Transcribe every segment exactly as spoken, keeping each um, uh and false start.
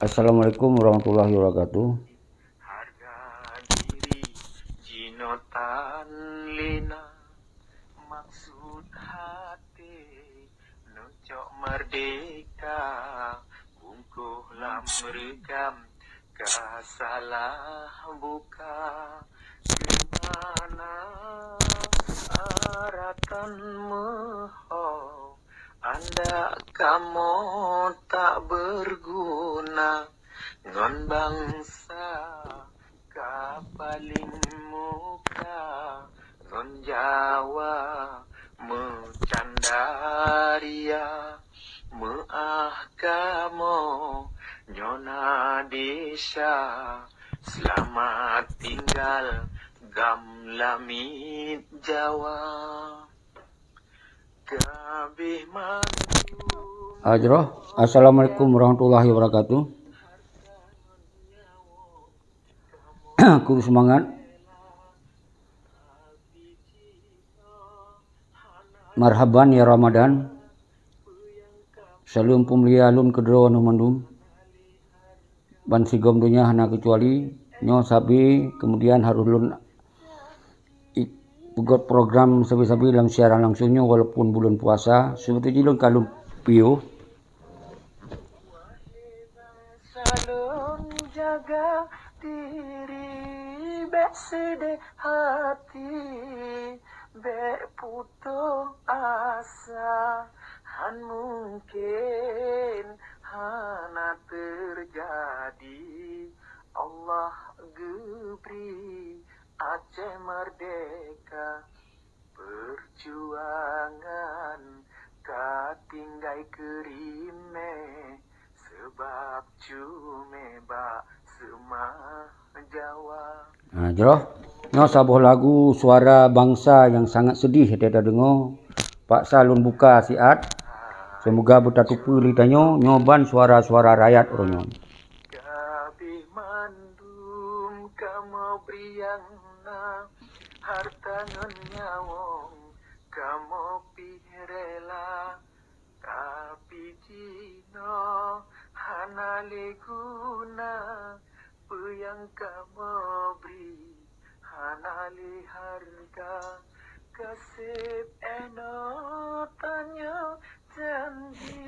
Assalamualaikum warahmatullahi wabarakatuh. Harga diri jinoe tan lé na, maksud hati neucok merdeka, bungkôh lam reukam ka salah buka. Keu mana aratan meuho, andak kamoe tak beuguna ngon bansa ka paleng muka, ngon Jawa meucanda ria. Meu'ah kamoe nyoe na desya, seulamat tinggal gam lamiet Jawa. Kabeh mandum. Ah, jroh. Assalamualaikum warahmatullahi wabarakatuh. Kru seumangat. Marhaban ya Ramadan. Saleuem peumulia lôn keudroe neuh mandum. Ban sigom donya hana keucuali. Nyoe sabe keumudian harôh lôn i-, peugöt program sabe-sabe lam siaran langsung nyoe walaupun buleuen puasa. Seubeutôi jih lôn ka lôn piôh. Salon jaga diri, bèk seudeh hati, bèk putôh asa. Han mungken, hana teujadi. Allah geubri Aceh merdeka. Peujuangan ka tinggai keu rimé, seubab cumé bak seumah Jawa. Ha, jroh. Nyoe saboh lagu suara bangsa nyang sangat seudih tadeungoe. Paksa lôn buka siat. Seumoga beutateupeue lé tanyoe, nyoe ban suara-suara rakyat uroe nyoe. Kabeh mandum kamoe bri nyang na, hareuta ngon nyawöng kamoe pih rela, tapi jinoe hana lé guna. Peue nyang kamoe bri hana lé hareuga. Ka seb 'oh noe tanyoe janji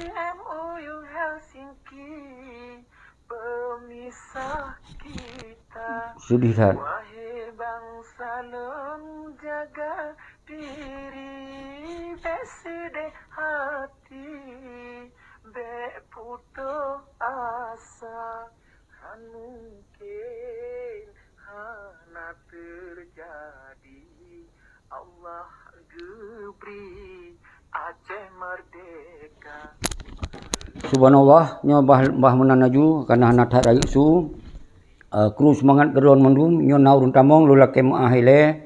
M O U Helsinki, peumisah kita. Seudih that. Wahai bangsa lôn, jaga diri, bèk seudeh hati, bèk putôh asa. Han mungken, hana teujadi. Allah geubri Aceh merdeka. Subhanallah, nyoe bah, bah meunan laju, kana hana that rayeuk su. Eh, kru seumangat keu droen mandum, nyoe na ureueng tamong, lôn lakèe meu'ah ilèe,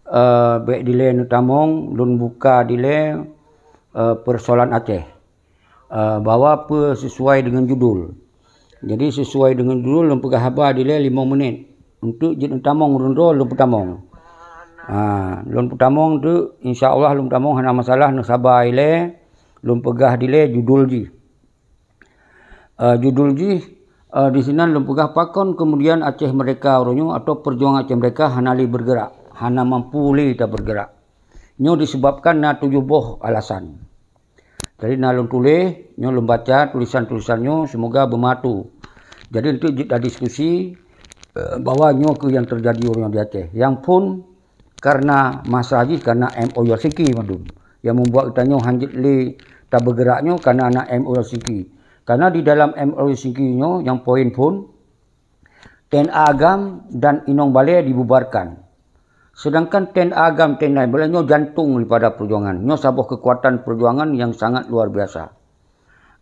eh, bèk dilèe neutamong, lôn buka dilèe, eh, peusoalan Aceh. Eh, bahwa peue sesuai dengan judul. Jadi, sesuai dengan judul, lôn peugah haba dilèe limong menit. Untuk jeuet neutamong ureueng droe, lôn peutamong. Ha, lôn peutamong tu, insya Allah lôn peutamong hana masalah, neusaba ilèe, lôn peugah dilèe judul jih. Eh, judul jih, eh, di sinan lôn peugah pakon kemudian Aceh Merdeka uroe nyoe atau perjuangan Aceh Merdeka hana lé bergerak, hana mampu lé tabergerak. Nyoe disebabkan na tujoh boh alasan. Jadi na lôn tuléh, nyoe lôn baca tulisan-tulisan nyoe, semoga beumatu. Jadi untuk jeuet tadiskusi, eh, bahwa nyoe keuh nyang teujadi uroe nyoe di Aceh. Nyang phôn karena masa jih karena M O U Helsinki mandum. Nyang membuat geutanyoe hanjeuet lé tabeugerak nyoe karena na M O U Helsinki. Karena di dalam M O U Helsinki nyoe nyang poin phôn, T N A GAM dan Inong Balé dibubarkan. Sedangkan T N A GAM, T N A Balé nyoe jantong daripada perjuangan. Nyoe saboh kekuatan perjuangan yang sangat luar biasa.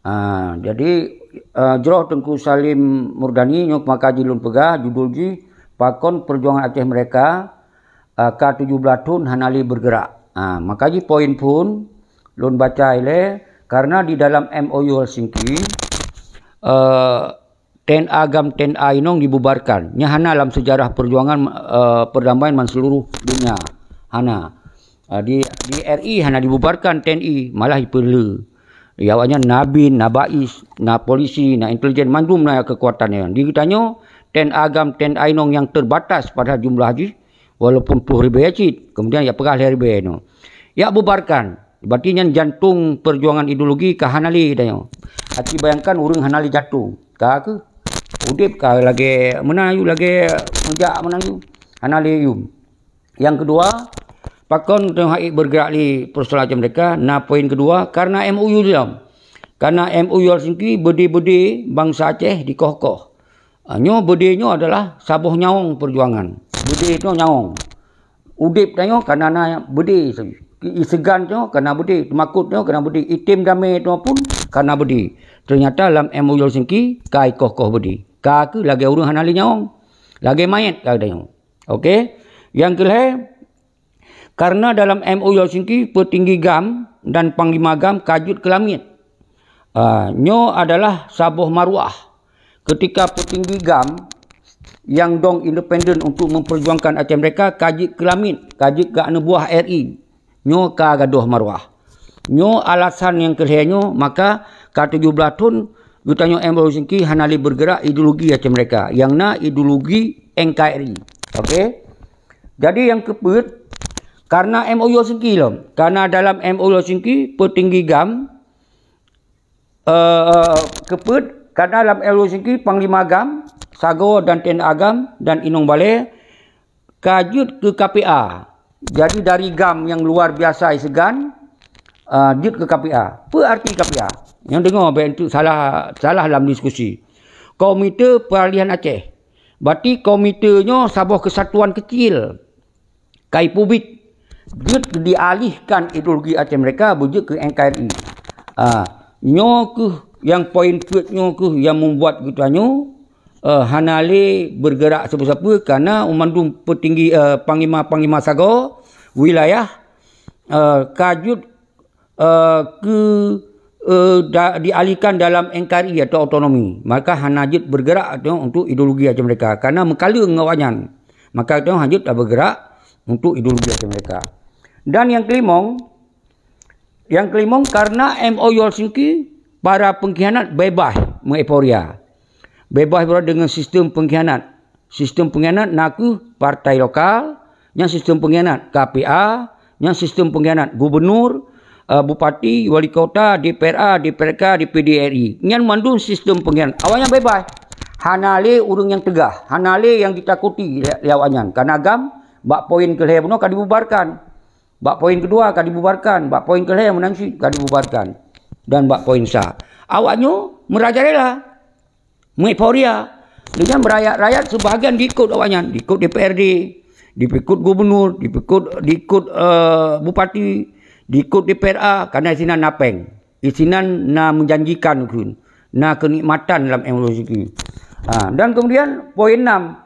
Ah, jadi, ah, jroh Teungku Salim Murdani nyoe maka jih lôn peugah, judul jih, Pakon Perjuangan Aceh Merdeka, ah, ka tujoh blaih thon hana lé bergerak. Ah, maka jih poin phôn lôn baca ilèe, karena di dalam M O U Helsinki, eh, T N A GAM, T N A Inong dibubarkan. Nyan hana lam sejarah perjuangan, eh, perdamaian man seluruh dunia. Hana. Eh, di, di R I hana dibubarkan T N I, malah ipeuleu. Ya, awaknyan na bin, na bais, na polisi, na intelijen, mandum na keukuatan nyan. Di geutanyoe, ten agam, ten ainong nyang terbatas padahal jumlah jih, walaupun ploh ribèe cit, kemudian ya peugah lhèe ribèe nyoe. Ya bubarkan, berarti nyan jantong perjuangan ideologi ka hana lé tanyoe. Aci bayangkan ureuëng hana lé jantong. Ka keuh? Udeb ka lagèe meunan yu, lagèe meujak meunan yu. Hana lé yum. Nyang keudua, pakon teungoh hak bergerak lé persoalan macam mereka, na poin keudua, karena M O U lom. Karena M O U Helsinki beudé-beudé bansa Aceh dikoh-koh. Ah, nyoe beudé nyoe adalah saboh nyawong perjuangan. Beudé nyoe nyawong. Udeb tanyoe kana na beudé. Iseugan nyoe kana beudé, teumakot nyoe kana beudé, item damé nyoe pun kana beudé. Ternyata lam M O U Helsinki ka ikoh-koh beudé. Ka keuh lagèe ureuëng hana lé nyawong. Lagèe manyét ka tanyoe. Oke. Nyang keulhèe, karena dalam M O U Helsinki peutinggi gam dan panglima gam ka jeuet keu lamiet. Ah, nyoe adalah saboh maruah. Ketika peutinggi gam nyang dong independen untuk memperjuangkan Aceh Merdeka ka jeuet keu lamiet, ka jeuet keu aneuk buah R I. Nyoe ka gadôh maruah. Nyoe alasan nyang keulhèe nyoe, maka ka tujoh blah thon geutanyoe M O U Helsinki hana lé bergerak ideologi Aceh Merdeka, nyang na ideologi N K R I. Oke. Jadi nyang keupeuet, karena M O U Helsinki lom. Karena dalam M O U Helsinki peutinggi gam, eh, keupeuet, karena dalam M O U Helsinki panglima gam, sagoe dan ten agam dan inong balè ka jeuet keu K P A. Jadi dari gam nyang luar biasa iseugan, eh, jeuet keu K P A. Peue arti K P A? Nyang deungoe bèk enteuk salah, salah lam diskusi. Komite Peralihan Aceh. Berarti komite nyoe saboh kesatuan kecil. Kai Pubit jeuet dialihkan ideologi Aceh Merdeka beujeuet keu N K R I. Ah, nyoe keuh nyang poin peuet nyoe keuh nyang membuat geutanyoe, eh, hana lé bergerak sapeue-sapeue karena mandum peutinggi, eh, panglima-panglima sagoe wilayah, eh, ka jeuet eh, keu, eh, da-, dialihkan dalam N K R I atau otonomi, maka hana jeuet bergerak tu untuk ideologi Aceh Merdeka karena meukaleueng awaknyan. Maka tu hana jeuet bergerak untuk ideologi Aceh Merdeka. Dan nyang keulimong, nyang keulimong karena M O U Helsinki para pengkhianat bebas meueuforia. Bebas berarti dengan sistem pengkhianat. Sistem pengkhianat na kheueh partai lokal, nyan sistem pengkhianat, K P A, nyan sistem pengkhianat, gubernur, eh, bupati, wali kota, D P R A, D P R K, D P D R I. Nyan mandum sistem pengkhianat. Awaknyan bebas. Hana lé ureuëng nyang teugah, hana lé nyang ditakuti lé, lé awaknyan. Karena gam, bak poin keulhèe bunoe ka dibubarkan. Bak poin keudua ka dibubarkan, bak poin keulhèe meunan cit ka dibubarkan. Dan bak poin sa. Awaknyoe meurajalela. Meueuforia. Dengan rakyat-rakyat sebahagian diikot awaknyan, diikot D P R D, diikot gubernur, diikot, diikot, eh, bupati, diikot D P R A, karena sinan na péng. Di sinan na menjanjikan kheun, na kenikmatan lam M O U Helsinki. Ha, dan kemudian poin enam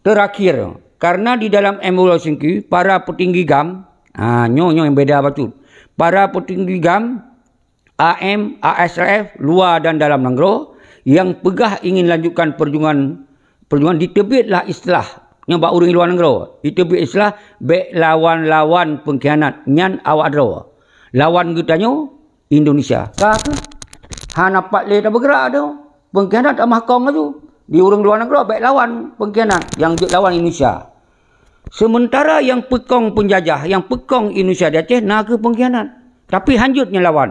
terakhir, karena di dalam M O U Helsinki para petinggi gam, ha, nyoe, nyoe yang beda bacut. Para petinggi gam, A M, A S R F, luar dan dalam nanggroe yang peugah ingin lanjutkan perjuangan, perjuangan diteubietlah istilah nyoe bak ureuëng luar nanggroe. Diteubiet istilah bèk lawan-lawan pengkhianat nyan awak droe. Lawan geutanyoe Indonesia. Ka kheueh hana pat lé tabeugerak tu. Pengkhianat tamah kong laju. Di ureuëng luar nanggroe bèk lawan pengkhianat, nyang jeuet lawan Indonesia. Sementara nyang peukong penjajah, nyang peukong Indonesia di Aceh na kheueh pengkhianat. Tapi hanjeuet nyang lawan.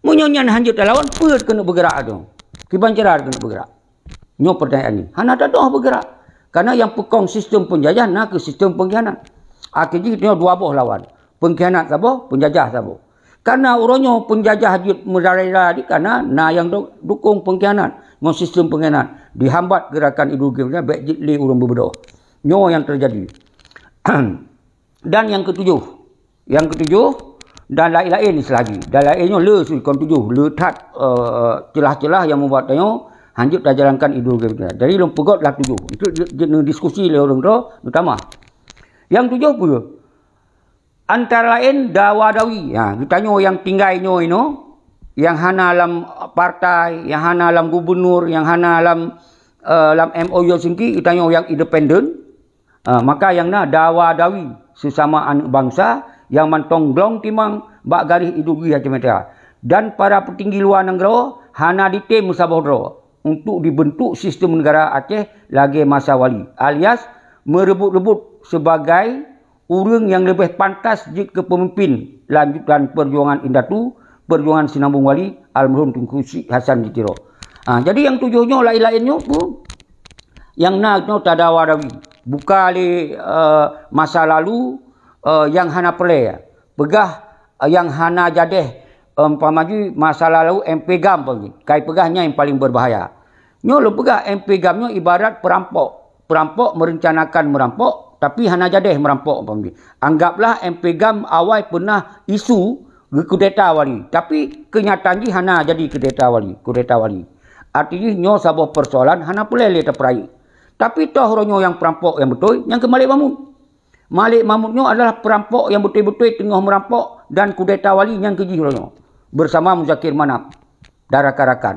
Meunyoe nyan hanjeuet talawan, peue keuneuk beugerak tu? Kiban cara keuneuk beugerak? Nyoe pertanyaan ni. Hana tadoh beugerak. Karena nyang peukong sistem penjajah na kheueh sistem pengkhianat. Akhé jih nyoe dua boh lawan. Pengkhianat saboh, penjajah saboh. Karena uroe nyoe penjajah jeuet meurajalela di karena na nyang du-, dukung pengkhianat ngon sistem pengkhianat. Dihambat gerakan ideologi pengkhianat, bèk jeuet lé ureuëng beubeudoh. Nyoe nyang teujadi. Dan nyang keutujoh. Nyang keutujoh, dan laén-laén istilah jih. Dan laén nyoe le su-, kon tujoh, le that, eh, celah-celah nyang membuat tanyoe hanjeuet tajalankan ideologi pengkhianat. Jadi lôn peugöt lah tujoh. Untuk jeuet, jeuet neudiskusi lé ureuëng droe, neutamah. Nyang tujoh peue? Antara laén dawa-dawi. Ha, geutanyoe nyang tinggai nyoe inoe, nyang hana lam partai, nyang hana lam gubernur, nyang hana lam, eh, lam M O U Helsinki, geutanyoe nyang independen. Ha, maka nyang na dawa-dawi sesama aneuk bansa nyang mantong glong timang bak garéh ideologi Aceh Merdeka. dan para peutinggi luwa nanggroe hana jitem meusaboh droe untuk jibeuntuk sistem neugara Aceh lagée masa wali, alias meureubot-reubot sibagai ureuëng nyang leubeh pantas jeuet keu peumimpin lanjutan peujuangan indatu, peujuangan sinambong wali almarhum Teungku Chik Hasan di Tiro. Ha, jadi nyang tujoh nyoe laén-laén nyoe peue? Nyang na nyoe tadawa-dawi. Buka lé, eh, masa lalu, eh, nyang hana peureulée. Peugah, eh, nyang hana jadeh, eh, umpama jih masa lalu M P GAM umpama jih. Kai peugah nyan nyang paling berbahaya. Nyoe lôn peugah M P GAM nyoe ibarat peurampok. Peurampok merencanakan meurampok, tapi hana jadeh meurampok umpama jih. Anggaplah M P GAM awai peunah isu geukudeta wali, tapi keunyataan jih hana jadi kudeta wali, kudeta wali. Arti jih nyoe saboh persoalan hana peureulée lé tapeurayeuk. Tapi toh uroe nyoe nyang peurampok nyang beutôi, nyang keu Malik Mahmud. Malik Mahmud nyoe adalah peurampok nyang beutôi-beutôi teungoh meurampok dan kudeta wali nyang keu jih uroe nyoe bersama Muzakir Manaf dan rakan-rakan.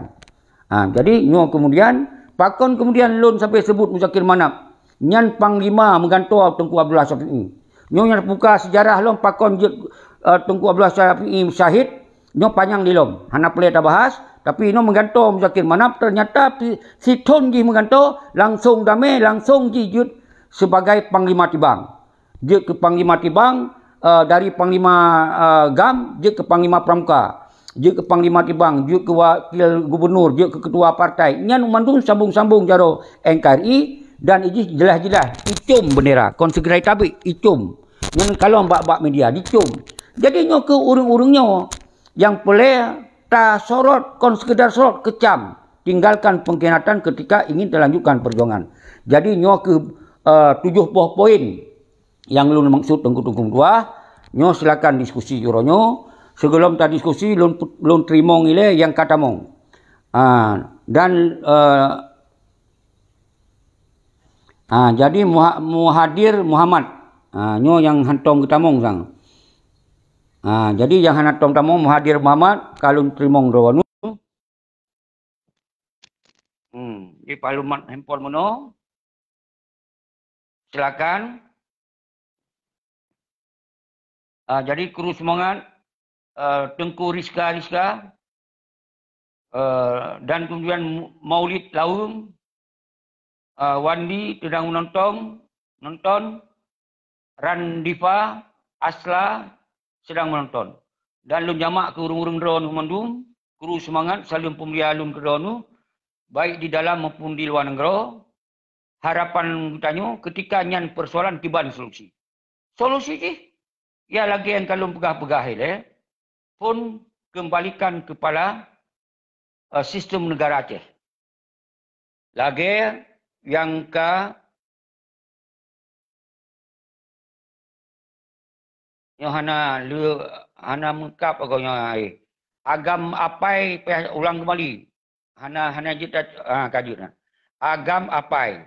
Ha, jadi nyoe kemudian, pakon kemudian lôn sampai sebut Muzakir Manaf? Nyan panglima meugantoe Teungku Abdullah Syafi'i. Nyoe nyang buka sejarah lom pakon jeuet, eh, Teungku Abdullah Syafi'i syahid, nyoe panyang dilom. Hana peureulée tabahas, tapi inoe meugantoe Muzakir Manaf, ternyata pi-, sithon jih meugantoe, langsong damé, langsong jih jeuet sebagai panglima tibang. Jeuet keu panglima tibang, eh, dari panglima, eh, GAM, jeuet keu panglima pramuka, jeuet keu panglima tibang, jeuet keu wakil gubernur, jeuet keu ketua partai. Nyan mandum sambong-sambong jaroe N K R I dan ijih jeulaih-jeulaih icom bendera. Kon seugerai tabik, icom. Nyan kalon bak-bak media, dicom. Jadi nyoe keu ureuëng-ureuëng nyoe nyang peureulée tasorot, kon sekedar sorot, kecam. Tinggalkan pengkhianatan ketika ingin talanjutkan perjuangan. Jadi nyoe keu, eh, tujoh boh poin nyang lôn maksud Teungku-teungku meutuah, nyoe silakan diskusi uroe nyoe. Sigohlom tadiskusi, lôn, lôn teurimong ilée nyang ka tamong. Ah, dan, eh, ah, jadi Muha-, Muhadir Muhammad. Ah, nyoe nyang hántom geutamong sang. Ah, jadi nyang hana tom tamong Muhadir Muhammad, ka lôn teurimong droeneuh. Hmm, di maklumat handphone meunoe. Silakan. Ah, jadi kru semangat, eh, Teungku Rizka, Rizka, eh, dan kemudian Mu-, Maulid Laum, eh, Wandi sedang menonton, nonton, Randifa, Asla sedang menonton. Dan lôn jamak keu ureuëng-ureuëng droeneuh mandum, kru semangat, saleuem peumulia lôn keu droeneuh, baik di dalam maupun di luwa nanggroe. Harapan geutanyoe, ketika nyan persoalan kiban solusi. Solusi jih, ya lagée nyang ka lôn peugah-peugah ilée, phon kembalikan kepala, eh, sistem negara Aceh. Lagée nyang ka Nyoe hana le, hana meungkab agoe nyoe, hai. Agam apai pih ulang keumbali. Hana, hana jeuet dat-, ah, ka jeuet na. Agam apai.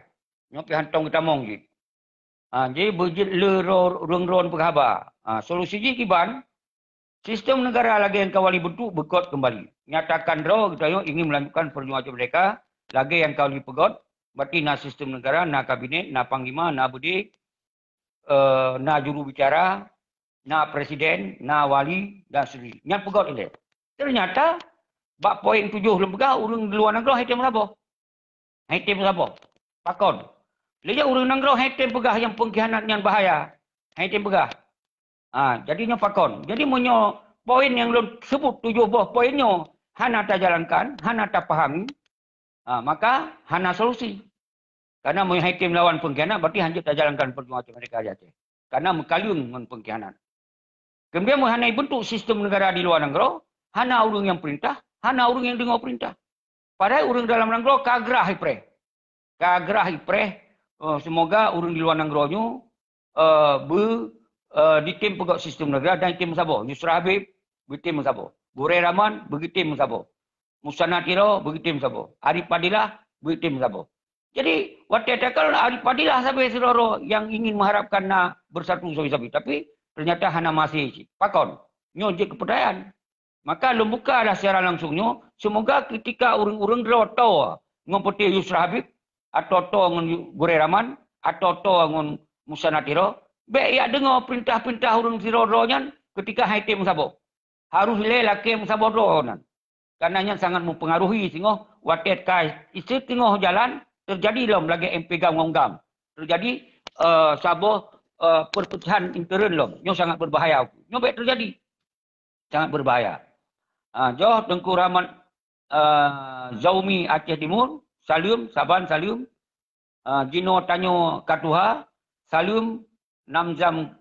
Nyoe pih hántom geutamong jih. Ah, jadi beujeuet le ro-, ureuëng droen peugah haba. Ah, solusi jih kiban, sistem negara lagée nyang ka wali bentuk beukot keumbali. Nyatakan droe geutanyoe ingin melanjutkan perjuangan merdeka lagée nyang ka wali peugét, berarti na sistem negara, na kabinet, na panglima, na beudé, eh, na juru bicara, na presiden, na wali, dan seterusnya. Nyan peugét ilée. Ternyata, bak poin tujoh lôn peugah, ureuëng di luwa nanggroe han jitem saboh. Han jitem saboh. Pakon? Lé ureuëng nanggroe han jitem peugah nyang pengkhianat nyan bahaya. Han jitem peugah. Ha, jadi nyoe pakon. Jadi meunyoe poin nyang lôn sebut tujoh boh poin nyoe hana tajalankan, hana tapahami, ha, maka hana solusi. Karena meunyoe han jitem lawan pengkhianat, berarti han jeuet tajalankan perjuangan merdeka di Aceh. Karena meukaleueng ngon pengkhianat. Kemudian meunyoe hana bentuk sistem negara di luwa nanggroe, hana ureuëng nyang perintah, hana ureuëng nyang deungoe perintah. Padahai ureuëng dalam nanggroe ka grah ipreh. Ka grah ipreh, eh, semoga ureuëng di luwa nanggroe nyoe, eh, be, eh, jitem peugét sistem negara dan jitem saboh. Yusra Habib, beutem saboh. Gurée Rahman, beutem saboh. Musanna Tiro, beutem saboh. Arif Fadilah, beutem saboh. Jadi, watée takalon Arif Fadilah sabe sidroe nyang ingin mengharapkan na bersatu sabe-sabe. Tapi, ternyata hana maséh cit. Pakon? Nyoe jeuet keupeudayaan. Maka lôn buka dah siaran langsung nyoe, semoga ketika ureuëng-ureuëng droe toe ngon Peuté Yusra Habib, atau toe ngon Yu-, Gurée Rahman, atau toe ngon Musanna Tiro, bék jak deungoe peurintah-peurintah ureuëng sidroe-droe nyan ketika han jitem saboh. Harus ilée lakée meusaboh droe nan. Karena nyan sangat mempengaruhi singoh watée ka iseut singoh jalan, teujadi lom lagée M P GAM ngon GAM. Teujadi, eh, saboh, eh, perpecahan intern lom. Nyoe sangat berbahaya. Nyoe bék teujadi. Sangat berbahaya. Ah, joh Teungku Rahmat, eh, Zaumi Aceh Timur, saleuem, saban saleuem. Ah, jinoe tanyoe ka tuha, saleuem, nam jam,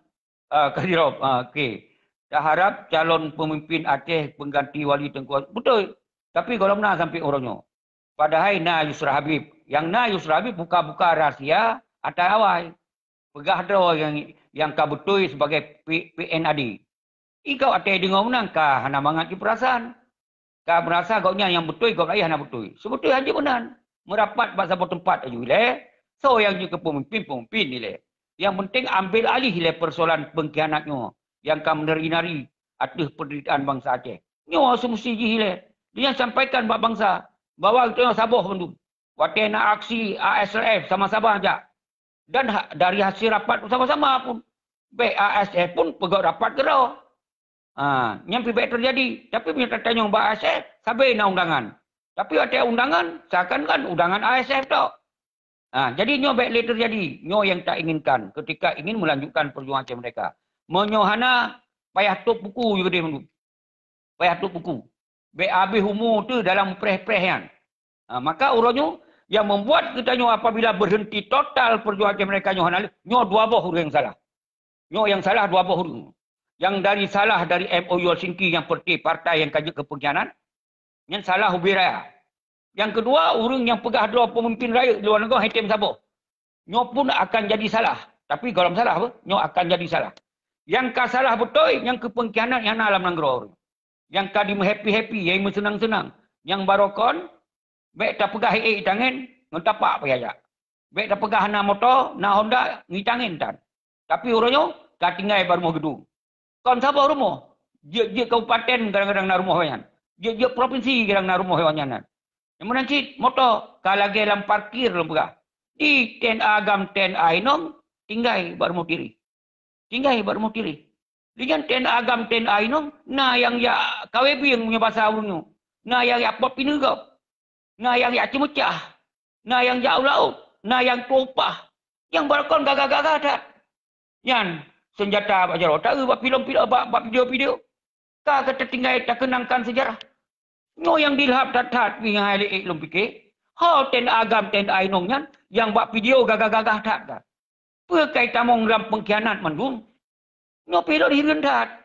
ah, ka jrob. Ah, oke. Taharap calon pemimpin Aceh pengganti Wali Teungku, beutôi. Tapi gohlom na sampai uroe nyoe. Padahai na Yusra Habib. Yang na Yusra Habib buka-buka rahsia atai awai. Peugah droe yang, yang ka beutôi sebagai P-, P N A D. Ikau atai deungoe meunan ka hana mangat di perasaan. Ka merasa gobnyan nyang beutôi, gob laén hana beutôi. Seubeutôi hanjeuet meunan. Meurapat bak saboh teumpat aju ilée, soe nyang jeuet keu peumimpin, peumimpin ilée. Nyang penting ambil alih ilée persoalan pengkhianat nyoe nyang ka meunari-nari ateueh penderitaan bansa Aceh. Nyoe seumusti jih ilée. Dia sampaikan bak bansa bahwa geutanyoe saboh bandum. Watée na aksi A S L F sama-sama jak. Dan ha-, dari hasil rapat bersama-sama pun, bék A S F pun peugét rapat keudroe. Ha, nyan pih bék teujadi. Tapi meunyoe tatanyong bak A S F, sabe na undangan. Tapi watée undangan, seakan-akan undangan A S F tok. Ha, jadi nyoe bék lé teujadi. Nyoe nyang tak inginkan ketika ingin melanjutkan perjuangan Aceh Merdeka. Meunyoe hana, payah top buku ju keudeh mandum. Payah top buku. Bék habéh umu teuh dalam preh-preh nyan. Ha, maka uroe nyoe, yang membuat geutanyoe apabila berhenti total perjuangan Aceh Merdeka nyoe hana lé, nyoe dua boh ureuëng nyang salah. Nyoe nyang salah dua boh ureuëng. Yang dari salah dari M O U Helsinki yang perti partai yang ka jeuet keu pengkhianat, nyan salah ubé raya. Yang kedua, ureuëng nyang peugah droe pemimpin rakyat di luar negara hana tem saboh. Nyoe pun akan jadi salah. Tapi gohlom salah, apa? Nyoe akan jadi salah. Nyang ka salah beutôi, nyang keu pengkhianat nyang na lam nanggroe. Nyang ka dimeuhappy-happy, nyang meuseunang-seunang. Nyang barokon, bék tapeugah ék-ék tangen, ngon tapak payah jak. Bék tapeugah na moto, na Honda, ngi tangen tan. Tapi uroe nyoe, ka tinggai bak rumoh geudong. Kon saboh rumoh. Jeuet-jeuet kabupaten kadang-kadang na rumoh awaknyan. Jeuet-jeuet provinsi kadang na rumoh awaknyan nyan. Nyang meunan cit moto ka lagée lam parkir lôn peugah. Di T N A GAM, T N A inong tinggai bak rumoh Tiri. Tinggai bak rumoh Tiri. Di nyan T N A GAM, T N A inong na nyang jak kawé bieng meunyoe basa ureuëng nyoe. Na nyang jak pot pineugöp. Na nyang jak ceumeucah, na nyang jak u laôt, na nyang tueng upah. Nyang barokon gagah-gagah that. Nyan seunjata bak jaroe, taeu bak filem-filem, bak, bak video-video. Ka, ka tatinggai takeunangkan sejarah. Nyoe nyang dilhab that-that, nyoe hai lé ék lôn pike. Ho T N A GAM, T N A inong nyan, nyang bak video gagah-gagah that-that. Peue kai tamong lam pengkhianat mandum? Nyoe pih lôn hireuen that.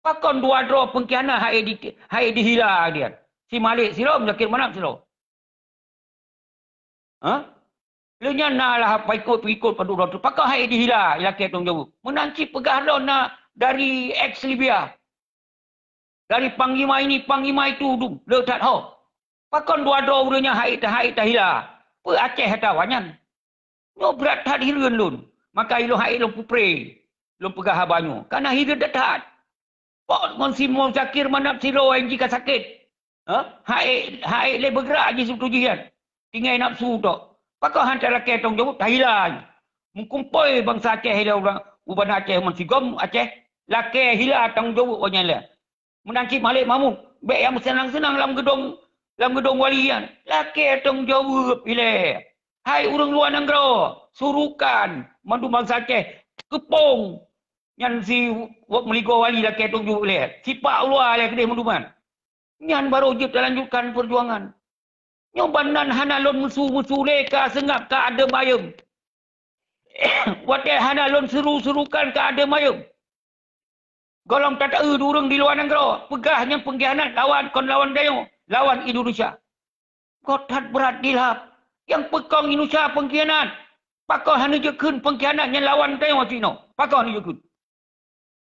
Pakon dua droe pengkhianat hai di, hai dihila dian? Si Malik sidroe, Muzakir Manaf sidroe. Ha? Lheueh nyan na lah paikot-paikot padub droe teuh. Pakon hai dihila ilakée tanggong jaweueb? Meunan cit peugah droe na dari ex Libya. Dari panglima ini, panglima itu dum, le that ho. Pakon dua droe ureuëng nyan hai ta-, hai tahila? Peue Aceh ata awaknyan? Nyoe brat that hireuen lôn. Maka ilôn hai lôn pupre, lôn peugah haba nyoe. Kana hireuen that-that. Pot ngon si Muzakir Manaf sidroe nyang jih ka sakét. Ha? Hai, hai lé beugrak jih sibeutôi jih nyan. Tinggai nafsu tok. Pakon han talakée tanggong jaweueb, tahila. Meukumpôi bansa Aceh ilée ureuëng, u Banda Aceh, u Mesigom Aceh, lakée hila tanggong jaweueb awaknyan lé. Meunan cit Malik Mahmud, bék nyang meuseunang-seunang lam geudong, lam geudong wali nyan. Lakée tanggong jaweueb ilée. Hai ureuëng luwa nanggroe, surukan mandum bansa Aceh keupong nyan si Wot Meuligoe Wali lakée tanggong jaweueb ilée. Sipak u luwa ilée keudeh mandum nyan. Nyan barô jeuet talanjutkan peujuangan. Nyoe ban nan hana lôn meusu-meusu lé ka seungab ka adeuem ayeuem. Watée hana lôn seuru-seurukan ka adeuem ayeuem. Gohlom tataeu ureuëng di luwa nanggroe, peugah nyang peungkhianat lawan kon lawan tanyoe, lawan Indonesia. Göt that brat dilhab. Nyang peukong Indonesia peungkhianat. Pakon hana jeuet kheun peungkhianat nyang lawan tanyoe cit nyoe? Pakon hana jeuet kheun?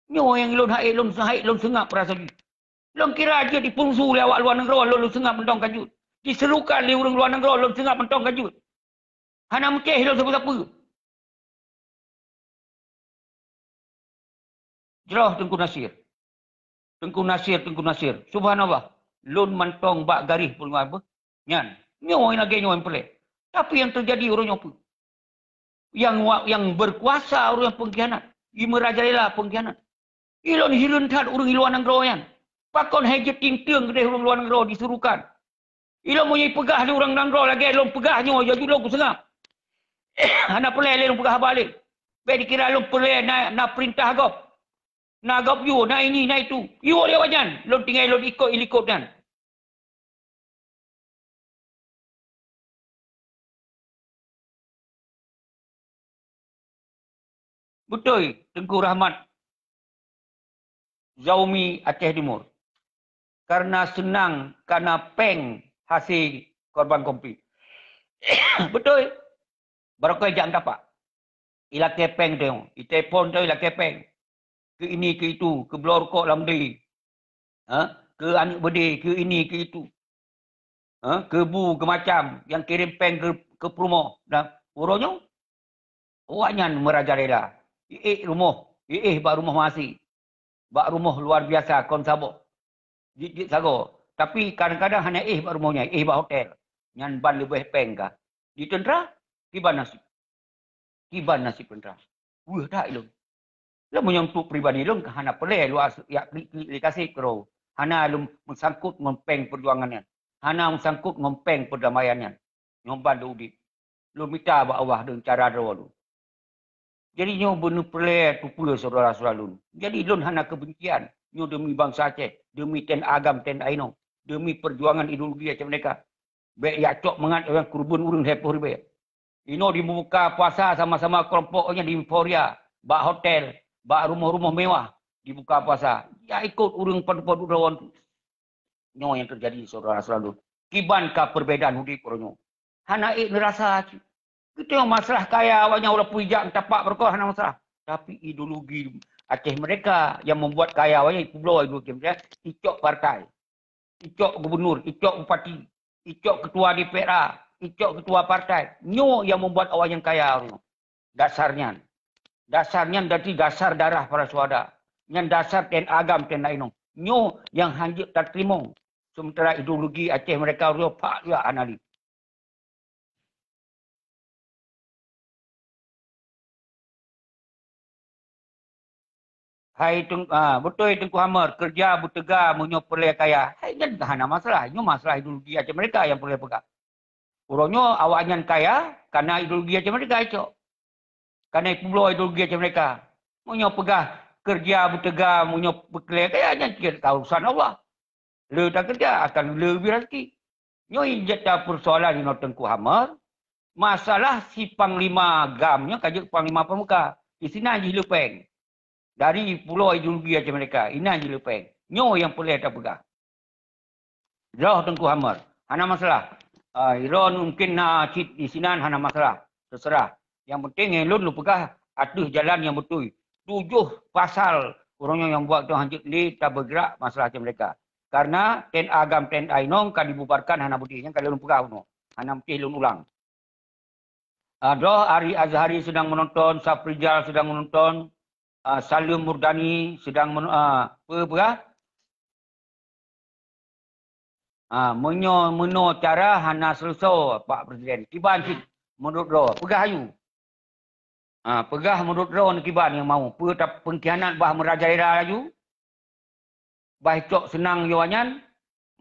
Nyoe nyang lôn hai lôn, hai lôn seungab rasa jih. Lôn kira jeuet dipulsu lé awak luwa nanggroe, lôn, lôn seungab mantong ka jeuet. Diseurukan lé ureuëng luwa nanggroe, lôn seungab mantong ka jeuet. Hana meucéh lôn sapeue-sapeue. Jroh Teungku Nasir. Teungku Nasir, Teungku Nasir. Subhanallah. Lôn mantong bak garéh peuleueh beuh. Nyan. Nyoe lagée nyoe nyang peureulée. Tapi nyang teujadi uroe nyoe peue? Nyang wa-, nyang berkuasa ureuëng peungkhianat. Jimeurejalela peungkhianat. Ilôn hireuen that ureuëng i luwa nanggroe nyan. Pakon hai jeuet tieng-tieng keudeh ureuëng luwa nanggroe disuruhkan? Ilôn meunyoe peugah lé ureuëng nanggroe lagée lôn peugah nyoe, ya ju lôn kuseungab. Hana peureulée lé lôn peugah haba lé. Bék dikira lôn peureulée na, na peurintah gob. Na gob yue, na ini, na itu. Yue lé awaknyan, lôn tinggai lôn ikot ilikot nyan. Beutôi, Teungku Rahmat Zaumi Aceh Timur. Karena seunang kana péng hase korban konflik. Beutôi. Barokon jak tapak. Ilakée péng teuh, itelepon teuh ilakée péng. Keu ini, keu itu, keu bloe rukok lam dé. Ha? Keu aneuëk beudé, keu ini, keu itu. Ha? Keu bu, keu macam, nyang kirém péng keu, keu peurumoh. Dan uroe nyoe, awaknyan meurajalela. Iéh rumoh, iéh bak rumoh mahasé. Bak rumoh luar biasa kon saboh. Jeuet-jeuet sagoe. Tapi kadang-kadang hana éh bak rumoh nyan, éh bak hotel. Nyan ban leubeh péng ka. Di teuntra, kiban nasib. Kiban nasib teuntra. Weueh that ilôn. Lôn meunyoe untuk pribadi lôn ka hana peureulée luwa yak klik-klik lé kaseb keudroe. Hana lôn meusangkot ngon péng peujuangan nyan. Hana meusangkot ngon péng perdamaian nyan. Nyoe ban lôn udeb. Lôn mita bak Allah deungon cara droe lôn. Jadi nyoe beuneupeureulee tupeue syedara-syedara lôn. Jadi lôn hana keubencian nyoe demi bansa Aceh, demi TNA GAM, TNA inong, demi peujuangan ideologi Aceh Merdeka. Bék yak cok mangat nyang keureubeuen ureuëng lhée ploh ribée. Inoe dibuka puasa sama-sama keulompok nyan di euforia, bak hotel, bak rumoh-rumoh mewah dibuka puasa. Yak ikot ureuëng padub-padub lawan tu. Nyoe nyang teujadi syedara-syedara lôn. Kiban ka peurbedaan udeb uroe nyoe. Hana ék neurasa cit. Geutanyoe masalah kaya awaknyan walaupun ijak tapak beureukoh hana masalah. Tapi ideologi Aceh Merdeka nyang membuat kaya awaknyan, ipubloe ideologi Aceh Merdeka, icok partai, icok gubernur, icok bupati, icok ketua DPRA, icok ketua partai. Nyoe nyang membuat awaknyan kaya uroe nyoe. Dasar nyan. Dasar nyan dari dasar darah para syuhada. Nyan dasar TNA GAM, TNA inong. Nyoe nyang hanjeuet tateurimong. Sementara ideologi Aceh Merdeka uroe nyoe phak juga hana lé. Hai Teung-, ah, beutôi Teungku Hamar, keureuja beuteuga meunyoe peureulée kaya. Hai nyan hana masalah. Nyoe masalah ideologi Aceh Merdeka nyang peureulée peugah. Uroe nyoe awaknyan kaya, kana ideologi Aceh Merdeka icok. Kana ipubloe ideologi Aceh Merdeka. Meunyoe peugah keureuja beuteuga, meunyoe peureulée kaya, nyan cit ka urusan Allah. Le takeureuja akan le bri raseuki. Nyoe jeuet ta peusoalan inoe Teungku Hamar, masalah si Panglima GAM nyoe ka jeuet Panglima Pameka. Di sinan jih le péng. Dari pulo ideologi Aceh Merdeka, inan jih le péng. Nyoe nyang peureulée tapeugah. Droe Teungku Hamar, hana masalah. Ah, droe mungkin na cit di sinan hana masalah. Teuseurah. Nyang penting lôn lôn peugah ateueh jalan nyang beutôi. Tujoh pasal uroe nyoe nyang buat tanyoe hanjeuet lé tabeugrak masalah Aceh Merdeka. Karena TNA GAM, TNA inong ka dibubarkan hana beudeh. Nyang ka lôn peugah bunoe. Hana meusti lôn ulang. Ah, droe Ari Azhari sedang menonton, Safrizal sedang menonton, ah, Salim Murdani sedang men-, ah, peue peugah? Ah, meunyoe meunoe cara hana seuleusoe, Pak Presiden. Kiban cit meunurot droe, peugah aju. Ah, peugah meunurot droe kiban nyang mau. Peue ta-, peungkhianat bah meurajalela laju? Bah icok seunang yoh nyan,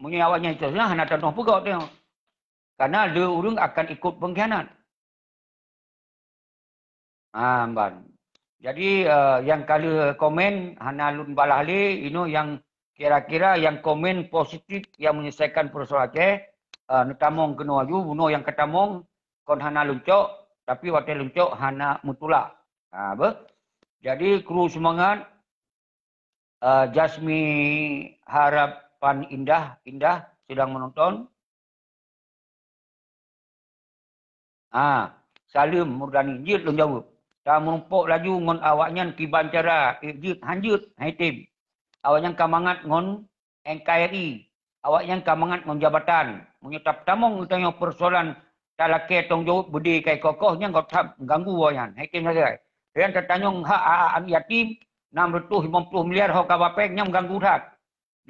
meunyoe awaknyan icok seunang hana tanoh peugah teuh. Karena le ureuëng akan ikot peungkhianat. Ah, ban. Jadi, eh, nyang ka lheueh komen hana lôn balah lé, inoe nyang kira-kira nyang komen positif nyang menyelesaikan persoalan Aceh, eh, neutamong keunoe aju, bunoe nyang ka tamong kon hana lôn cok, tapi watée lôn cok hana meutulak. Ha, beuh. Jadi, kru seumangat, eh, Jasmi Harapan Indah, Indah sedang menonton. Ha, Salim Murdani, jeuet lôn jaweueb. Tameurumpok laju ngon awaknyan kiban cara, eh, jeuet, han jeuet, hai tem. Awaknyan ka mangat ngon N K R I. Awaknyan ka mangat ngon jabatan. Meunyoe tapeutamong geutanyoe persoalan talakée tanggung jaweueb beudé kai kokoh nyan, gob that mengganggu awaknyan. Hai tem sagai. Dan tatanyong hak aneuk yatim, enam ratus lima puluh miliar ho kaba péng nyan mengganggu that.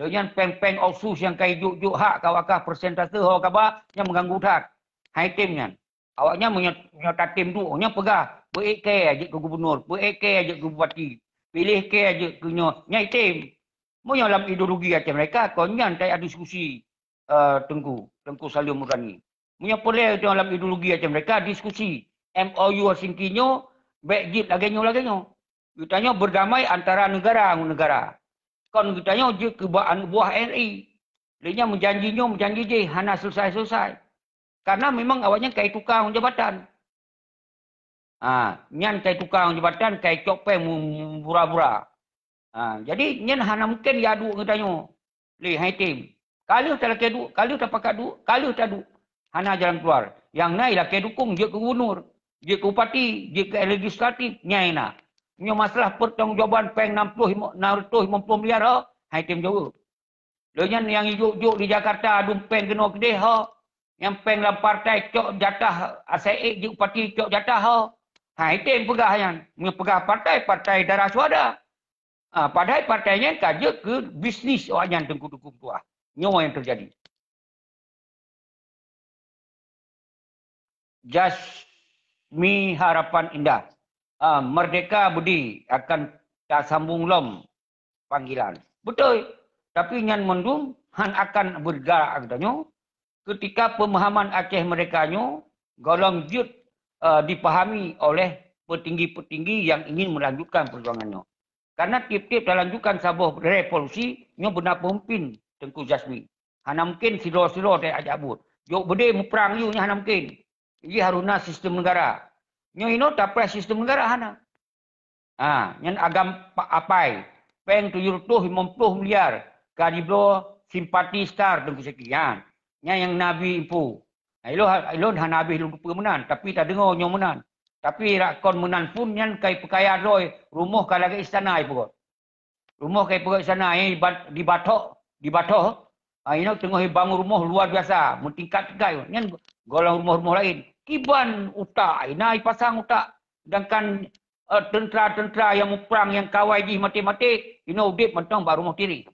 Lheueh nyan péng-péng otsus nyang ka ijok-jok hak ka wakah persentase ho kaba nyan mengganggu that. Hai tem nyan. Awaknyan meunyoe, meunyoe tatem duek, nyan peugah, beu ék kée jeuet keu gubunur, beu ék kée jeuet keu bupati, piléh kée jeuet keu nyoe, nyan item. Meunyoe lam ideologi Aceh Merdeka, kon nyan tajak diskusi, eh, Teungku, Teungku Salim Murani. Meunyoe peureulée lam ideologi Aceh Merdeka, diskusi M O U Helsinki nyoe, bék jeuet lagée nyoe, lagée nyoe. Geutanyoe berdamai antara negara ngon negara. Kon geutanyoe jeuet keu bak aneuk buah R I. Lé nyan meujanji nyoe, meujanji jih, hana selesai-selesai. Karena memang awaknyan kai tukang jabatan. Ha, nyan kai tukang jabatan, kai cok péng mu-, mu-, bura-bura. Ha, jadi nyan hana mungken ya duek geutanyoe. Lé hai tem. Ka lheueh talakée duek, ka lheueh tapakat duek, ka lheueh taduek. Hana jalan keluar. Nyang na ilakée dukung jeuet keu gubernur, jeuet keu bupati, jeuet keu legislatif, nyang na. Nyoe masalah pertanggungjawaban péng enam puluh, enam ratus lima puluh miliar ho, hai tem jaweueb. Lé nyan nyang ijok-jok di Jakarta dum péng keunoe keudeh ho. Nyang péng lam partai cok jatah, asai ék jeuet bupati cok jatah ho. Hai tem peugah nyan. Meunyoe peugah partai, partai darah syuhada. Ah, padahai partai nyan ka jeuet keu bisnis awaknyan teungku-teungku tuah. Nyoe nyang teujadi. Jasmi Harapan Indah. Ah, Merdeka Budi akan tasambong lom panggilan. Beutôi. Tapi nyan mandum han akan beureuga geutanyoe ketika pemahaman Aceh Merdeka nyoe golom jeuet, eh, dipahami oleh petinggi-petinggi yang ingin melanjutkan perjuangan nyoe. Karena tiep-tiep talanjutkan saboh revolusi, nyoe beuna peumimpin Teungku Jasmi. Hana mungkin sidroe-sidroe tajak buet. Jok beudé muprang yue nyan hana mungkin. Jih harus na sistem negara. Nyoe inoe tapreh sistem negara hana. Ha, nyan agam pa-, apai. Péng tujoh reutôh limong ploh miliar ka jibloe simpati star Teungku Syekh nyan. Nyan nyang nabi info. Nah, ilôn, ilôn hana habéh lôn teupeue meunan, tapi tadeungoe nyoe meunan. Tapi rak kon meunan pun nyan kai peukaya droe, rumoh ka lagée istana ipeugöt. Rumoh kai peugöt istana, eh, di Bat-, di Batok, di Batok. Ah, inoe teungoh ibangun rumoh luar biasa, meutingkat-tingkat. Nyan golom rumoh-rumoh laén. Kiban utak, ina ipasang utak. Sedangkan, eh, teuntera-teuntera nyang muprang nyang kawai jih maté-maté, inoe udeb mantong bak rumoh tireh.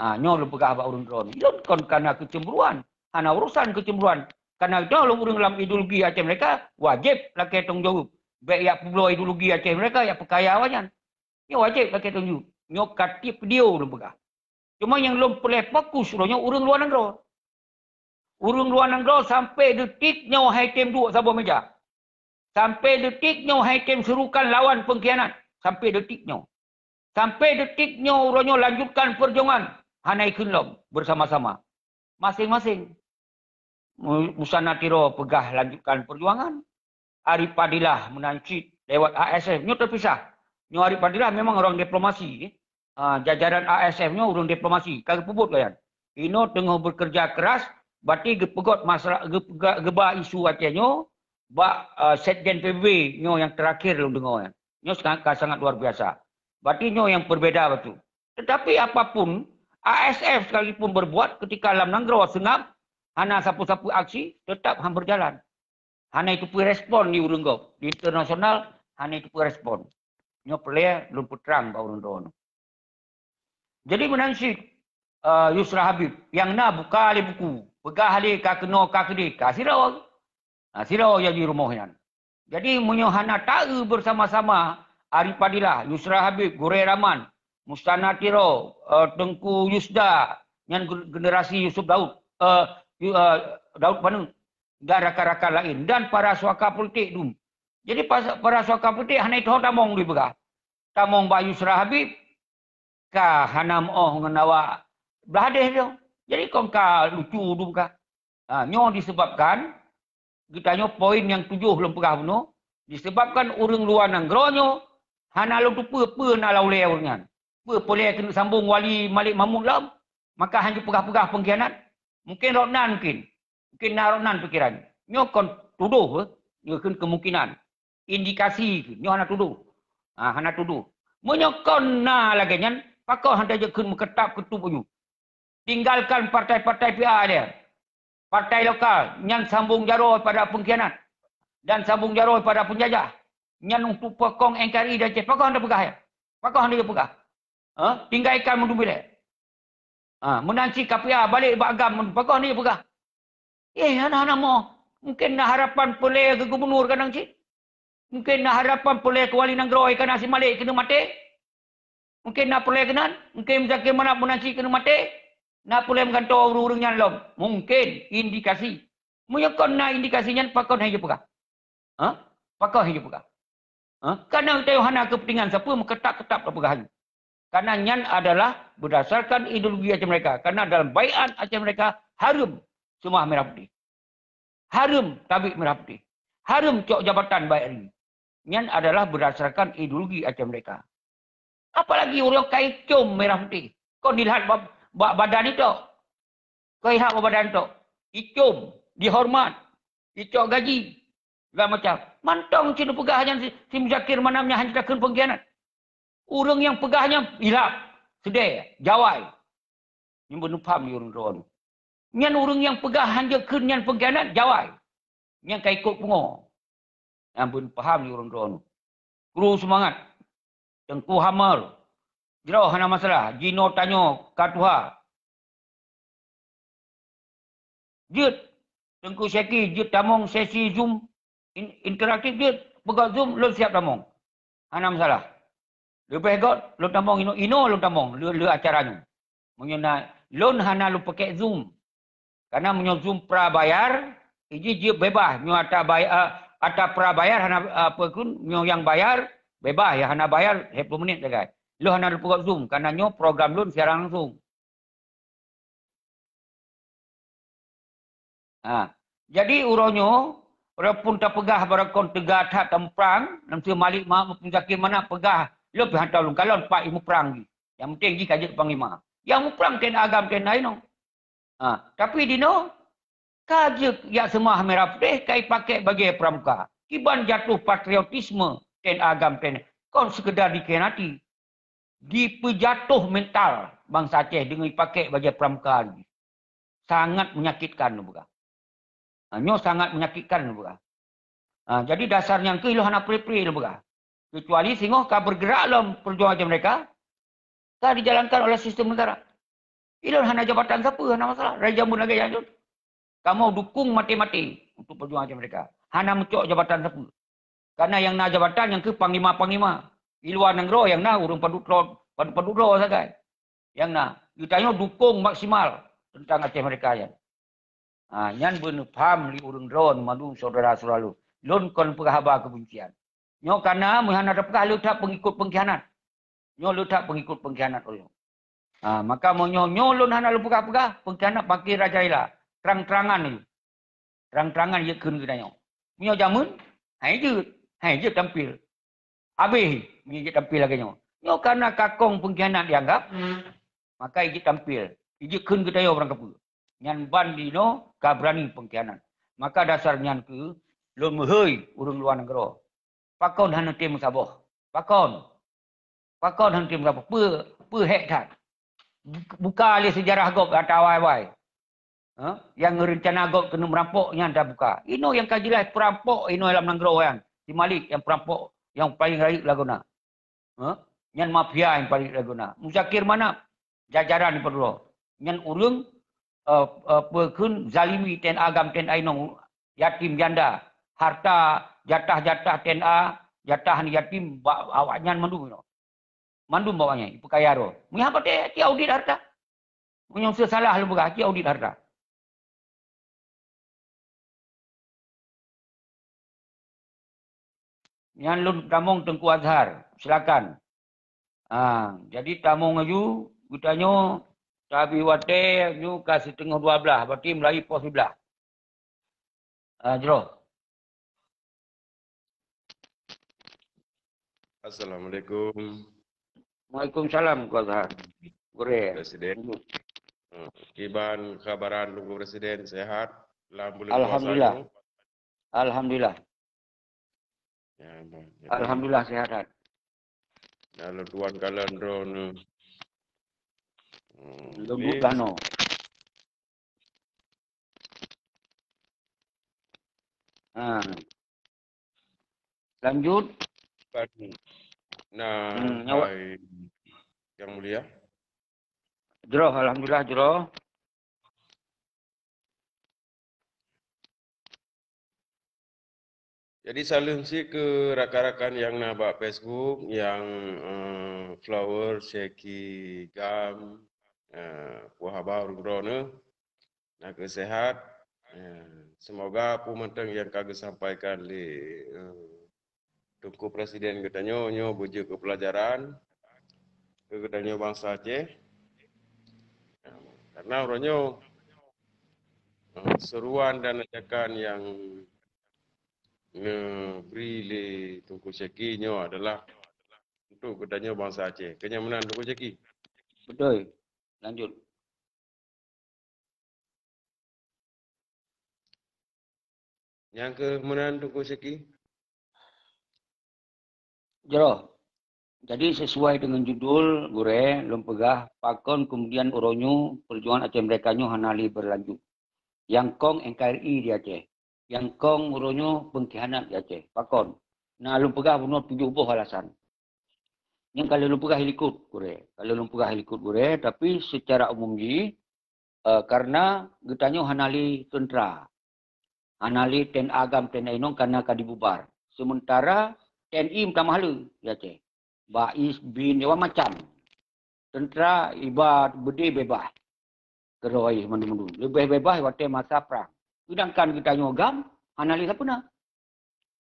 Ha, nyoe lôn peugah bak ureuëng droeneuh. Lôn kon kana keucemburuan. Hana urusan keucemburuan. Kana droe lôn ureuëng lam ideologi Aceh Merdeka, wajéb lakée tanggong jaweueb. Bék yak peubloe ideologi Aceh Merdeka, yak peukaya awaknyan. Nyoe wajéb lakée tanggong jaweueb. Nyoe ka tiep video lôn peugah. Cuma nyang lôn peureulée fokus uroe nyoe ureuëng luwa nanggroe. Ureuëng luwa nanggroe sampai detik nyoe hai tem duek saboh meja. Sampai detik nyoe hai tem seurukan lawan pengkhianat. Sampai detik nyoe. Sampai detik nyoe uroe nyoe lanjutkan perjuangan. Hana ikheun lom bersama-sama. Masing-masing. Mu-, Musanna Tiro peugah lanjutkan perjuangan. Arif Fadilah meunan cit lewat A S F. Nyoe teupisah. Nyoe Arif Fadilah memang orang diplomasi, eh. Ah, jajaran A S F nyoe ureuëng diplomasi. Ka geupeubuet kalian. Inoe teungoh bekerja keras, berarti geupeugot masalah, geupeugah, geuba isu Aceh nyoe bak, ah, Sekjen P B B nyoe nyang terakhir lôn deungoe nyan. Nyoe sangat, ka sangat luar biasa. Berarti nyoe nyang berbeda betul. Tetapi apapun, A S F sekalipun berbuat ketika lam nanggroe seungab, hana sapeue-sapeue aksi, tetap han berjalan. Hana itupeue respon di ureuëng gob. Di internasional, hana itupeue respon. Nyoe peureulée lôn peutrang bak ureuëng droeneuh. Jadi meunan cit, eh, Yusra Habib, nyang na buka lé buku, peugah lé ka keunoe ka keudeh, ka sidroe. Ha, sidroe nyang di rumoh nyan. Jadi meunyoe hana taeu bersama-sama Arif Fadilah, Yusra Habib, Gurée Rahman, Musanna Tiro, eh, Teungku Yusda, nyan ge-, generasi Yusuf Daud, eh, Yu-, eh, Daud Panut, dan rakan-rakan laén, dan para suaka politik dum. Jadi pas-, para suaka politik hana itoh tamong dipeugah. Tamong bak Yusra Habib, ka hana meuoh ngon awak blah deh nyoe. Jadi kon ka lucu dum ka. Ha, nyoe disebabkan, geutanyoe poin nyang tujoh lôn peugah bunoe, disebabkan ureuëng luwa nanggroe nyoe hana lôn tupeue peue na lam ulée ureuëng nyan. Peue peureulée keuneuk sambong Wali Malik Mahmud lom, maka hana jipeugah-peugah pengkhianat. Mungkin rot nan mungkin. Mungkin na rot nan pikiran. Nyoe kon tudoh, eh. Nyoe kheun kemungkinan. Indikasi kheun. Nyoe hana tudoh. Ha, hana tudoh. Meunyoe kon na lagée nyan, pakon hana jeuet kheun meukeutap keutup uju. Tinggalkan partai-partai P A dia. Partai lokal, nyan sambong jaroe pada pengkhianat dan sambong jaroe pada penjajah. Nyan untuk pokong N K R I dan Aceh. Pakon hana peugah ya? Pakon hana peugah? Ha? Tinggalkan mandum ilée. Ha, meunan cit K P A balek bak agam, pakon hana peugah? Eh, hana, hana moh. Mungkin na harapan peureulée keu gubernur kadang cit. Mungkin na harapan peureulée keu wali nanggroe kana si Malik keuneuk maté. Mungkin na peureulèe keunan, mungkin Muzakir Manaf meunan cit keuneuk maté, na peureulèe meugantoe ureueng-ureueng nyan lom. Mungkin indikasi. Meunyoe kon na indikasi nyan, pakon han jipeugah? Ha? Pakon han jipeugah? Ha? Karena geutanyoe hana keupeuntengan sapeue, meukeutap-keutap tapeugah nyan. Karena nyan adalah berdasarkan ideologi Aceh Merdeka. Karena dalam baiat Aceh Merdeka hareuem seumah merah putih. Hareuem tabik merah putih. Hareuem cok jabatan baiat. Nyan adalah berdasarkan ideologi Aceh Merdeka. Apalagi ureueng ka icom merah putih. Kon dilat bak, bak badan itok. Kon dilat bak badan itok. Icom, dihormat, icok gaji, segala macam. Mantong cit neupeugah nyan si, si Muzakir Manaf nyan hana takheun pengkhianat. Ureueng nyang peugah nyan ilap, seudeh, jawai. Nyan beuneupaham lé ureueng droeneuh. Nyan ureueng nyang peugah han jeuet kheun nyan pengkhianat, jawai. Nyang ka ikot pungo. Nyan beuneupaham lé ureueng droeneuh. Kru seumangat. Teungku Hamar. Jroh hana masalah. Jinoe tanyoe ka tuha. Jeuet. Teungku Syeki, jeuet tamong sesi Zoom in-, interaktif jeuet. Peugöt Zoom, lôn siap tamong. Hana masalah. Leubeh göt lôn tamong inoe, inoe lôn tamong le, le acara nyoe. Meunyoe na, lôn hana lôn pakai Zoom. Karena meunyoe Zoom pra bayar, iji jeuet bebas. Nyoe ata bay-, eh, ata pra bayar hana, eh, apa kun, nyoe nyang bayar, bebas ya, hana bayar, sepuluh menit sagai. Lôn hana lôn peugöt Zoom, karena nyoe program lôn siaran langsung. Ha. Jadi uroe nyoe, walaupun tapeugah barokon teuga that tamuprang, nam si Malik Mahmud Muzakir Manaf peugah, lôn pih hantom lôn kalon pat imuprang jih. Yang penting jih ka jeuet panglima. Yang muprang T N A agam T N A inoe. Ha, tapi dinoe, ka jeuet jak seumah merah putih, ka ipakai bajée pramuka. Kiban jatuh patriotisme T N A agam T N A. Kon sekedar dikhianati. Dipeujatuh mental bansa Aceh deungon ipakai bajée pramuka jih. Sangat menyakitkan, lôn peugah. Ha, nyoe sangat menyakitkan, lôn peugah. Ha, jadi dasar nyan keuh ilôn hana pri-pri, lôn peugah. Kecuali singoh ka bergerak lom perjuangan Aceh Merdeka, ka dijalankan oleh sistem negara. Ilôn hana jabatan sapeue, hana masalah. Dari jameun lagée nyan lôn. Kamoe dukung maté-maté untuk perjuangan Aceh Merdeka. Hana meucok jabatan sapeue. Karena nyang na jabatan nyang keuh panglima-panglima. Di luwa nanggroe nyang na ureuëng padub droe, padub-padub droe sagai. Nyang na, geutanyoe dukung maksimal tentang Aceh Merdeka nyan. Ha, nyan beuneupaham lé ureuëng droe mandum syedara-syedara lôn. Lôn kon peugah haba keubencian. Nyoe kana meuhana tapeugah le that pengikut pengkhianat. Nyoe le that pengikut pengkhianat ureuëng. Ha, maka meunyoe nyoe lôn hana lôn peugah-peugah, pengkhianat makin rajalela. Terang-terangan laju. Terang-terangan jeuet kheun geutanyoe. Meunyoe jameun, hai jeuet, hai jeuet tampil. Habéh meunyoe jeuet tampil lagée nyoe. Nyoe kana kakong pengkhianat dianggap, maka ijeuet tampil, ijeuet kheun geutanyoe barang kapeue. Nyan ban dinoe ka beurani pengkhianat. Maka dasar nyan keuh lôn meuhôi ureuëng luwa nanggroe. Pakon hana tem meusaboh? Pakon? Pakon hana tem meusaboh? Peue, peue hék that? Buka lé seujarah gob ata awai-awai. Ha? Nyang rencana gob keuneuk meurampok nyan tabuka. Inoe nyang ka jeulaih peurampok inoe lam nanggroe nyan. Si Malik nyang peurampok nyang paleng rayeuk lagoena. Ha? Nyan mafia nyang paleng rayeuk lagoena. Muzakir Manaf, jajaran di Paduro. Nyan ureuëng, eh, eh, peue kheun zalimi T N A agam T N A inong, yatim janda, harta, jatah-jatah T N A, jatah yatim bak awaknyan mandum inoe. Mandum bak awaknyan, ipeukaya droe. Meunyo hana patéh, ci audit harta. Meunyo seusalah lôn peugah, ci audit harta. Nyan lôn tamong Teungku Azhar, silakan. Ah, jadi tamong laju, geutanyoe tabi watée nyoe ka siteungoh dua blaih, berarti mulai poh siblaih. Ah, jroh. Assalamualaikum. Waalaikumsalam, Teungku Azhar. Gurée. Presiden. Hmm. Kiban kabaran Teungku Presiden, sehat? Lam bulan puasa Alhamdulillah. Nyoe? Alhamdulillah. Ya, Bang. Jadi, Alhamdulillah, sehat. Lalu tuan kalian droeneuh. Hmm, lembut dah no. Ha. Lanjut. Nah, hmm, nyawa. Hai, Yang Mulia. Jroh, alhamdulillah, jroh. Jadi, saleuem cit keu rakan-rakan nyang na bak Facebook, nyang, eh, follower, Syeki Gam, eh, peue haba ureuëng droeneueh, na keusehat. Eh, semoga peue mantong nyang ka geusampaikan lé, eh, Teungku Presiden geutanyoe nyoe beujeuet keu peulajaran keu geutanyoe bansa Aceh. Karena uroe nyoe, eh, seruan dan ajakan nyang neubri lé Teungku Syeki nyoe adalah untuk geutanyoe bansa Aceh. Keu nyang meunan Teungku Syeki. Betul. Lanjut. Nyang keu meunan Teungku Syeki. Jroh. Jadi sesuai dengan judul gurée, lôn peugah pakon kemudian uroe nyoe perjuangan Aceh Merdeka nyoe hana lé berlanjut. Nyang kong N K R I di Aceh. Nyang kong uroe nyoe pengkhianat di Aceh. Pakon? Na lôn peugah bunoe tujoh boh alasan. Nyang ka lôn peugah likot gurée. Ka lôn peugah likot gurée, tapi secara umum jih, eh, karena geutanyoe hana lé teuntera. Hana lé T N A Gam, T N A inong karena ka dibubar. Sementara T N I meutamah le di Aceh. Bais, bin, macam-macam. Teuntera iba beudé beubaih. Keurôi mandum-mandum. Leubeh beubaih watée masa prang. Sedangkan geutanyoe Gam hana lé sapeue na.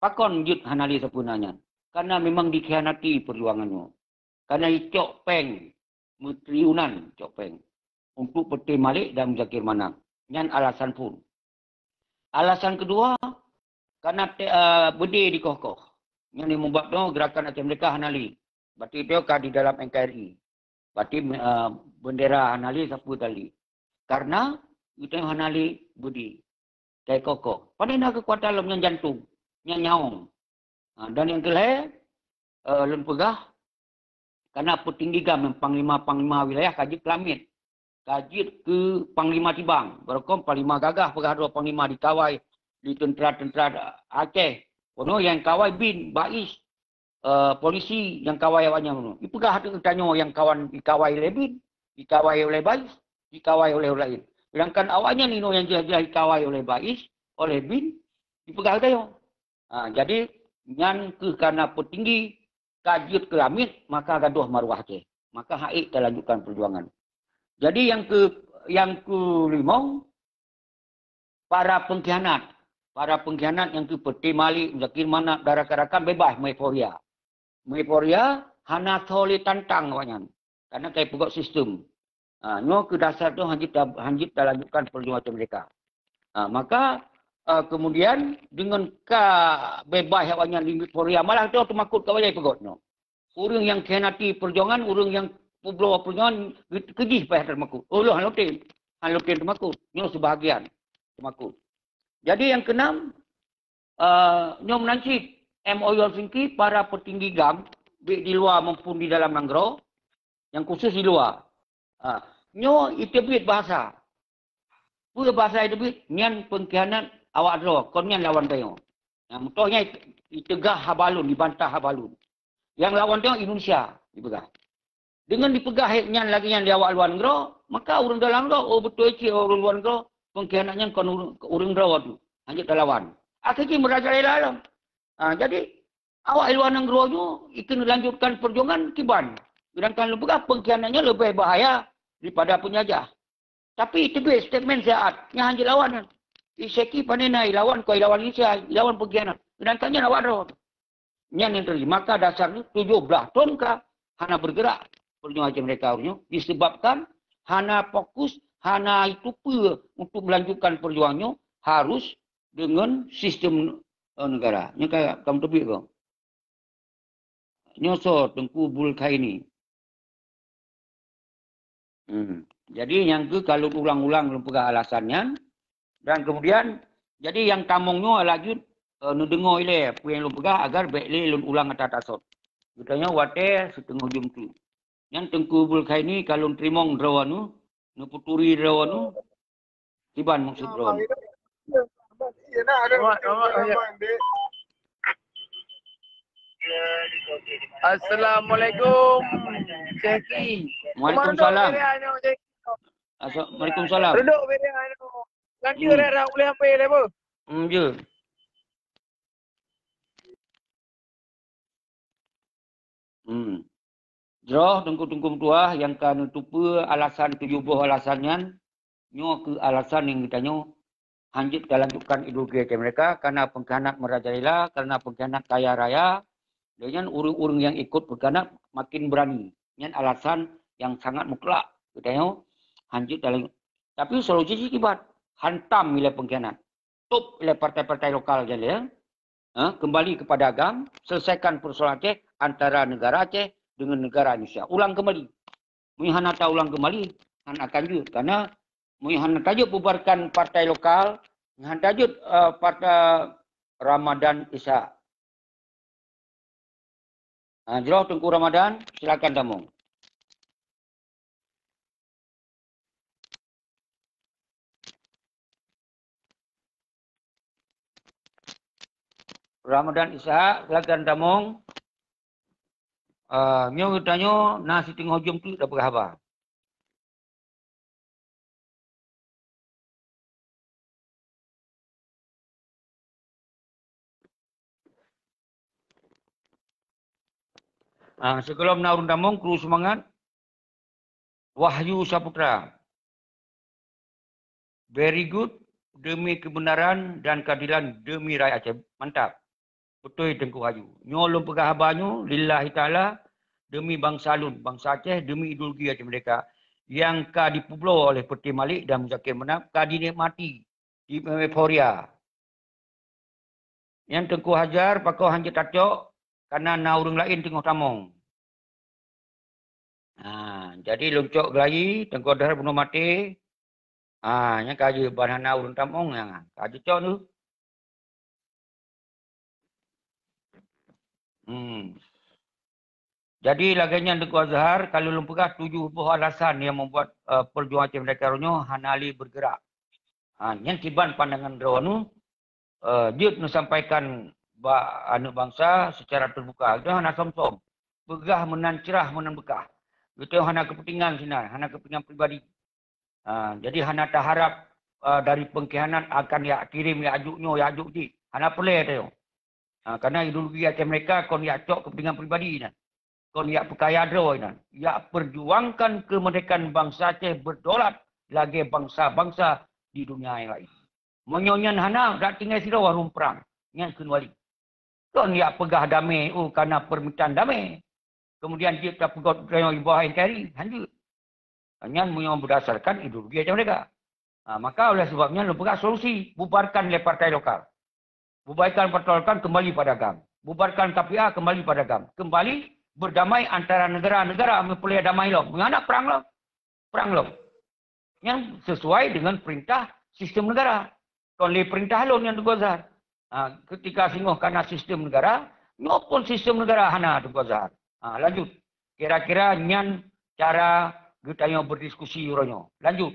Pakon jeuet hana lé sapeue na nyan? Karena memang dikhianati perjuangan nyoe. Karena icok péng, meutriliunan cok péng untuk Peuté Malik dan Muzakir Manaf. Nyan alasan phon. Alasan keudua, karena te-, eh, beudé dikoh-koh. Nyan nyang meubab droe gerakan Aceh Merdeka hana lé. Berarti droe ka di dalam N K R I. Berarti, eh, bendera hana lé sapeue tali. Karena geutanyoe hana lé beudé. Kai kokoh. Pane na keukuatan lom nyan jantong, nyan nyawöng. Ha, dan nyang keulhée, eh, lôn peugah, karena peutinggi Gam nyang panglima-panglima wilayah ka jeuet keu lamiet. Ka jeuet keu panglima tibang. Barokon panglima gagah peugah droe panglima dikawai di teuntera-teuntera Aceh. Kono nyang kawai bin, bais, eh, polisi nyang kawai awaknyan nyoe. Ipeugah ateueh geutanyoe nyang kawan dikawai lé bin, dikawai oleh bais, dikawai oleh ureuëng laén. Sedangkan awaknyan inoe nyang jeulaih-jeulaih dikawai oleh bais, oleh bin, ipeugah geutanyoe. Ha, jadi, nyan keuh karena peutinggi ka jeuet keu lamiet, maka gadoh maruah Aceh. Maka hak ék talanjutkan perjuangan. Jadi, nyang keu-, nyang keulimong, para pengkhianat. Para pengkhianat nyang keu Peuté Malik, Muzakir Manaf, dan rakan-rakan beubaih meueuforia. Meueuforia hana soe lé tantang awaknyan. Karena ka ipeugöt sistem. Ha, nyoe keu dasar tu hanjeuet ta-, hanjeuet talanjutkan perjuangan Aceh Merdeka. Ha, maka, eh, kemudian deungon ka beubaih awaknyan di meueuforia, malah tu teumakot ka wajai peugöt nyoe. Ureuëng nyang khianati perjuangan, ureuëng nyang peubloe perjuangan, keujih payah teumakot. Oh, lôn hana lôn tem. Hana lôn tem teumakot. Nyoe seubahagian teumakot. Jadi nyang keunam, eh, nyoe meunan cit, M O U Helsinki, para peutinggi Gam, baik di luwa maupun di dalam nanggroe, nyang khusus di luwa. Ah, nyoe iteubiet bahasa. Peue bahasa iteubiet? Nyan pengkhianat awak droe, kon nyan lawan tanyoe. Nyang meutoh nyan iteugah haba lôn, dibantah haba lôn. Nyang lawan tanyoe Indonesia, dipeugah. Deungon dipeugah nyan lagée nyan lé awak luwa nanggroe, maka ureuëng dalam nanggroe, oh, beutôi cit ureuëng luwa nanggroe, pengkhianat nyan kon ureuëng, ureuëng droe tu. Hanjeuet talawan. Akhé jih meurajalela lom. Ah, jadi, awak luwa nanggroe nyoe ikheun lanjutkan perjuangan kiban. Sedangkan lôn peugah pengkhianat nyoe leubeh bahaya daripada penjajah. Tapi teubiet statement siat, nyan hanjeuet lawan nyan. Syeki pane na ilawan, kon ilawan Indonesia, ilawan pengkhianat. Sedangkan nyan awak droe. Nyan nyang teujadi. Maka dasar nyoe tujoh blaih thon ka hana bergerak perjuangan Aceh Merdeka nyoe disebabkan hana fokus, hana itu peue untuk melanjutkan perjuangan nyoe harus deungon sistem, eh, negara. Nyoe ka, ka meuteubiet ko. Nyoe soe Teungku Bulkhaini. Hmm. Jadi nyang keu ka lôn ulang-ulang lôn peugah alasan nyan. Dan kemudian, jadi nyang tamong nyoe laju, eh, neudeungoe ilée peue nyang lôn peugah agar bék lé lôn ulang ata tasot. Geutanyoe watée siteungoh jeuem tu. Nyan Teungku Bulkhaini ka lôn teurimong droe nyoe, neupeuturi droe nyoe, kiban maksud droe nyoe. Assalamualaikum, Syeki. Waalaikumsalam. Assalamualaikum. Duduk beda anu. Nanti hmm. Orang-orang boleh apa dia apa? Hmm, je. Hmm. Jroh teungku-teungku meutuah nyang ka neutupeue alasan tujoh boh alasan nyan, nyoe keuh alasan nyang geutanyoe hanjeuet talanjutkan ideologi mereka, karena pengkhianat merajalela, karena pengkhianat kaya raya, dan nyan ureuëng-ureuëng nyang ikut pengkhianat makin berani. Nyan alasan nyang sangat mutlak geutanyoe hanjeuet talanjut. Tapi solusi jih kiban, hantam ilée pengkhianat. Top ilée partai-partai lokal jalée, eh, kembali kepada agam, selesaikan persoalan Aceh antara negara Aceh dengan negara Indonesia. Ulang kembali. Meunyoe hana taulang kembali, hana akan jeuet. Karena meunyoe hana tajeuet bubarkan partai lokal, hana tajeuet, eh, partai Ramadan Isa. Ha, jroh Teungku Ramadan, silakan tamong. Ramadan Ishak, silakan tamong. Ah, nyoe geutanyoe na siteungoh jeuem teuk tapeugah haba. Ah, sigohlom na ureuëng tamong, kru seumangat. Wahyu Saputra. Very good. Demi kebenaran dan keadilan demi rakyat Aceh. Mantap. Beutôi Teungku Wahyu. Nyoe lôn peugah haba nyoe lillahi ta'ala, demi bansa lôn, bansa Aceh, demi ideologi Aceh Merdeka nyang ka dipeubloe oleh Peuti Malik dan Muzakir Manaf, ka dinikmati di euforia. Nyan Teungku Hajar, pakon hanjeuet tacok, karena na ureuëng laén teungoh tamong. Ha, jadi lôn cok geulayi, Teungku Hajar bunoe maté. Ha, nyan ka jeuet ban hana ureuëng tamong nyan. Ka jeuet cok tu. Hmm. Jadi lagée nyan Teungku Azhar, kalau lôn peugah tujoh boh alasan yang membuat, eh, perjuangan Aceh Merdeka nyoe hana lé bergerak. Ha, nyan kiban pandangan droeneuh, eh, jeuet neusampaikan bak aneuëk bansa secara terbuka. Geutanyoe hana som-som. Peugah meunan cerah, meunan beukah. Geutanyoe hana kepentingan sinan, hana kepentingan pribadi. Ha, jadi hana taharap, eh, dari pengkhianat akan jak kirim, jak juk nyoe, jak juk jih. Hana peureulée tanyoe. Ha, karena ideologi Aceh Merdeka kon jak cok kepentingan pribadi nan. Kon jak peukaya droe nan. Jak perjuangkan kemerdekaan bansa Aceh berdaulat lagée bansa-bansa di dunia yang lain. Meunyoe nyan hana, dak tinggai sidroe warong perang. Nyan kheun wali. Kon jak peugah damé, oh, karena permintaan damé. Kemudian jeuet tapeugot droe iboh N K R I, hanjeuet. Nyan meunyoe berdasarkan ideologi Aceh Merdeka. Ha, maka oleh sebab nyan lôn peugah solusi, bubarkan lé partai lokal. Bubarkan partai lokal, kembali pada agam. Bubarkan K P A, kembali pada agam. Kembali berdamai antara negara-negara, meupeureulée damai lom. Meunyoe hana perang lom. Perang lom. Nyan sesuai dengan perintah sistem negara. Kon lé perintah lôn nyan Teungku Azhar. Ha, ketika singoh kana sistem negara, nyoe pun sistem negara hana Teungku Azhar. Ha, lanjut. Kira-kira nyan cara geutanyoe berdiskusi uroe nyoe. Lanjut.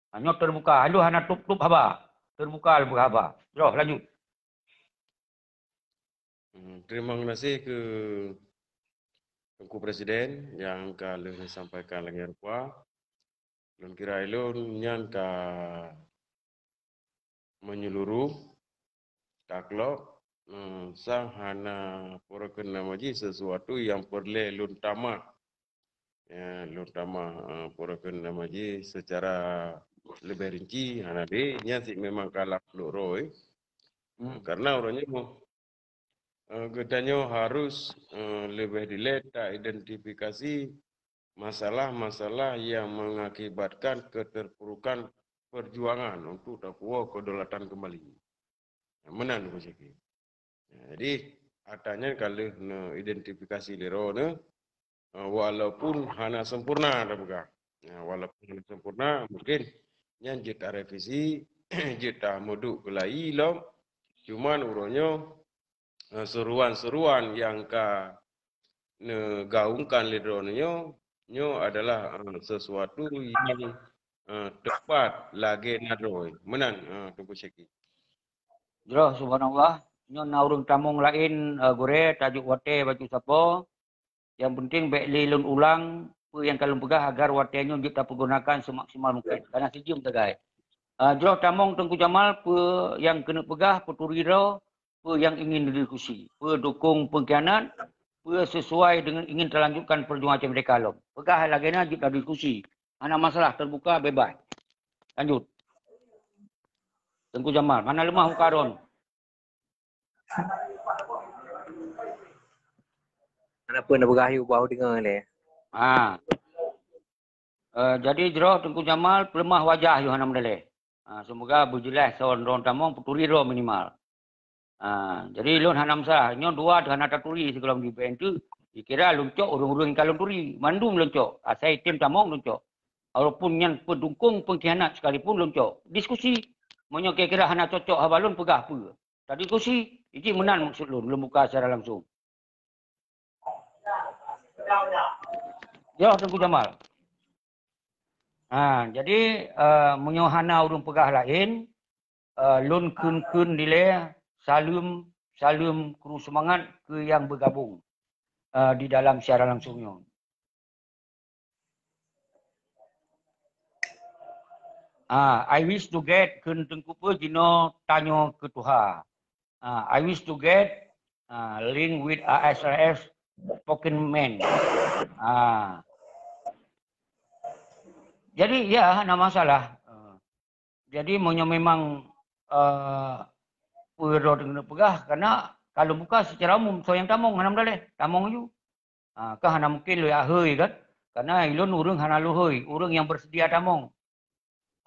Ha, nyoe terbuka. Lôn hana tup-tup haba. Terbuka lôn haba. Jroh, lanjut. Hmm, terima kasih ke Teungku Presiden nyang ka lheueh neusampaikan lagée rupa. Lôn kira ulôn nyan ka menyeluruh, taklok, eh, sang hana pura keunan maji sesuatu nyang peureulée lôn tamah. Ya, lôn tamah, eh, pura keunan maji secara leubeh rinci, hana deh, nyan cit memang ka lam plôk roh, eh. Hmm. Karena uroe nyoe, eh, geutanyoe harus, eh, leubeh dilée taidentifikasi masalah-masalah yang mengakibatkan keterpurukan perjuangan untuk tapuwoe kedaulatan kembali. Meunan Teungku Syekh. Jadi, atra nyan ka lheueh neuidentifikasi lé droeneuh, eh, walaupun hana sempurna tapeugah. Nah, walaupun hana sempurna, mungkin nyan jeuet tarevisi, jeuet tameuduek keulayi lom. Cuman uroe nyoe, eh, seruan-seruan nyang ka neugaungkan lé droeneuh nyoe, nyoe adalah, eh, sesuatu nyang, eh, teupat lagée na droe. Meunan, eh, Teungku Syekh. Jroh, subhanallah. Nyoe na ureuëng tamong laén, eh, gurée, tajok watée bacut sapo. Nyang penting bék lé lôn ulang peue nyang ka lôn peugah agar watée nyoe jeuet tapeugunakan seumaksimal mungkin. Kana sijeuem sagai. Ah, jroh tamong Teungku Jamal peue nyang keuneuk peugah, peuturi droe, peue nyang ingin didiskusi, peue dukong pengkhianat, Peue sesuai dengan ingin talanjutkan perjuangan Aceh Merdeka lom. Peugah lagèe na jeuet tadiskusi. Hana masalah, terbuka, bebas. Lanjut. Teungku Jamal, hana leumah muka droen. Kenapa nak bergayu bau dengar ni? Ha. Eh, jadi jroh Teungku Jamal peuleumah wajah yoh hana meudaleh. Ha, semoga beujeulaih soe droen tamong peuturi droe minimal. Ha, jadi lôn hana masalah. Nyoe dua teuh hana taturi sigohlom jibée teuk. Dikira lôn cok ureueng-ureueng nyang ka lôn turi. Mandum lôn cok. Asai tem tamong lôn cok. Walaupun nyan peudukong pengkhianat sekalipun lôn cok. Diskusi. Meunyoe kira-kira hana cocok haba lôn peugah peue. Tadiskusi. Iji meunan maksud lôn, lôn buka secara langsung. Ya, Teungku Jamal. Ha, jadi, eh, meunyoe hana ureueng peugah laén, eh, lôn kheun-kheun dilée saleuem, saleuem kru seumangat keu nyang beugabong, eh, di dalam siaran langsung nyoe. Ah, I wish to get kheun Teungku peue jinoe tanyoe keu tuha. Ah, I wish to get, ah, link with A S R S spokesman. Ah. Jadi, ya, hana masalah. Ah. Jadi, meunyoe memang, eh, peue droe keuneuk peugah, karena ka lôn buka secara umum, soe nyang tamong, hana meudaleh, tamong aju. Ah, ka hana mungkin lôn jak hôi kan? Karena ulôn ureueng hana lôn hôi, ureueng nyang bersedia tamong.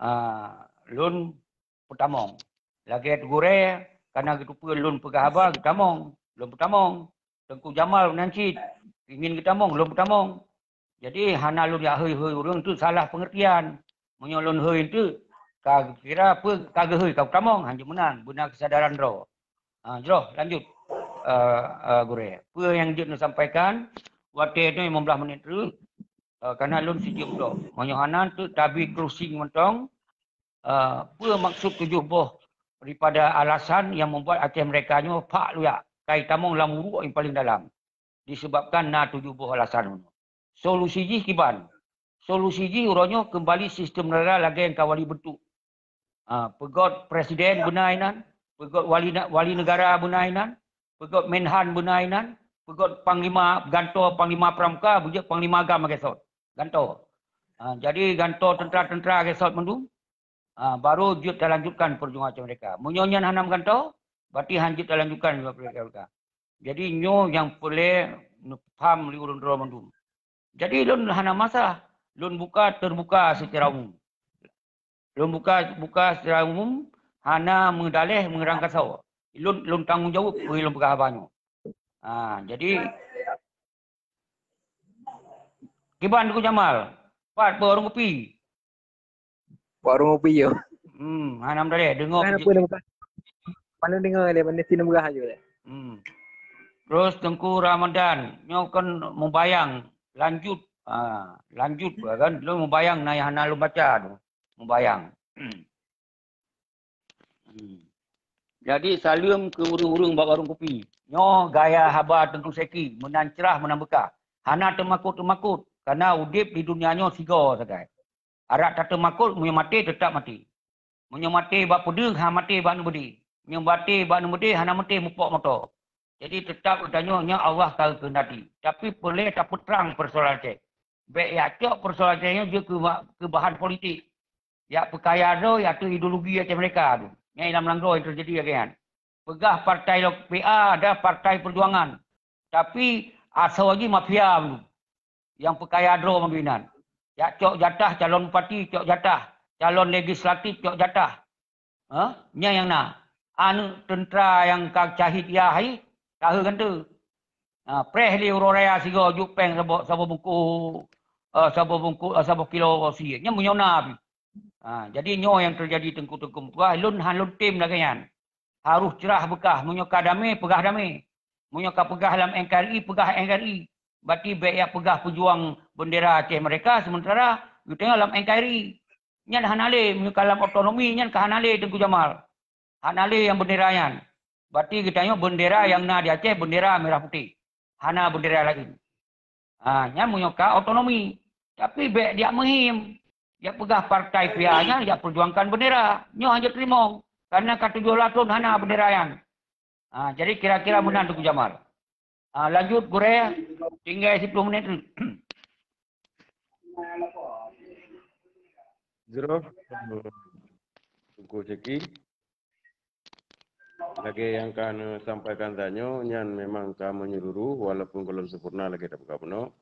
Ah, lôn peutamong. Lagèe gurèe, karena geuteupeue lôn peugah haba, geutamong. Lôn peutamong. Teungku Jamal meunan cit, ingin geutamong, lôn peutamong. Jadi, hana lôn jak hôi-hôi ureueng tu salah pengertian. Meunyoe lôn hôi tu, ka kira peue ka geuhôi, ka peutamong, hanjeuet meunan, beuna kesadaran droe. Ha, jroh, lanjut, eh, eh, gurèe. Peue nyang jeuet neusampaikan, watèe nyoe limong blaih menit treuk, eh, karena lôn sijeuem droe. Meunyoe hana teuk tabi closing mantong, eh, peue maksud tujoh boh daripada alasan nyang membuat Aceh Merdeka nyoe phak luyak, kai tamong lam uruek nyang paling dalam. Disebabkan na tujoh boh alasan. Solusi jih kiban? Solusi jih uroe nyoe keumbali sistem negara lagèe nyang ka wali beuntuk. Ha, peugöt presiden beuna inan, peugöt wali na-, wali negara beuna inan, peugöt menhan beuna inan, peugöt panglima gantoe, panglima pramuka, beujeuet panglima agam lagèe sot. Gantoe. Ha, jadi gantoe tentara-tentara lagèe sot mandum. Ha, baru jeuet talanjutkan perjuangan Aceh Merdeka. Meunyoe nyan hana meugantoe, berarti han jeuet talanjutkan perjuangan Aceh Merdeka. Jadi nyoe nyang peureulèe neupaham lé ureueng droe mandum. Jadi lôn hana masalah. Lôn buka terbuka secara umum. Lôn buka, buka secara umum, hana meudaleh meurangkasoe. Lôn, lôn tanggong jaweueb peue lôn peugah haba nyoe. Ha, jadi kiban Teungku Jamal, pat bak warong kupi? Bak warong kupi yo. Hmm, hana meudaleh, deungoe. Kan apa dah buka? Mana dengar dia, mana sini murah aja deh. Hmm. Terus Teungku Ramadan, nyoe kan mubayang lanjut. Ha, lanjut kan. Lôn mubayang na nyang hana lôn baca tu. Mubayang. Hmm. Jadi saleuem keu ureueng-ureueng bak warong kupi. Nyoe gaya haba Teungku Seki, meunan crah meunan beukah. Hana teumakot-teumakot, karena udeb di dunia nyoe sigoe sagai. Arak tateumakot, meunyoe maté teutap maté. Meunyoe maté bak peudeueng, han maté bak neubeudé. Meunyoe maté bak neubeudé, hana maté mupok moto. Jadi teutap geutanyoe nyoe Allah ka geukeunati. Tapi peureulèe tapeutrang peusoalan Aceh. Bèk jak cok peusoalan Aceh nyoe jeuet keu ba-, keu bahan politik. Jak peukaya droe, jak ateueh ideologi Aceh Merdeka tu. Nyan lam nanggroe nyang teujadi lagèe nyan. Peugah partai lo-, P A ada partai perjuangan. Tapi asoe jih mafia tu. Nyang peukaya droe mandum inan. Jak cok jatah calon bupati, cok jatah calon legislatif, cok jatah. Ha? Nyan nyang na. Aneuk teuntra nyang ka syahid yah hai, tahe ganteue. Ha, preh lé uroe raya sigoe jok péng saboh, saboh bungkôh, eh, saboh bungkôh, eh, saboh kilo sie. Nyan meunyoe na pih. Ha, jadi nyoe nyang teujadi teungku-teungku meutuah, lôn han lôn tem lagèe nyan. Harôh crah beukah, meunyoe ka damé, peugah damé. Meunyoe ka peugah lam N K R I, peugah N K R I. Berarti bèk jak peugah peujuang bendera Aceh Merdeka, sementara geutanyoe lam N K R I. Nyan hana lé, meunyoe ka lam otonomi, nyan ka hana lé Teungku Jamal. Hana lé nyang bendera nyan. Berarti geutanyoe bendera nyang na di Aceh, bendera merah putih. Hana bendera laén. Ha, nyan meunyoe ka otonomi. Tapi bèk jak meuhim. Jak peugah partai pihak nyan, jak perjuangkan bendera. Nyoe han jeuet teurimong. Karena ka tujoh lapan thon hana bendera nyan. Ha, jadi kira-kira meunan Teungku Jamal. Ah, lanjut, Gurèe. Tinggai siploh minit. Jroh, Teungku Syeki. Lagèe nyang ka neusampaikan tanyoe, nyan memang ka menyeluruh, walaupun gohlom sempurna lagèe tapeugah bunoe.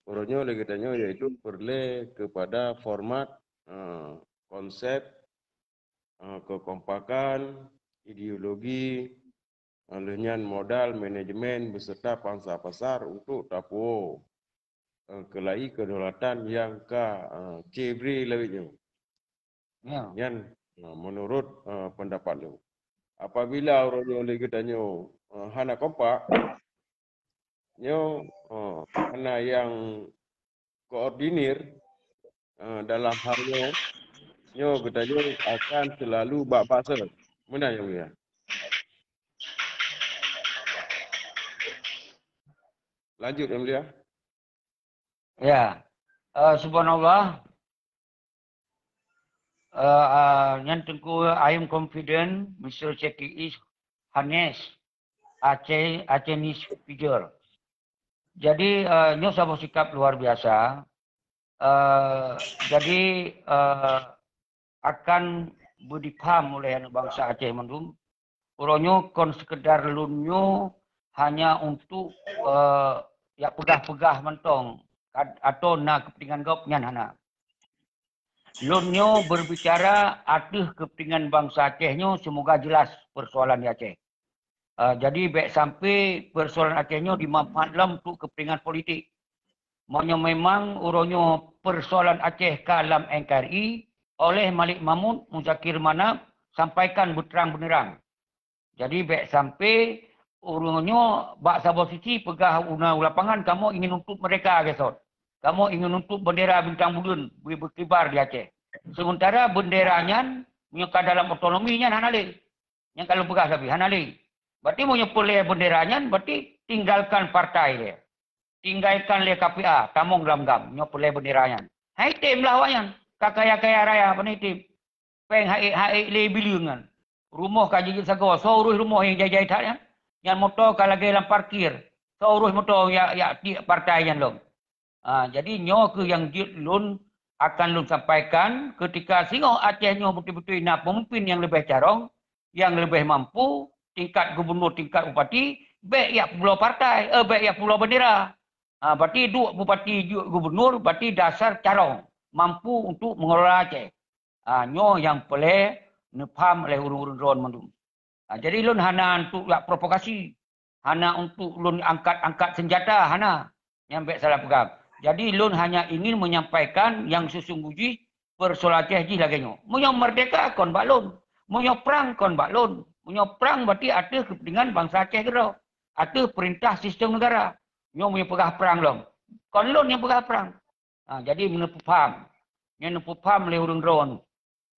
Uroe nyoe lagèe tanyoe, yaitu peureulèe kepada format, eh, konsep, eh, kekompakan, ideologi, eh, lheueh nyan modal, manajemen beserta pansa pasar untuk tapuwoe, eh, keulai kedaulatan nyang ka, eh, cebri lawét nyoe. Ya. Nyan, eh, menurut, eh, pendapat lôn. Apabila uroe nyoe lé geutanyoe, eh, hana kompak, nyoe, eh, hana nyang koordinir, eh, dalam hal nyoe, nyoe geutanyoe akan selalu bak basa. Meunan, Yang Mulia. Lanjut, Yang Mulia. Ya. Eh, subhanallah. Eh, eh, nyan Teungku, I am confident Mister Syeki is harness Aceh, Acehese figure. Jadi, eh, nyoe saboh sikap luar biasa. Eh, jadi, eh, akan beudipaham oleh aneuk bansa Aceh mandum. Uroe nyoe kon sekedar lôn nyoe hanya untuk, eh, jak peugah-peugah mantong kad-, atau na keupeuntengan gob, nyan hana. Lôn nyoe berbicara ateueh keupeuntengan bansa Aceh nyoe, semoga jelas persoalan di Aceh. Ah, jadi bèk sampai persoalan Aceh nyoe dimanfaat lom untuk kepentingan politik. Meunyoe memang uroe nyoe persoalan Aceh ka lam N K R I, oleh Malik Mahmud, Muzakir Manaf, sampaikan beuterang-beuneurang. Jadi bèk sampai uroe nyoe bak saboh sisi peugah u lapangan, kamoe ingin nuntut merdeka, gesot. Kamoe ingin nuntut bendera bintang buleuen beu-, beukibar di Aceh. Sementara bendera nyan, meunyoe ka dalam otonomi nyan hana lé. Nyang ka lôn peugah sabe, hana lé. Berarti meunyoe peureulèe bendera nyan, berarti tinggalkan partai lé. Tinggalkan lé K P A, tamong lam GAM, nyoe peureulèe bendera nyan. Hai tem lah awak nyan, ka kaya-kaya raya, pane tem. Pèng hai, hai lé bilion nyan. Rumoh ka jijeuet sagoe, soe urus rumoh nyang jai-jai that nyan. Nyan moto ka lagèe lam parkir. Soe urus moto yak, yak tiek partai nyan lom. Ah, jadi nyoe keuh nyang jeuet lôn akan lôn sampaikan, ketika singoh Aceh nyoe beutôi-beutôi na peumimpin nyang leubeh carông, nyang leubeh mampu, tingkat gubunur, tingkat bupati, bèk yak peubloe partai, eh, bèk yak peubloe bendera. Ah, berarti duek bupati, duek gubunur, berarti dasar carông, mampu untuk mengelola Aceh. Ah, nyoe nyang peureulèe neupaham lé ureueng-ureueng droen mandum. Ah, jadi lôn hana untuk yak provokasi. Hana untuk lôn angkat-angkat senjata, hana. Nyan bèk salah peugah. Jadi lôn hanya ingin menyampaikan nyang sesungguh jih persoalan Aceh jih lagèe nyoe. Meunyoe merdeka kon bak lôn. Meunyoe prang kon bak lôn. Meunyoe prang berarti ateueh keupeuntengan bansa Aceh keudroe. Ateueh peurintah sistem negara. Nyoe meunyoe peugah prang lom. Kon lôn nyang peugah prang. Ha, jadi meuneupeupham. Nyan neupeupham lé ureueng droen.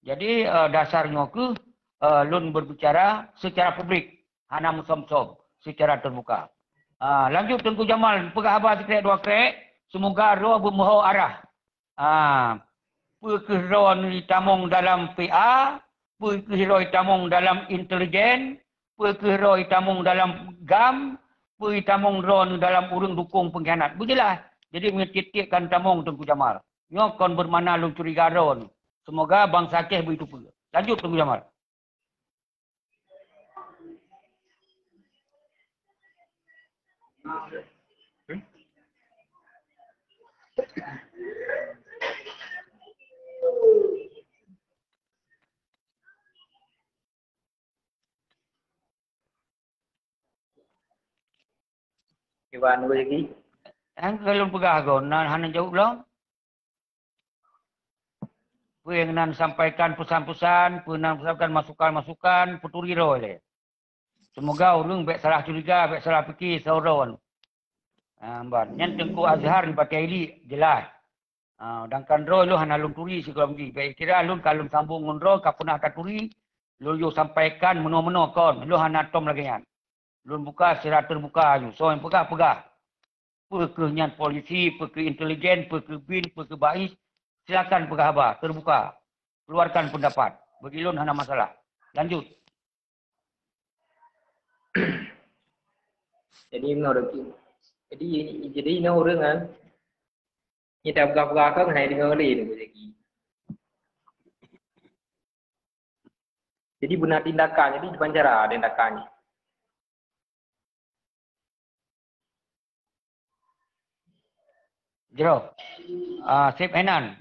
Jadi, eh, dasar nyoe keuh, eh, lôn berbicara secara publik, hana meusom-som, secara terbuka. Ah, lanjut Teungku Jamal, peugah haba sikrek dua krek, semoga droe beumeuho arah. Ah, peu kheueh droe neutamong dalam P A, peu kheueh droe neutamong dalam intelijen, peu kheueh droe neutamong dalam GAM, peu neutamong droe dalam ureueng dukong pengkhianat. Beujeulaih. Jadi, meunyoe tiep-tiep ka neutamong Teungku Jamal. Nyoe kon beumakna lôn curiga droe. Semoga bansa Aceh beuteupeue. Lanjut Teungku Jamal. Iwan Wegi. Nyang ka lôn peugah goe, na hana jaweueb lom? Peue nyang na sampaikan pesan-pesan, peue na sampaikan masukan-masukan, peuturi droe lé. Semoga ureueng bèk salah curiga, bèk salah pike sidroe. Ah, ban. Nyan Teungku Azhar di Batèe Iliek, jeulaih. Ah, sedangkan droe lôn hana lôn turi sigohlom jih. Bèk kira lôn ka lôn sambông ngon droe, ka peunah taturi, lôn yue sampaikan meunoe-meunoe kon. Lôn hana tom lagèe nyan. Lôn buka secara terbuka nyoe. Soe nyang peugah, peugah. Peu kheueh nyan polisi, peu kheueh intelijen, peu kheueh bin, peu kheueh bais, silakan peugah haba, terbuka. Keluarkan pendapat. Bagi lôn hana masalah. Lanjut. Jadi inoe ureueng, jadi, jadi inoe ureueng kan, nyita peugah-peugah kan hai deungoe lé ni jadi. Jadi beuna tindakan, jadi dipancara tindakan ni. Jroh. Ah, Sép Henan.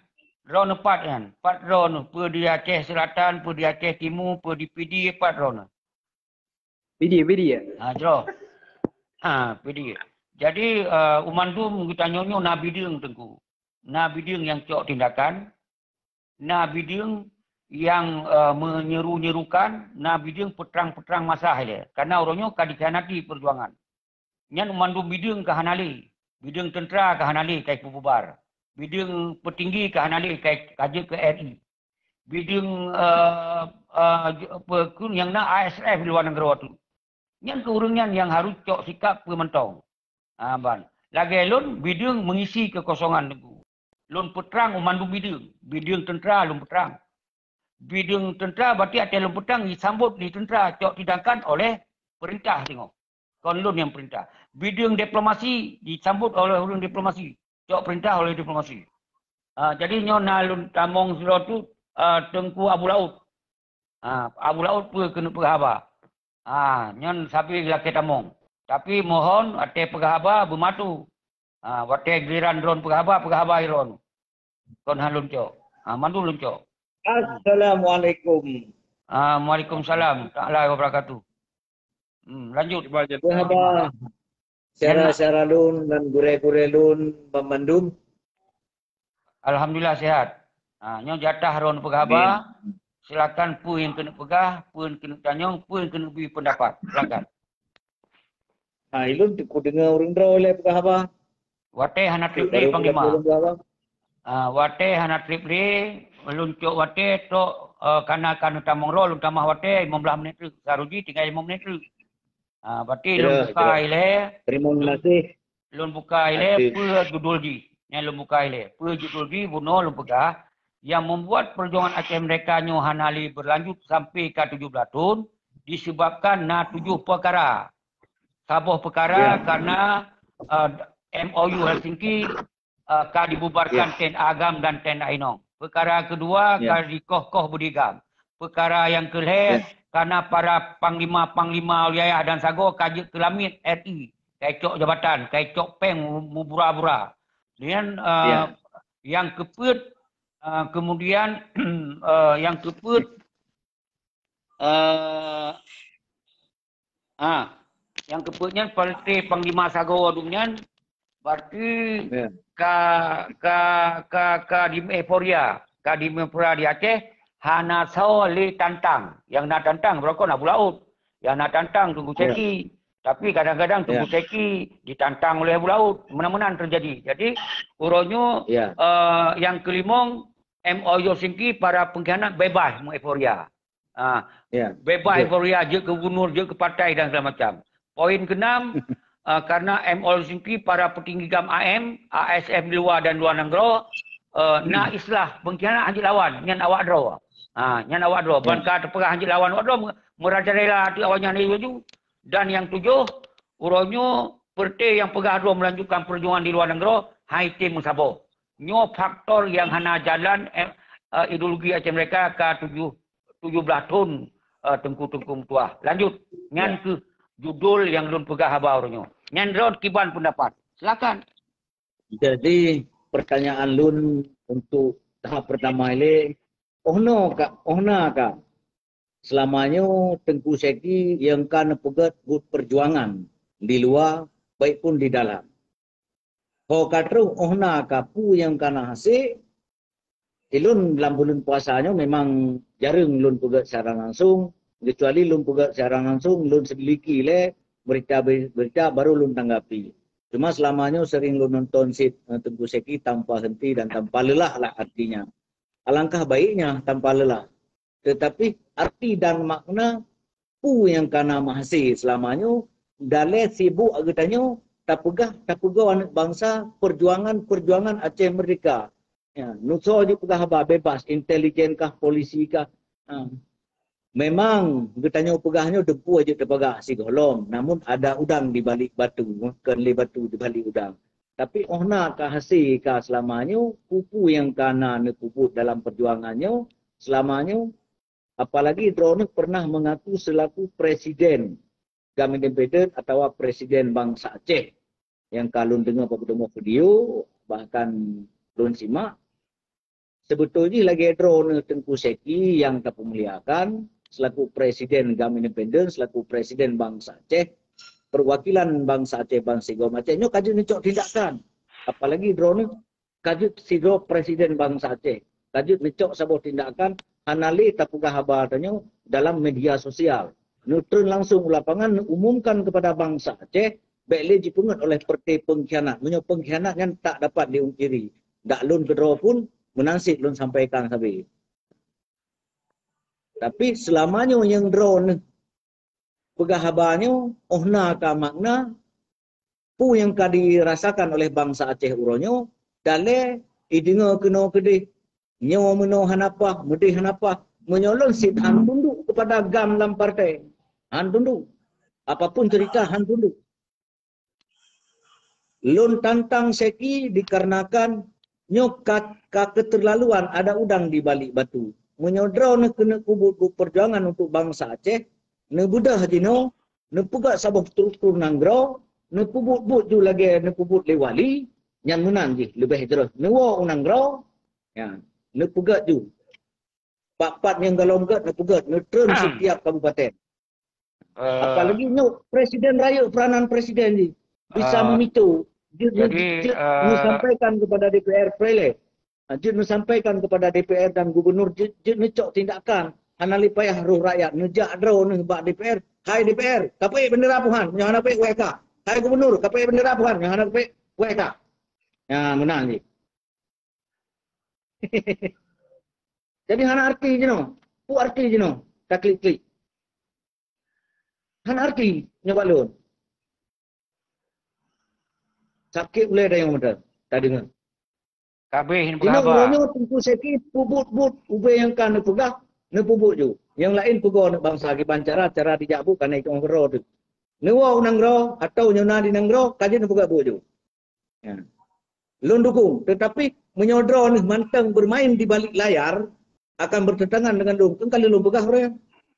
Droeneuh pat nyan. Pat droeneuh. Peue di Aceh Selatan, peue di Aceh Timu, peue di Pidie, pat droeneuh. Pidie, Pidie. Ah, jroh. Ha, Pidie. Jadi, eh, u mandum geutanyoe nyoe na bideueng Teungku. Na bideueng nyang cok tindakan, na bideueng nyang, eh, menyeru-nyerukan, na bideueng peutrang-peutrang masa ilée. Karena uroe nyoe ka dikhianati peujuangan. Nyan mandum bideueng ka hana lé. Bideueng teuntra ka hana lé, ka ipeububar. Bideueng peutinggi ka hana lé, ka, ka jeuet keu R I. Bideueng, eh, eh, apa, nyang na A S F di luwa nanggroe tu. Nyan keuh ureueng nyan nyang harôh cok sikap peue mantong. Ah, ban. Lagée lôn, bideueng mengisi kekosongan Teungku. Lôn peutrang u mandum bideueng. Bideueng teuntra lôn peutrang. Bideueng teuntra berarti watée lôn peutrang jisambot di teuntra, cok tindakan oleh peurintah singoh. Kon lôn nyang peurintah. Bideueng diplomasi jisambot oleh ureueng diplomasi, cok peurintah oleh diplomasi. Ah, jadi nyoe na lôn tamong sidroe tu, ah, Teungku Abu Laôt. Ah, Abu Laôt peue keuneuk peugah haba. Ah, nyan sabe lakée tamong. Tapi mohon watée peugah haba beumatu. Ah, watée giliran droeneuh peugah haba, peugah haba droeneuh. Kon han lôn cok. Ah, mandum lôn cok. Assalamualaikum. Ah, waalaikumsalam taala wabarakatuh. Hmm, lanjut. Peugah haba. Syedara-syedara lôn dan gurée-gurée lôn banmandum. Alhamdulillah sehat. Ha, nyoe jatah droeneuh peugah haba. Amin. Silakan peue nyang keuneuk peugah, peue nyang keuneuk tanyong, peue nyang keuneuk bri peundapat. Silakan. Ha, ilôn teuk kudeungoe ureueng droe lé peugah haba. Watée hana treb lé Panglima. Ah, watée hana treb lé, lôn cok watée tok, eh, kana ka neutamong droe, lôn tamah watée limong blaih menit treuk. Saroe jih tinggai limong menit treuk. Ah, berarti lôn buka ilée. Terima kasih. Lôn buka ilée peue judul jih. Nyan lôn buka ilée. Peue judul jih bunoe lôn peugah, yang membuat perjuangan Aceh Merdeka nyoe hana lé berlanjut sampai ka tujoh blaih thon disebabkan na tujoh peukara. Saboh peukara karena, eh, M O U Helsinki, eh, ka dibubarkan T N A GAM dan T N A Inong. Peukara keudua ka dikoh-koh beudé GAM. Peukara nyang keulhée karena para panglima-panglima wilayah dan sagoe ka jeuet keu lamiet R I, ka icok jabatan, ka icok péng mu-, mubura-bura. Nyan, eh, nyang keupeuet, eh, kemudian, eh, nyang keupeuet, eh, ah, nyang keupeuet nyan partai panglima sagoe dum nyan, berarti ka, ka, ka, ka di euforia, ka di euforia di Aceh, hana soe lé tantang. Nyang na tantang beurokon Abu Laôt. Nyang na tantang Teungku Seki. Tapi kadang-kadang Teungku Seki ditantang oleh Abu Laôt. Meunan-meunan teujadi. Jadi, uroe nyoe, eh, nyang keulimong, M O U Helsinki para pengkhianat bebas meueuforia. Ah, bebas euforia, jeuet keu gubernur, jeuet keu partai dan segala macam. Poin keenam, ah, karena M O U Helsinki para petinggi GAM A M, A S F di luwa dan luwa nanggroe, eh, na istilah pengkhianat hanjeuet lawan, nyan awak droe. Ah, nyan awak droe. Ban ka teupeugah hanjeuet lawan awak droe, me-, meurajalela ateueh awak nyan laju. Dan nyang tujoh, uroe nyoe, partai nyang peugah droe melanjutkan perjuangan di luwa nanggroe, hai tem meusaboh. Nyoe faktor nyang hana jalan, eh, eh, ideologi Aceh Merdeka ka tujoh, tujoh blaih thon, eh, teungku-teungku meutuah. Lanjut, nyan keuh judul nyang lôn peugah haba uroe nyoe. Nyan droe kiban peundapat. Silakan. Jadi, pertanyaan lôn untuk tahap pertama ilée, oh no ka, oh na ka, selama nyoe Teungku Seki nyang ka neupeugét buet perjuangan di luwa, baik pun di dalam. Ho ka troh oh na ka peue nyang ka na hasé, ilôn lam buleuen puasa nyoe memang jareueng lôn peugét siaran langsung, kecuali lôn peugét siaran langsung, lôn seulidiki lé berita-berita, baru lôn tanggapi. Cuma selama nyoe sering lôn nonton cit, eh, Teungku Seki tanpa henti dan tanpa lelah lah artinya. Alangkah baiknya tanpa lelah. Tetapi arti dan makna peue nyang ka na meuhasé seulama nyoe, dalé sibuk geutanyoe tapeugah, tapeugoe aneuëk bansa perjuangan-perjuangan Aceh Merdeka. Ya, nyoe soe jipeugah haba bebas, intelijen kah, polisi kah. Ha. Memang geutanyoe peugah nyoe teumpuh jeuet teupagak sigohlom, namun ada udang di balik batu, kon lé batu di balik udang. Tapi óh na ka hase ka seulama nyoe, peue-peue nyang ka na neupeubuet dalam peujuangan nyoe, seulama nyoe, apalagi droeneuh pernah mengaku selaku presiden GAM Independen atawa presiden bansa Aceh. Nyang ka lôn deungoe bak peuteumé video, bahkan lôn simak, seubeutôi jih lagée droeneuh Teungku Seki nyang tapeumuliakan selaku presiden GAM Independen, selaku presiden bansa Aceh, perwakilan bansa Aceh, bansa sigom Aceh, nyoe ka jeuet neucok tindakan. Apalagi droeneuh ka jeuet sidroe presiden bansa Aceh, ka jeuet neucok saboh tindakan, hana lé tapeugah haba tanyoe dalam media sosial. Neutreun langsung u lapangan, neuumumkan kepada bansa Aceh, bék lé jipeungeut oleh peureuté pengkhianat. Meunyoe pengkhianat nyan tak dapat diungkiri, dak lôn keudroe pun meunan cit lôn sampaikan sabe. Tapi seulama nyoe nyang droeneuh peugah haba nyoe, óh na ka makna, peue nyang ka dirasakan oleh bansa Aceh uroe nyoe, dalé ideungoe keunoe keudeh, nyoe meunoe hana paih, meudeh hana paih. Meunyoe lôn cit han tunduk kepada GAM lam partai, han tunduk. Apapun cerita, han tunduk. Lôn tantang Seki dikarenakan nyoe ka, ka keterlaluan, ada udang di balik batu. Meunyoe droeneuh keuneuk peubuet buet peujuangan untuk bansa Aceh, neubeudôh jinoe, neupeugét saboh struktur nanggroe, neupeubuet-buet ju lagée neupeubuet lé wali, nyan meunan jih leubeh jroh. Neuwoe u nanggroe, ya, neupeugét ju. Pat-pat nyang gohlom gét neupeugét, neutreun setiap kabupaten. Eh, apalagi nyoe presiden rayeuk peranan presiden jih. Bisa eh, memicu. Jeuet jadi, jeuet eh, neusampaikan kepada D P R Prilek. Ha, jeuet neusampaikan kepada D P R dan gubernur, jeuet, jeuet neucok tindakan. Hana lé payah roh rakyat neujak droeneuh bak D P R. Hai D P R, kapeuék bendera puhan, nyoe hana peuék W K. Hai gubernur, kapeuék bendera puhan, nyoe hana peuék W K. Ya, meunan jih. Jadi hana arti jinoe. Peue arti jinoe? Taklik-klik. Hana arti nyoe bak lôn. Sakét ulée dayong meuda tadeungoe. Kabeh neupeuhaba. Inoe uroe nyoe Teungku Seki peubuet-buet ubé nyang ka neupeugah, neupeubuet ju. Nyang laén peugoe aneuk bansa kiban cara, cara dijak buet ka na itong keudroe teuh. Neuwoe u nanggroe atawa nyoe na di nanggroe, ka jeuet neupeugah buet ju. Ya. Lôn dukung, tetapi meunyoe droeneuh mantong bermain di balik layar, akan bertentangan dengan lôn. Kan ka lôn peugah uroe nyan.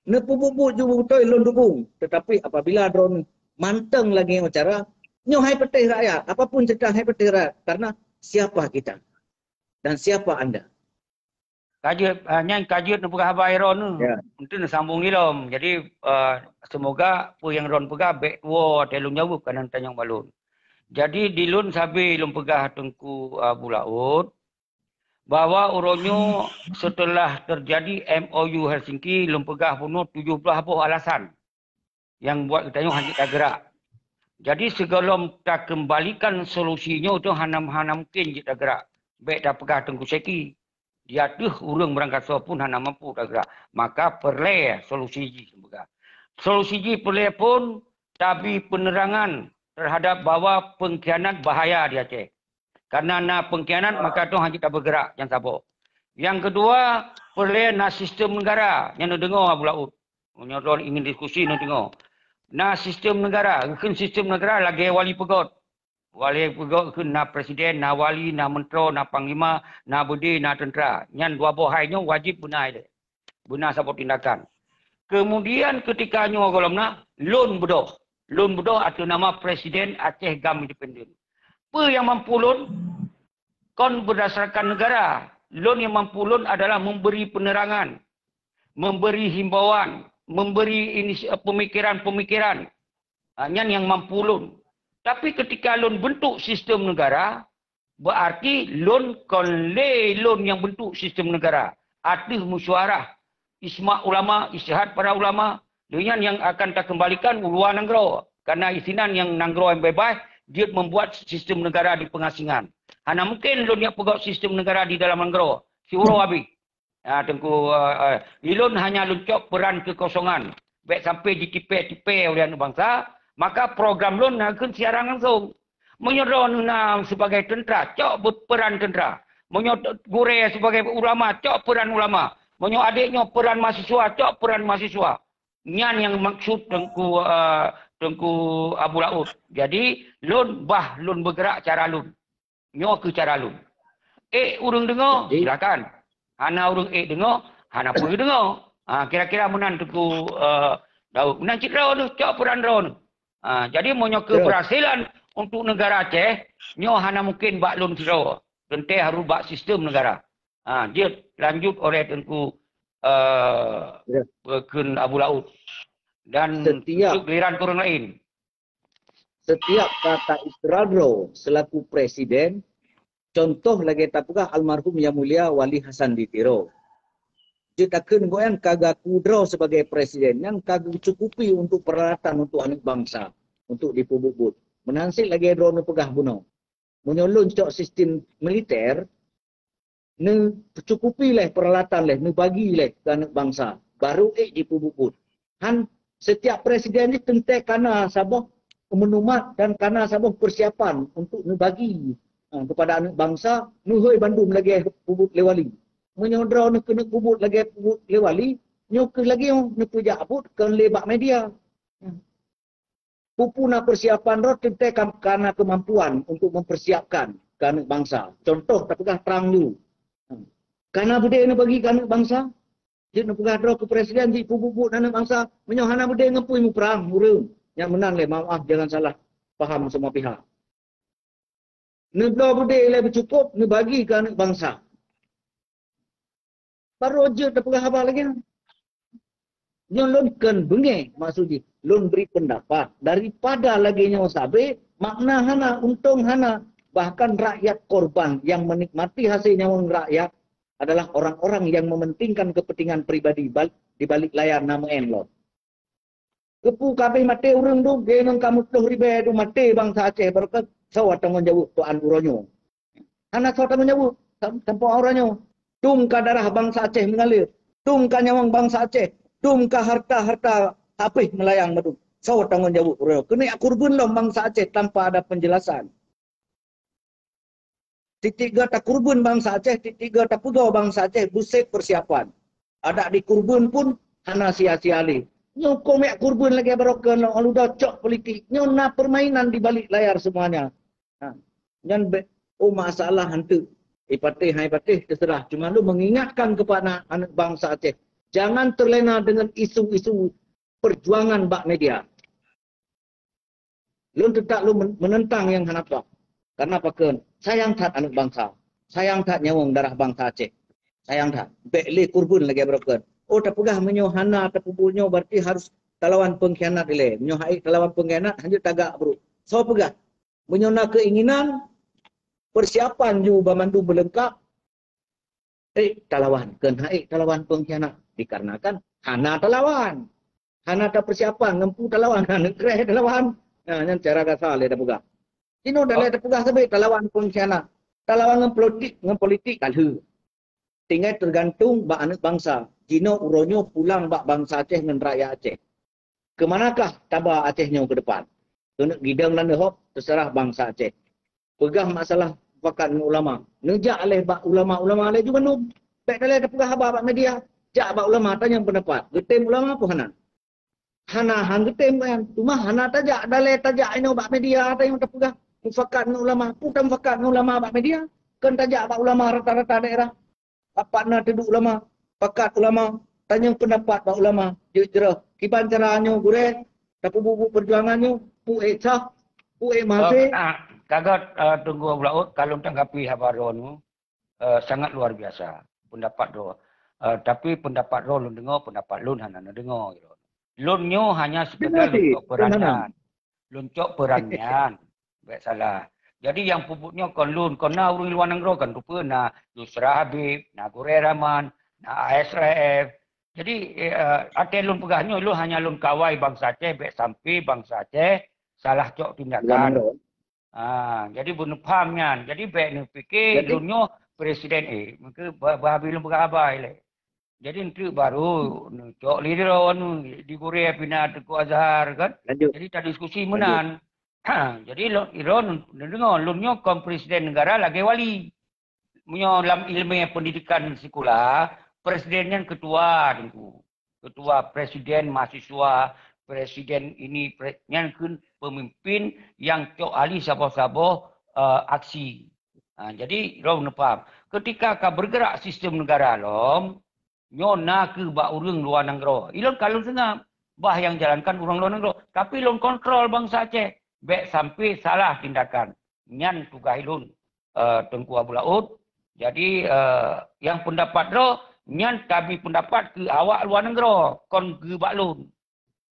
Neupeubuet-buet ju beutôi lôn dukung, tetapi apabila droeneuh mantong lagée nyoe cara, nyoe hai patéh rakyat, apapun cerita hai patéh rakyat, karena siapa kita dan siapa anda? Ka jeuet, ah, nyan ka jeuet neupeugah haba droeneuh. Ya. Mungkin neusambung ilom. Jadi, ah, semoga peue nyang droeneuh peugah bék tuwoe watée lôn jaweueb keunan tanyong bak lôn. Jadi, di lôn sabe lôn peugah Teungku, ah, Abu Laôt, bahwa uroe nyoe seuteulah teujadi M O U Helsinki, lôn peugah bunoe tujoh blaih boh alasan nyang buet geutanyoe hana jeuet tageurak. Jadi, sigohlom takeumbalikan solusi nyoe tu hana, hana mungken jeuet tageurak. Bék tapeugah Teungku Seki. Di ateueh ureuëng meurangkasoe pun hana mampu tageurak. Maka peureulée solusi jih, lôn peugah. Solusi jih peureulée phon tabi peuneurangan teuhadab bahwa peungkhianat bahaya di Aceh. Karena na peungkhianat, maka tu hana jeuet tabeugerak, nyang saboh. Nyang keudua, peureulée na sistem neugara, nyang neudeungoe Abu Laôt. Meunyoe droeneuh ingin diskusi, neudeungoe. Na sistem neugara, geukheun sistem neugara lagée wali peugét. Wali peugét geukheun na presiden, na wali, na meuntroe, na panglima, na beudé, na teuntra. Nyan dua boh hai nyoe wajéb beuna ilée. Beuna saboh tindakan. Kemudian ketika nyoe gohlom na, lôn beudôh. Lôn beudôh ateueh nama Presiden Aceh GAM Independen. Peue nyang mampu lôn? Kon berdasarkan negara. Lôn nyang mampu lôn adalah memberi penerangan, memberi himbauan, memberi inis-, pemikiran-pemikiran. Ah, nyan nyang mampu lôn. Tapi ketika lôn bentuk sistem negara, berarti lôn kon lé lôn nyang bentuk sistem negara. Ateueh musyawarah, ijma ulama, ijtihad para ulama, lheueh nyan nyang akan takeumbalikan u luwa nanggroe. Karena isinan nyang nanggroe nyang beubaih, jeuet membuat sistem negara di pengasingan. Hana mungken lôn nyang peugét sistem negara di dalam nanggroe. Siuroe habéh. Ya, Teungku, eh, eh, ilôn hanya lôn cok peran kekosongan. Bék sampai jitipée-tipée oleh aneuk bansa, maka program lôn na kheun siaran langsung. Meunyoe droeneuh na sebagai teuntra, cok be-, peran teuntra. Meunyoe gurée sebagai ulama, cok peran ulama. Meunyoe adék nyoe peran mahasiswa, cok peran mahasiswa. Nyan nyang maksud Teungku, eh, Teungku Abu Laôt. Jadi, lôn bah lôn beugerak cara lôn. Nyoe keuh cara lôn. Ék ureuëng deungoe, Jadi silakan. Hana ureuëng ék deungoe, hana peue deungoe. Ha, kira-kira meunan Teungku, eh, Daud. Meunan cit droeneuh, cok peran droeneuh. Ha, jadi meunyoe Betul. keberhasilan untuk negara Aceh, nyoe hana mungkin bak lôn sidroe. Teuntée harôh bak sistem negara. Ha, jeuet lanjut oleh Teungku, eh, Ya. Teungku Abu Laôt. Dan Setiap untuk giliran ureuëng lain. Setiap kata ikrar droe selaku presiden, contoh lagée tapeugah almarhum Yang Mulia Wali Hasan di Tiro. Jeuet takheun gobnyan ka geuaku droe sebagai presiden, nyan ka geucukupi untuk peralatan untuk aneuëk bansa, untuk dipeubuet-buet. Meunan cit lagée droeneuh peugah bunoe. Meunyoe lôn cok sistem militer, neucukupi lé peralatan lé, neubagi lé keu aneuëk bansa, barô ék jipeubuet-buet. Han, setiap presiden jih teuntée kana saboh meunumat dan kana saboh persiapan untuk neubagi, ha, kepada aneuëk bansa, neuhôi bandum lagée peubuet lé wali. Meunyoe droeneuh keuneuk peubuet lagée peubuet lé wali, nyoe keuh lagée nyoe neupeujak buet kon lé bak media. Peue-peue na persiapan droe teuntée ka, ka na keumampuan untuk mempersiapkan keu aneuëk bansa. Contoh, tapeugah trang ju. Ka na beudé neubagi keu aneuëk bansa? Jeuet neupeugah droe keu presiden jih peubuet-buet aneuëk bansa, meunyoe hana beudé ngon peue muprang ureuëng. Nyang meunan lé, maaf, jangan salah paham semua pihak. Neubloe beudé ilée beucukôp, neubagi keu aneuëk bansa. Barô jeuet tapeugah haba lagée nyan. Nyoe lôn kon beungéh, maksud jih, lôn bri peundapat. Daripada lagée nyoe sabé, makna hana, untông hana. Bahkan rakyat korban nyang meunikmati hasé nyawöng rakyat adalah orang-orang nyang mementingkan kepentingan pribadi bal-, di balik layar na meu'en lom. Keupeue ka abéh maté ureuëng dum, deungon ka meuploh ribée dum maté bansa Aceh, barokon soe tanggong jaweueb Tuhan uroe nyoe? Hana soe tanggong jaweueb, sam-, sampoe uroe nyoe. Dum ka darah bansa Aceh meungalir, dum ka nyawöng bansa Aceh, dum ka harta-harta habéh meulayang mandum. Soe tanggong jaweueb uroe nyoe? Keuneuk kurban lom bansa Aceh tanpa ada penjelasan. Tieb-tieb goe takurban bansa Aceh, tieb-tieb goe tapeugoe bansa Aceh, buset persiapan. Adak dikurban pun hana sia-sia lé. Nyoe keuneuk kurban lagée barokon lom, ludah cok politik. Nyoe na permainan di balik layar semuanya. Ha. Nyan be-, oh, masalah hantu. Ipatéh hai patéh terserah. Cuma lôn mengingatkan kepada anak bansa Aceh, jangan terlena dengan isu-isu perjuangan bak media. Lôn teutak lôn men-, menentang nyang hana trok. Karena pakon? Sayang that aneuëk bansa. Sayang that nyawöng darah bansa Aceh. Sayang that. Bék lé kurban lagée barokon. Oh, tapeugah meunyoe hana tapeubuet nyoe, berarti harus talawan pengkhianat ilée. Meunyoe hana talawan pengkhianat, hanjeuet tagak brok. Soe peugah? Meunyoe na keinginan, persiapan ju banmandum beulengkap, ék talawan, keuhai ék talawan pengkhianat. Dikarenakan hana talawan. Hana tapersiapan, ngon peue talawan, hana kreh talawan. Nah, nyan cara gasa lé tapeugah. Inoe dah lé tapeugah sabé talawan pengkhianat. Talawan ngon politik, ngon politik ka lheueh. Tinggai tergantung bak aneuëk bansa. Jinoe uroe nyoe pulang bak bansa Aceh ngon rakyat Aceh. Keumanakah taba Aceh nyoe keu depan? Keuneuk gidong dan deuhok, teuseurah bansa Aceh. Peugah masalah mufakat ngon ulama. Neujak lé bak ulama-ulama lé ju bandum. Bék dalé tapeugah haba bak media. Jak bak ulama, tanyong peundapat. Geutem ulama peue hana? Hana han geutem kan. Cuma hana tajak, dalé tajak inoe bak media, tanyong tapeugah mufakat ngon ulama. Peue tamufakat ngon ulama bak media? Kon tajak bak ulama rata-rata daerah. Pat na teuduek ulama, pakat ulama, tanyong peundapat bak ulama, jeuet jroh. Kiban cara nyoe gurée, tapeubuet-buet peujuangan nyoe, peue ék sah, peue ék Oh, mahasé. ah, ka göt, eh, Teungku Abu Laôt, ka lôn tanggapi haba droeneuh, eh, sangat luar biasa peundapat droe. Eh, tapi peundapat droe lôn deungoe, peundapat lôn hana neudeungoe. Lôn nyoe hanya sekedar Betul, lôn cok peran nyan. Lôn cok peran nyan. Bék salah. Jadi nyang peubuet nyoe kon lôn, kon na ureuëng luwa nanggroe kan rupa na Yusra Habib, na Gurée Rahman, na A S R F. Jadi, eh, até lôn peugah nyoe, lôn hanya lôn kawai bansa Aceh, bék sampai bansa Aceh salah cok tindakan. Ah, jadi beuneupham nyan. Jadi bék neupike Jadi lôn nyoe presiden, eh, meuke ba-, ba habéh lôn peugah haba ilée. Jadi, eunteuk barô neucok lé droeneuh di Gurée pih na Teungku Azhar, kan? Lanjut. Jadi, tadiskusi Lanjut. meunan. Jadi, lôn, droeneuh neudeungoe, lôn nyoe kon presiden negara lagée wali. Meunyoe lam ileumé pendidikan sikula, Presiden nyan ketua, Teungku. Ketua presiden mahasiswa, presiden ini, pre-, nyan kheun pemimpin nyang cok alih saboh-saboh, eh, aksi. Ha, jadi, lôn neupaham. Ketika ka bergerak sistem negara lom, nyoe na keuh bak ureuëng luwa nanggroe. Ilôn ka lôn seungab, bah nyang jalankan ureuëng luwa nanggroe. Tapi lôn kontrol bansa Aceh. Bék sampai salah tindakan. Nyan tugaih lôn, eh, Teungku Abu Laôt. Jadi, eh, nyang pendapat droe, nyan tabi pendapat keu awak luwa nanggroe, kon keu bak lôn.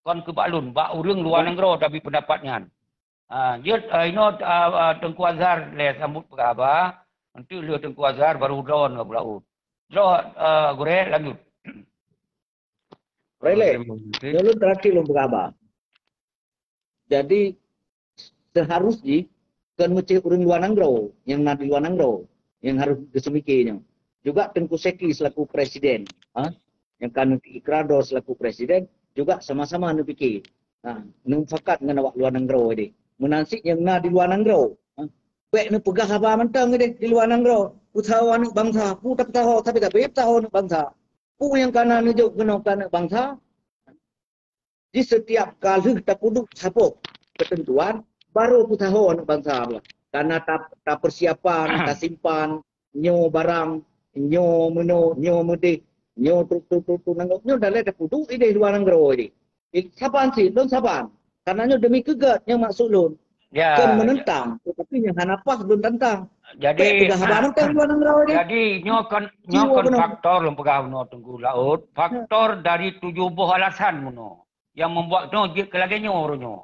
Kon keu bak lôn, bak ureuëng luwa nanggroe tabi pendapat nyan. Ah, jeuet, eh, inoe, ah, ah, Teungku Azhar lé sambot peugah haba, enteuk lheueh Teungku Azhar baru droeneuh Abu Laôt. Droe, eh, gurée lanjut. Rele, nyoe lôn terakhir lôn peugah haba. Jadi, seharus jih kon meucéh ureuëng luwa nanggroe nyang na di luwa nanggroe nyang harôh geuseumiké nyoe. Juga Teungku Syeki selaku presiden, ha, nyang ka neuikrar droe selaku presiden, juga sama-sama neupiké. Ha, neumufakat ngon awak luwa nanggroe deh. Meunan cit nyang na di luwa nanggroe, ha, bék neupeugah haba mantong deh di luwa nanggroe. Peutaho aneuëk bansa, peue tapeutaho, tapi-tapi peutaho aneuëk bansa. Peue nyang ka na neujok keunoe keu aneuëk bansa, di setiap ka lheueh tapeuduek saboh keuteuntuan, baru peutaho aneuëk bansa. Karena ta-, tapersiapan, tasimpan, nyoe barang, nyoe meunoe, nyoe meudeh, nyoe truk, truk, truk, truk, nanggroe, nyoe dalai tapeuduek ideh luwa nanggroe ideh. Eh, saban cit, lôn saban. Karena nyoe demi keugat nyang maksud lôn. Ya, kon menentang, tetapi nyang hana paih lôn tantang. Jadi, Bék peugah haba mantong luwa nanggroe ideh. Jadi, nyoe kon, nyoe kon faktor lôn peugah bunoe Teungku Laôt. Faktor dari tujoh boh alasan bunoe nyang membuat nyoe jeuet keu lagée nyoe uroe nyoe.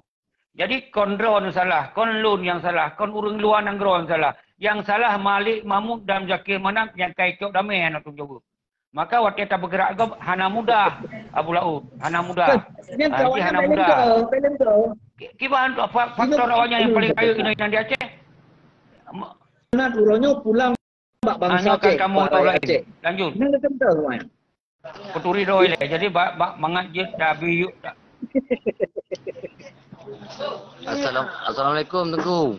Jadi, kon droeneuh salah, kon lôn nyang salah, kon ureuëng luwa nanggroe nyang salah. Nyang salah Malik Mahmud dan Zakir Manaf nyang ka icok damé hana tanggung jaweueb. Maka watée tabeugerak gob hana mudah, Abu Laôt, hana mudah. Nyan Ah, kawan jih hana nyan mudah. Ki-, kiban tu fa-, faktor awaknyan nyang paling rayeuk inan-inan di Aceh. Ma- Nyan uroe nyoe pulang bak bansa Aceh, kamoe bak rakyat Aceh. Lanjut. Nyan keuh teuh, wan. Peuturi droe ilée. Jadi, bak, bak mangat jeuet tabi yuk ta- Assalam-, Assalamualaikum, Teungku.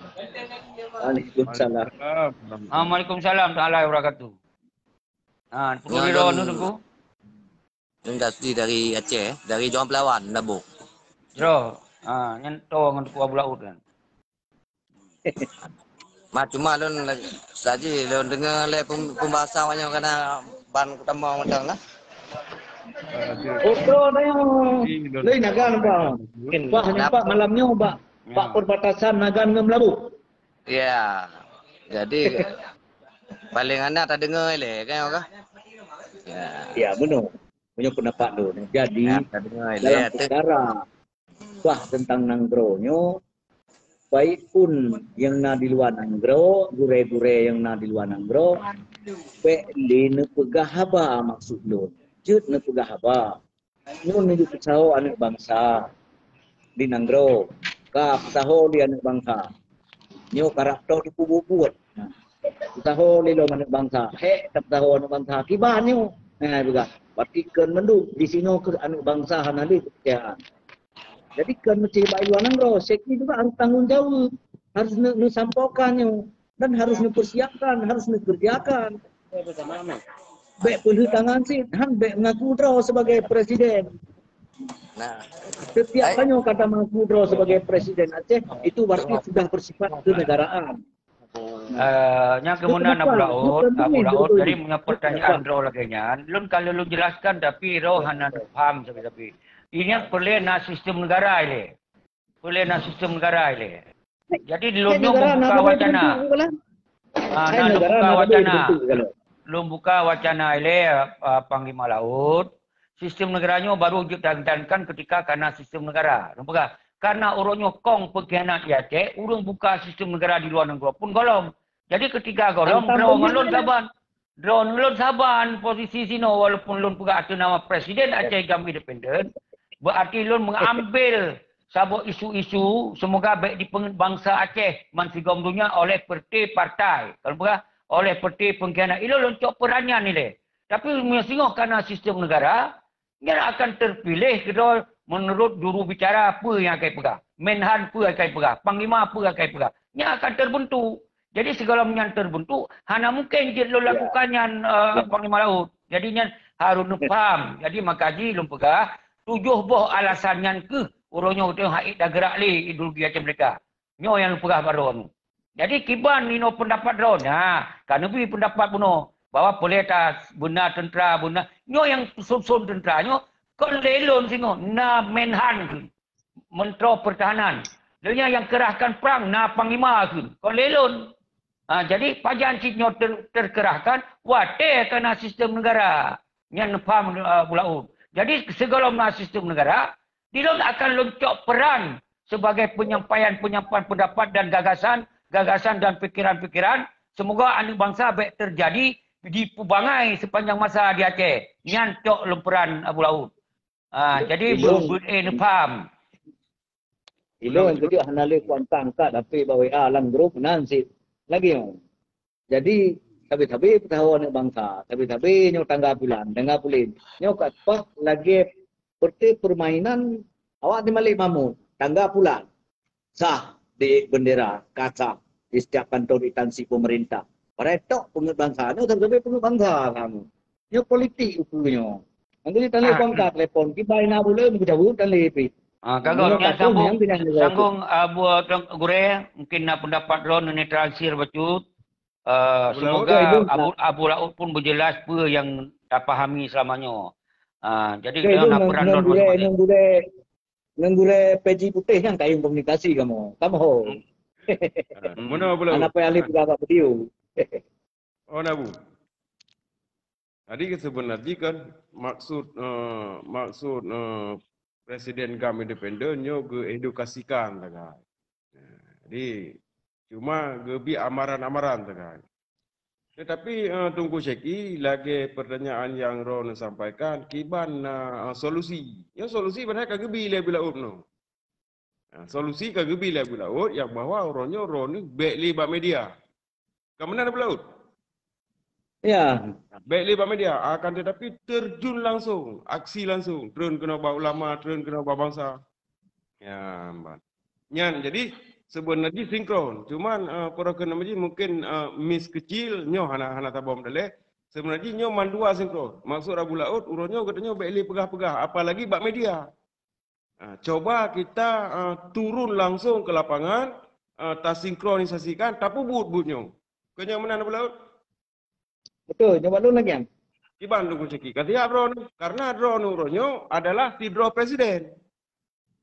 Waalaikumsalam. Waalaikumsalam taala wabarakatuh. Ha, peuturi droe nu, Teungku? Nyan Dasti dari Aceh, dari Jawang Pelawan, Meulaboh. Droe. Ha, nyan toe ngon Teungku Abu Laôt kan. Ma, cuma lôn lagi, saji lôn deungoe lé pem-, pembahasan awak nyoe kana ban kutamong macam lah. Oto tayong. Lei nagan bang. Wah, nampak malam nyoe bak, bak perbatasan Nagan ngon Meulaboh. Ya. Jadi, paling hana tadeungoe lé, kan, ka? Ya. Ya, benar. Punya pendapat tu. Jadi, ya, tadeungoe lé, dalam tu. Perkara bah tentang nanggroe nyoe, baik pun nyang na di luwa nanggroe, gurée-gurée nyang na di luwa nanggroe, bék lé neupeugah haba maksud lôn. Jeuet neupeugah haba. Nyoe neujeuet peusaho aneuëk bansa di nanggroe, ka peusaho lé aneuëk bansa. Nyoe karab toh jipeubuet-buet. Peusaho lé lom aneuëk bansa, hék tapeusaho aneuëk bansa. Kiban nyoe. Nah, peugah. Berarti kon mandum di sinoe keuh aneuëk bansa hana lé keupercayaan. Jadi kon meusti bak luwa nanggroe, Syeki juga harus tanggung jawab, harus neu-, neusampaikan nyoe dan harus neupersiapkan, harus neukerjakan. Bék peulheueh tangan cit, han bék mengaku droe sebagai presiden. Nah. Setiap tanyoe kata mengaku droe sebagai presiden Aceh, itu berarti sudah bersifat kenegaraan. Eh, nyang keumunan Abu Laôt, Abu Laôt, jadi meunyoe pertanyaan droe lagée nyan, lôn ka lôn jelaskan, tapi droe hana paham sabe-sabe. Ini peureulée na sistem negara ilée. Peureulée na sistem negara ilée. Jadi, lôn nyoe membuka wacana. Ah, na lôn buka wacana. Lôn buka wacana ilée, ah, Panglima Laôt. Sistem negara nyoe baru jeuet tajalankan ketika kana sistem negara. Lôn peugah, kana uroe nyoe kong pengkhianat di Aceh, ureuëng buka sistem negara di luwa nanggroe pun gohlom. Jadi, ketika gohlom, droe ngon lôn saban. Droe ngon lôn saban posisi sinoe, walaupun lôn peugah ateueh nama Presiden Aceh GAM Independen, berarti lôn mengambil saboh isu-isu, semoga bék dipeungeut bansa Aceh ban sigom donya oleh partai-partai. Kalau peugah, oleh partai pengkhianat. Ilôn lôn cok peuranyan ilée. Tapi meunyoe singoh kana sistem negara, nyan akan terpilih keudroe meunurot juru bicara peue nyang akan peugah, Menhan peue akan peugah, Panglima peue akan peugah. Nyan akan terbentuk. Jadi, sigohlom nyan terbentuk, hana mungken jeuet lôn lakukan nyan, eh, Panglima Laôt. Jadi, nyan Harus neupaham. Jadi maka jih lôn peugah, tujoh boh alasan nyan keuh uroe nyoe teuh haiek tageurak lé ideologi Aceh Merdeka. Nyoe nyang lôn peugah baroe nyoe. Jadi kiban inoe pendapat droe, nah, ka neubi pendapat bunoe bahwa peuleta beuna teuntra, beuna. Nyoe nyang sôn-sôn teuntra nyoe kon lé lôn singoh, na Menhan keuh. Menteri Pertahanan. Lheueh nyan nyang kerahkan perang na panglima kheun, kon lé lôn. Ha, jadi pajan cit nyoe ter, terkerahkan watée ka na sistem negara. Nyan paham uh, Abu Laôt. Jadi sigohlom na sistem negara, di lôn akan lôn cok peran sebagai penyampaian-penyampaian pendapat dan gagasan, gagasan dan pikiran-pikiran. Semoga aneuk bangsa bék terjadi dipubangai sepanjang masa di Aceh. Nyan cok lôn peran Abu Laôt. Ah, jadi ilôn, beuet eh neupaham. Ilôn keujeuet hana lé kuantan ka dapet bak W A lam grup nan cit lagi nyoe. Jadi sabe-sabe peutahu aneuk bangsa, sabe-sabe nyoe tangga bulan, tangga buleuen. Nyoe ka teupah lagée seperti permainan awak di Malik Mahmud, tangga bulan. Sah di bendera, ka sah di setiap kantor instansi pemerintah. Padahai tok peungeut bangsa, nyoe sabe-sabe peungeut bangsa kamoe. Nyoe politik ukeue nyoe. Nanti tadi ah, kongka telepon, kibai na buleuen meujaweub dan lepi. Ah, kagok nyan sambung, sambung Abu Tuan Gurée, mungkin na pendapat droe neutralisir bacut. Uh, semoga Abu, Abu Laôt pun berjelas peue nyang tapahami selama nyoe. Uh, jadi okay, na peran droe masing-masing. Nang gurée P J Putih nyan kayém komunikasi kamoe. Kamoe ho. Hmm. Mana Abu Laôt? Anak payah lé peugah bak video. Oh, na bu. Jadi sebenarnya kan maksud uh, maksud uh, Presiden GAM independen nyoe geuedukasikan sagai. Jadi cuma geubi amaran-amaran sagai. Tetapi uh, Teungku Syeki lagi pertanyaan yang Ron sampaikan kiban uh, solusi. Ya solusi benar ka geubi lé Abu Laôt no. Nah, solusi ka geubi lé Abu Laôt yang bahwa uroe nyoe droe ni bék lé bak media. Ka meunan Abu Laôt? Ya. Bék lé bak media, akan tetapi terjun langsung, aksi langsung, treun keunoe bak ulama, treun keunoe bak bangsa. Ya, ban. Nyan jadi sebenarnya sinkron. Cuman uh, para keuneuk mungkin uh, miss kecil nyoe hana hana tabom daleh. Sebenarnya nyoe mandua sinkron. Maksud Abu Laôt uroe nyoe geutanyoe bék lé peugah-peugah apalagi bak media. Ha, coba kita uh, turun langsung ke lapangan, uh, tasinkronisasikan, tapubuet-buet nyoe. Keu nyoe meunan Abu Laôt? Betul, nyoe bak lôn lagi. Kiban Teungku Syeki. Ka siap droe nyoe. Karena droe nyoe adalah sidroe presiden.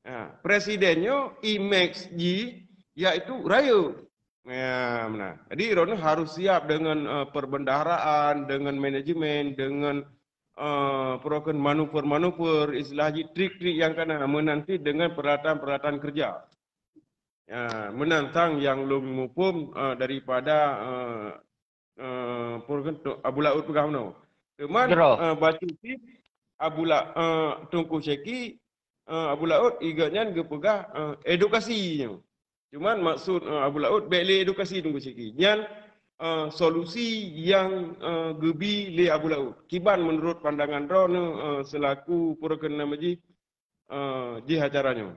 Ha, presiden nyoe image ji iaitu rayeuk. Ya, benar. Jadi droe nyoe harus siap dengan uh, perbendaharaan, dengan manajemen, dengan uh, peroken manuver-manuver, istilah jih trik-trik yang kana menanti dengan peralatan-peralatan kerja. Ya, menantang yang lom muphom uh, daripada uh, uh, peroken Abu Laôt peugah meunoe. Teuma uh, bacut cit Abu La, uh, Teungku Syeki uh, Abu Laôt igat nyan geupeugah uh, edukasi nyoe. Cuman maksud uh, Abu Laôt bék lé edukasi Teungku Syeki. Nyan uh, solusi yang uh, geubi lé Abu Laôt. Kiban menurut pandangan droe uh, selaku peroken nama jih uh, jih acara nyoe?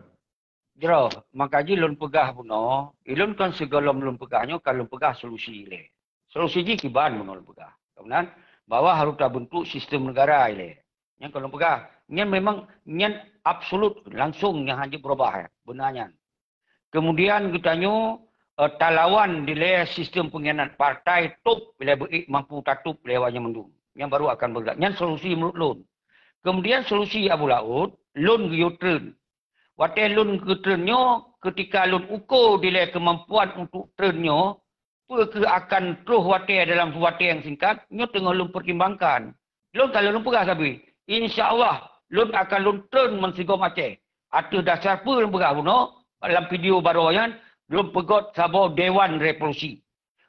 Jroh, maka jih lôn peugah bunoe, ilôn kon sigohlom lôn peugah nyoe ka lôn peugah solusi lé. Solusi jih kiban bunoe lôn peugah. Kemudian bahwa harus tabentuk sistem negara ilé. Nyan ka lôn peugah. Nyan memang nyan absolut langsung nyan hana berubah ya. Benar nyan. Kemudian geutanyoe uh, talawan dilée sistem pengkhianat partai top bila beuik mampu tatup lewat nyan mandum. Nyan baru akan bergerak. Nyan solusi menurut lôn. Kemudian solusi Abu Laôt, lôn geuyue treun. Watée lôn geutreun nyoe, ketika lôn uko dilée kemampuan untuk treun nyoe, peue keuh akan troh watée dalam watée nyang singkat, nyoe teungoh lôn pertimbangkan. Lôn ka lôn peugah sabe, insya Allah lôn akan lôn treun meusigom Aceh. Ateueh dasar peue lôn peugah bunoe, lam video baroe nyan, lôn peugot saboh Dewan Revolusi.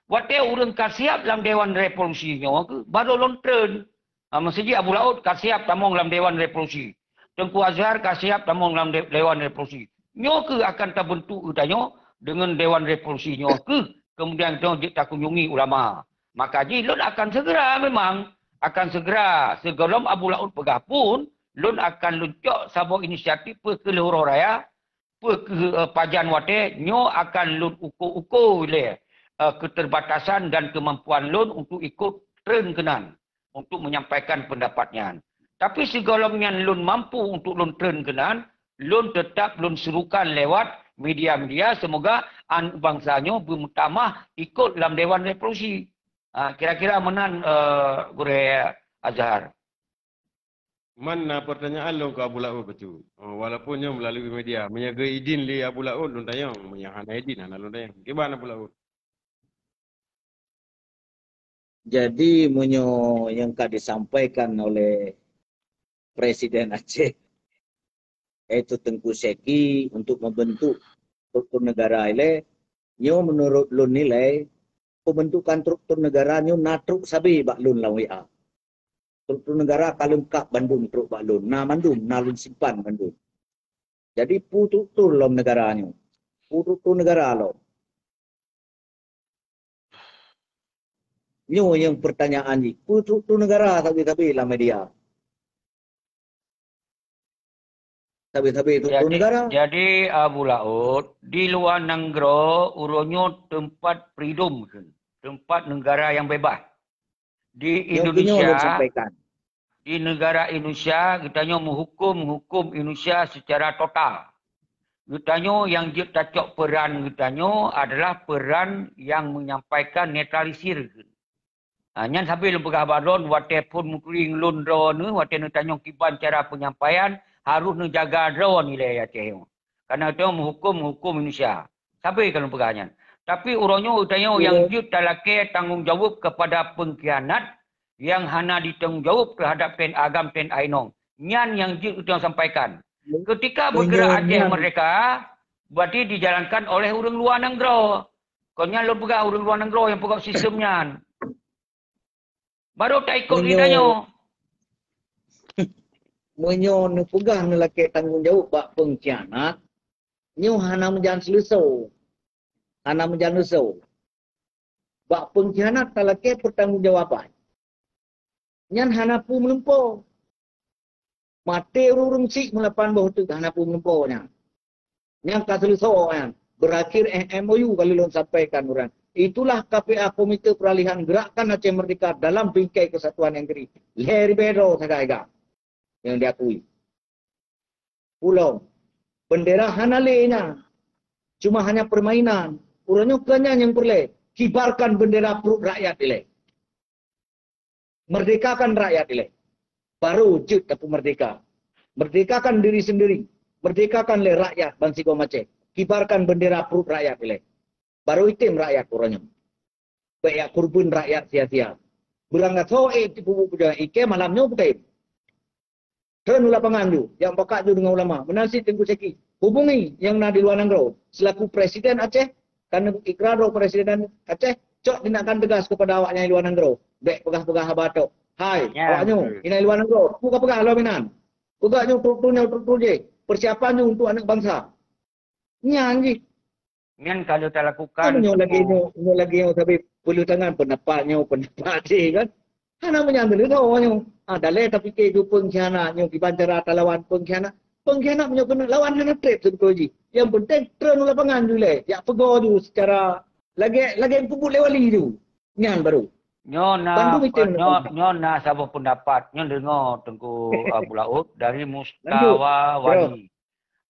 Watée ureuëng ka siab lam Dewan Revolusi nyoe keuh, baru lôn treun. Ha, meuseujih Abu Laôt ka siab tamong lam Dewan Revolusi. Teungku Azhar ka siab tamong lam Dewan Revolusi. Nyoe keuh akan tabentuk geutanyoe deungon Dewan Revolusi nyoe keuh kemudian geutanyoe jeuet takunjungi ulama. Maka jih lôn akan segera memang, akan segera sigohlom Abu Laôt peugah pun, lôn akan lôn cok saboh inisiatif peue keu leuhô raya, peue keu uh, pajan watée nyoe akan lôn uko-uko lé uh, keterbatasan dan kemampuan lôn untuk ikut treun keunan. untuk menyampaikan pendapat nyan. Tapi sigohlom nyan lôn mampu untuk lôn treun keunan, lôn tetap lôn serukan lewat media-media, semoga aneuk bansa nyoe beumuktamah ikot lam Dewan Revolusi. Ah, kira-kira meunan, eh, Gurée Azhar. Man na pertanyaan lôn keu Abu Laôt bacut. Oh, walaupun nyoe melalui media, meunyoe geuidin lé Abu Laôt lôn tanyong, meunyoe hana idin hana lôn tanyong. Kiban Abu Laôt. Jadi meunyoe nyang ka disampaikan oleh Presiden Aceh, yaitu Teungku Syeki untuk membentuk struktur negara ilée, nyoe menurut lôn nilai, pembentukan struktur negara nyoe na trok sabe bak lôn lam W A. Struktur negara ka leungkap bandum trok bak lôn, na mandum, na lôn simpan mandum. Jadi peue struktur lom negara nyoe? Peue struktur negara lom? Nyoe nyang pertanyaan jih, peue struktur negara sabe-sabe lam media? Sabe-sabe struktur Jadi, negara. jadi Abu Laôt, di luwa nanggroe uroe nyoe teumpat freedom, teumpat negara nyang bebas. Di Nyang keunoe lôn Indonesia, sampaikan. di negara Indonesia, geutanyoe meuhukum, meuhukum Indonesia secara total. Geutanyoe nyang jeuet tacok peran geutanyoe adalah peran nyang menyampaikan netralisir. Ha, nyan sabe lôn peugah bak droe, watée phon meuturi ngon lôn droeneuh, watée neutanyong kiban cara penyampaian, harôh neujaga droe nilai Aceh nyoe. Karena geutanyoe meuhukum, meuhukum Indonesia. Sabe ka lôn peugah nyan. Tapi uroe nyoe geutanyoe nyang Iya. jeuet talakée tanggong jaweueb kepada pengkhianat nyang hana ditanggung jaweueb terhadap T N A GAM, T N A inong. Nyan nyang jeuet geutanyoe sampaikan. Iya. Ketika Iya, bergerak Aceh nyan. merdeka, berarti dijalankan oleh ureuëng luwa nanggroe. Kon nyan lôn peugah ureuëng luwa nanggroe nyang peugah sistem nyan. Baru taikot Meunyoe geutanyoe. Meunyoe neupeugah neulakée tanggong jaweueb bak pengkhianat, nyoe hana meujan seuleusoe. Hana meujan seuleusoe. Bak pengkhianat talakée pertanggungjawaban. Nyan hana peue meulumpoe. Maté ureuëng-ureuëng syiek meulapan boh teuk hana peue meulumpoe nyan. Nyang ka seuleusoe nyan, berakhir M O U ka lôn sampaikan uroe nyan. Itulah K P A, Komite Peralihan Gerakan Aceh Merdeka dalam bingkai kesatuan nyang gri. Lhée ribée droe sagai gam nyang diakui. Ulôn, bendera hana lé nyan. Cuma hanya permainan. Uroe nyoe keu nyan nyang peureulée, kibarkan bendera pruet rakyat ilée. Merdekakan rakyat ilée. Baru jeuet tapeumerdeka. Merdekakan diri sendiri. Merdekakan lé rakyat bansigom Aceh. Kibarkan bendera pruet rakyat ilée. Baru item rakyat uroe nyoe. Bék jak kurban rakyat sia-sia. Beurangkasoe ék tipu buet peujeuet, ikée malam nyoe kutem. Treun u lapangan ju, jak pakat ju deungon ulama. Meunan cit Teungku Syeki, hubungi nyang na di luwa nanggroe. Selaku Presiden Aceh, ka neuikra droe Presiden Aceh, cok tindakan teugas keupada awak nyang di luwa nanggroe. Bék peugah-peugah haba tok. Hai, Ya, awak nyoe, betul. nyang na di luwa nanggroe, peue ka peugah lom inan? Peugah nyoe trok-trok nyoe trok-trok jih. Persiapan nyoe untuk aneuk bansa. Nyan jih. Nyan ka lheueh talakukan Kan nyoe lagi tu. nyoe, nyoe lagi nyoe sabe peuleueh tangan pendapat nyoe, pendapat jih kan. Hana meunyan teuleusoe nyoe. Ah, dalé tapike ju pengkhianat nyoe kiban cara talawan pengkhianat. Pengkhianat meunyoe keuneuk lawan hana treb seubeutôi jih. Yang penting treun u lapangan ju lé, jak peugo ju secara lagée, lagée peubuet lé wali ju. Nyan baru. Nyoe na, Bandum item nyoe, nyoe na saboh pendapat. Nyoe deungoe Teungku Abu Laôt dari Lanjut. Mustawa Bro. Wali.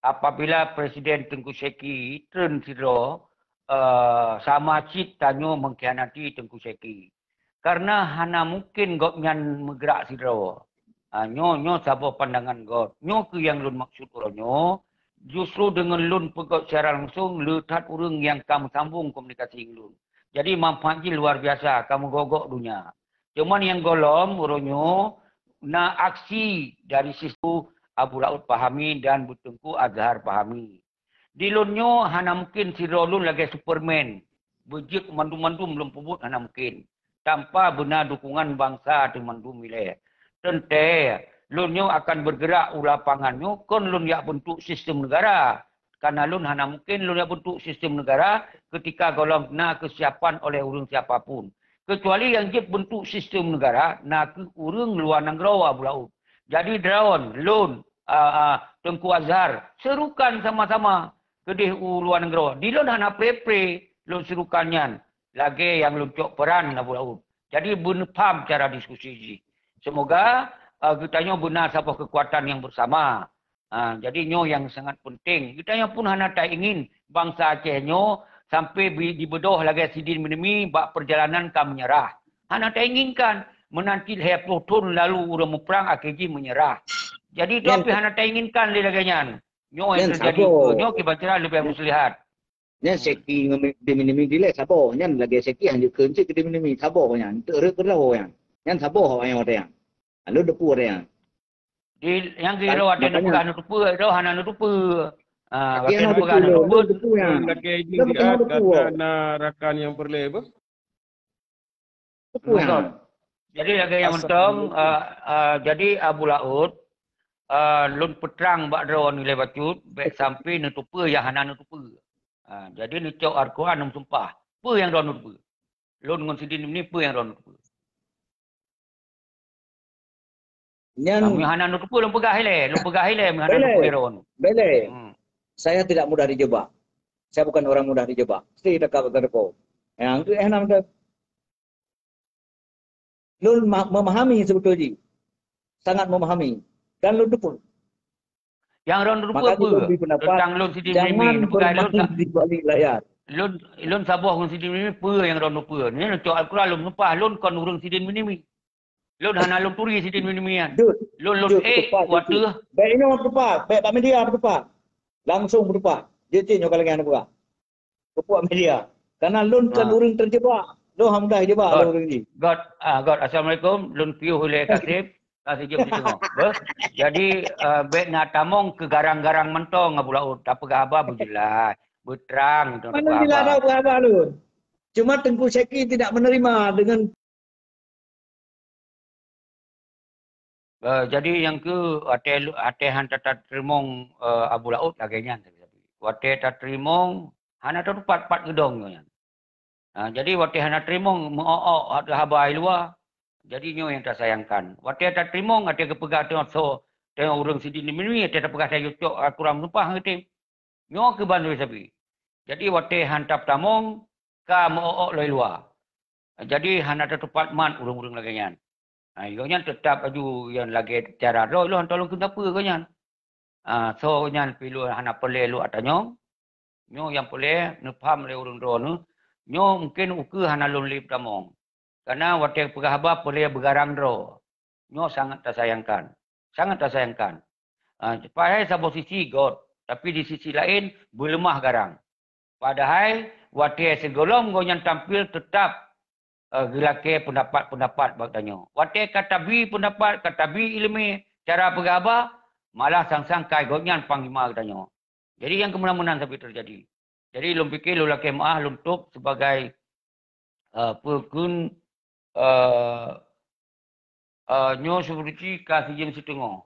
Apabila Presiden Teungku Syeki treun sidroe, eh, sama cit tanyoe mengkhianati Teungku Syeki. Karena hana mungkin gobnyan meugerak sidroe. Ha, nyoe, nyoe saboh pandangan gob. Nyoe keuh nyang lôn maksud uroe nyoe, justru deungon lôn peugét secara langsung, le that ureuëng nyang ka meusambong komunikasi ngon lôn. Jadi manfaat jih luar biasa, ka meugok-gok donya. Cuman nyang gohlom uroe nyoe na aksi dari sisu Abu Laôt Pahami dan Beuteungku Azhar Pahami. Di lôn nyoe hana mungkin sidroe lôn lagée Superman, beujeuet mandum-mandum lôn peubuet hana mungkin, tanpa beuna dukungan bansa teuh mandum ilée. Teuntée, lôn nyoe akan bergerak u lapangan nyoe kon lôn jak beuntuk sistem negara. Karena lôn hana mungkin lôn jak beuntuk sistem negara ketika gohlom na kesiapan oleh ureuëng siapa pun. Kecuali nyang jeuet beuntuk sistem negara na kheueh ureuëng luwa nanggroe Abu Laôt. Jadi droen, lôn, a, a, Teungku Azhar, seurukan sama-sama keudeh u luwa nanggroe. Di lôn hana pre-pre lôn seurukan nyan, lagée nyang lôn cok peran Abu Laôt. Jadi beuneupaham cara diskusi jih. Semoga uh, geutanyoe beuna saboh keukuatan nyang beusama. Uh, jadi nyoe nyang sangat penting. Geutanyoe pun hana taingin bansa Aceh nyoe sampai dibeudôh lagée sidin meunemi bak peurjalanan ka meunyeurah. Hana tainginkan. Meunan cit lhée ploh thon lalu ureuëng muprang akhé jih meunyeurah. Jadi tapi hana tainginkan lé lagée nyan. Nyoe nyang teujadi, nyoe kiban cara leubeh muslihat. Nyan seki ngon di meunemi dilée saboh. Nyan lagée seki hanjeuet keuncit keu di meunemi saboh nyan. Teureuek keudroe nyan. Nyan saboh awak nyoe watée nyan. Lalu depu watée nyan. Di nyang kiro watée neupeugah neutupeue, itu hana neutupeue. Ah, watée neupeugah neutupeue. Lagée jih karena rakan nyang peureulée beuh. Jadi lagée nyang mantong, uh, uh, jadi Abu Laut, uh, lôn peutrang bak droe nilai bacut, bék sampai neutupeue nyang hana neutupeue. Uh, jadi neucok Al-Quran neumeusumpah. Peue nyang droe neutupeue? Lôn ngon sidin ni peue nyang droe neutupeue? Nyan meuhana neutupeue lôn peugah ilée, lôn peugah ilée meuhana neutupeue droe. Bele. Hmm. Saya tidak mudah dijebak. Saya bukan orang mudah dijebak. Mesti dekat betul. Yang tu eh nama tu. Lôn memahami sebetul ji. Sangat memahami. Dan lôn teupeu. Yang lôn teupeu apa? Tentang lôn sidin mimi. Jangan bermain di balik layar. Lôn, lôn saboh ngon sidin mimi, peue yang lôn teupeu. Ni lôn cok Al-Quran lôn sumpah lôn kon ureuëng sidin mimi. Lôn hana lôn turi sidin mimi nyan. Lôn lôn ék wateuh. Baik inoe teupah, baik bak media teupah. Langsung teupah. Jeuet nyoe kalau nyan buka. Kepuak media. Karena lôn kan ureuëng terjebak. Lôn hana mudah jebak lôn ureuëng ni. God, ah, God, assalamualaikum. Lôn piôh ulée Kasib. Kasib jeuem siteungoh. Beuh? Jadi uh, bék na tamong keu garang-garang mantong Abu Laut. Tapeugah haba beujeulaih, beutrang. Mana jeulaih dah peugah haba lôn. Cuma Tengku Syeki tidak menerima dengan Uh, jadi nyang keu watée watée han tateurimong uh, Abu Laut lagée nyan. Watée tateurimong hana tatupat pat geudong nyoe nyan. Uh, jadi watée hana teurimong meu-ok-ok haba luwa. Jadi nyoe nyang tasayangkan. Watée tateurimong watée geupeugah teuh so teuh ureuëng sidin mimi watée tapeugah tayue cok aturan meusumpah ngon Nyoe keuban sabe-sabe. Jadi watée han tapeutamong ka meu-ok-ok loi luwa. Jadi hana tatupat mat ureuëng-ureuëng lagée nyan. Ha, gobnyan teutap aju nyang lagée cara droe lôn hana tolong keu sapeue gobnyan. Ha, so nyan pi lôn hana peureulée lôn atanyong. Nyoe nyang peureulée neupham lé ureuëng droe nyoe. Nyoe mungken ukeue hana lôn lé peutamong. Karena watée peugah haba peureulée beugarang droe. Nyoe sangat tasayangkan. Sangat tasayangkan. Ha, padahai saboh sisi got, tapi di sisi laén beuleumah garang. Padahai watée sigohlom gobnyan tampil teutap uh, geulakée peundapat-peundapat bak tanyoe. Watée ka tabi peundapat, ka tabi iéleumé cara peugah haba, malah sang-sang kai gobnyan panglima geutanyoe. Jadi nyang keumeunan-meunan sabe teujadi. Jadi lôn pike lôn lakée meuáh lôn top sibagai uh, peue kheun uh, uh, nyoe seubeureuti ka sijeuem siteungoh.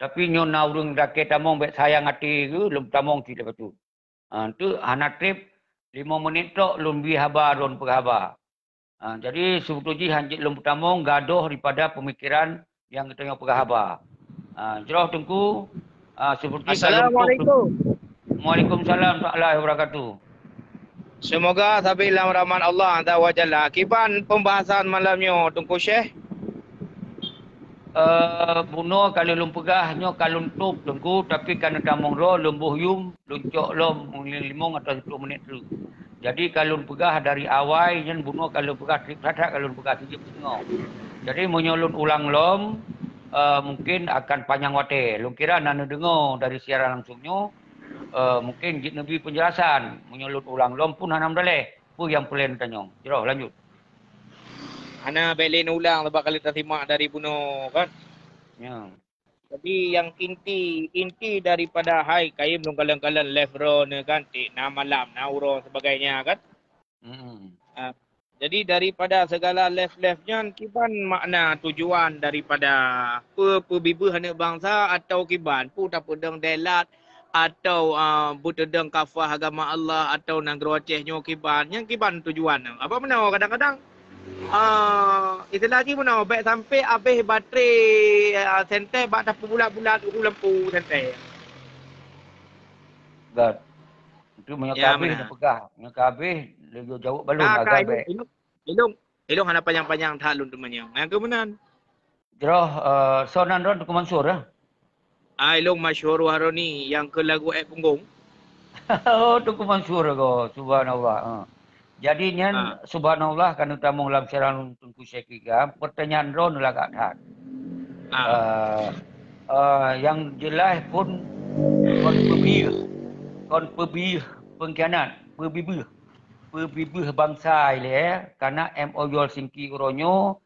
Tapi nyoe na ureuëng lakée tamong bék sayang até geuh lôn tamong cit lé bacut. Uh, tu hana treb lima menit tok lôn bi haba lôn peugah haba. Ha, jadi seubeutoi jih hanjeuet lôn peutamong gadôh daripada peumikiran nyang geutanyoe peugah haba. Ha, jroh Teungku, ha, seubeutoi Assalamualaikum. Waalaikumsalam warahmatullahi wabarakatuh. Semoga sabe lam rahmat Allah Azza wa Jalla. Kiban pembahasan malam nyoe Teungku Syekh? Eh, bunoe ka lheueh lôn peugah nyoe ka lôn top Teungku, tapi ka neutamong droe lôn boh yum, lôn cok lom limong atau sepuluh menit teuk. Jadi ka lôn peugah dari awai nyan bunoe ka lôn peugah treb that-that ka lôn peugah sijeuem singoh. Jadi meunyoe lôn ulang lom, eh, mungkin akan panyang watée. Lôn kira na neudeungoe dari siaran langsung nyoe, eh, mungkin jeuet neubi penjelasan. Meunyoe lôn ulang lom pun hana meudaleh peue nyang peureulée neutanyong. Jroh lanjut. Hana bék lé neuulang sabab ka lheueh tasimak dari bunoe kan. Ya. Jadi yang inti inti daripada hai kayém lôn kalon-kalon live droeneuh kan, tik na malam, na uroe sebagainya kan. Hmm. Ah, jadi daripada segala live-live nyan kiban makna tujuan daripada pe-, peubibeuh aneuk bangsa atau kiban pu tapeudong delat atau uh, beuteudong kafah agama Allah atau nanggroe Aceh nyoe kiban, nyang kiban tujuan. Apa meunoe kadang-kadang uh, istilah jih meunoe bék sampai habéh baterai uh, sentée bak tapeubulat-bulat u lampu sentée. Gat. Itu meunyoe ya, ka habéh dah peugah, meunyoe ka habéh laju jaweueb balon nah, agak baik. Ilung, ilung, ilung hana panyang-panyang that lôn teumanyong. Nyang keumeunang. Jroh, eh, soe nan droen Teungku Mansur, eh? Ai, lôn Masyhur Wahroni nyang keu lagu ék punggong. Oh, Teungku Mansur ko, subhanallah. Ha. Jadi nyan, ha, subhanallah, kan tamong lam siaran Teungku Syekh Ikram, pertanyaan droen lagak that. Ha. Eh, eh, yang jelas pun kon peubieh, kon peubieh pengkhianat, peubibieh, peubibieh bangsa ilée, karena M O U Helsinki uroe nyoe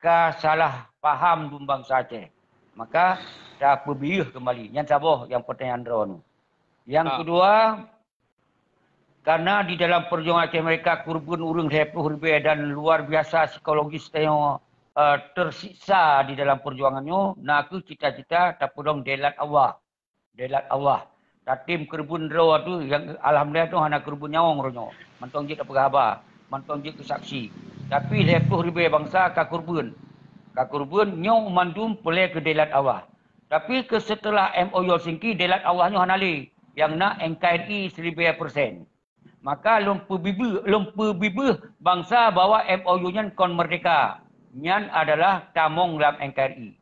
ka salah paham dum bangsa Aceh. Maka, tapeubieh kembali. Nyan saboh yang pertanyaan droen. Yang, ha, kedua, karena di dalam perjuangan Aceh Merdeka kurban ureuëng lhée ploh ribée dan luar biasa psikologis tanyoe, eh, tersiksa di dalam perjuangan nyoe, na kheueh cita-cita tapeudong delat Allah. Delat Allah. Tatem keureubeuen droe tu, nyang alhamdulillah tu hana keureubeuen nyawöng uroe nyoe. Mantong jeuet tapeugah haba, mantong jeuet keu saksi. Tapi lhée ploh ribée bansa ka keureubeuen. Ka keureubeuen nyoe mandum peureulée keu delat Allah. Tapi keu seuteulah M O U Helsinki, delat Allah nyoe hana lé. Nyang na N K R I siribée persen. Maka lôn peubibeue, lôn peubibeuh bansa bahwa M O U nyan kon merdeka. Nyan adalah tamong lam N K R I.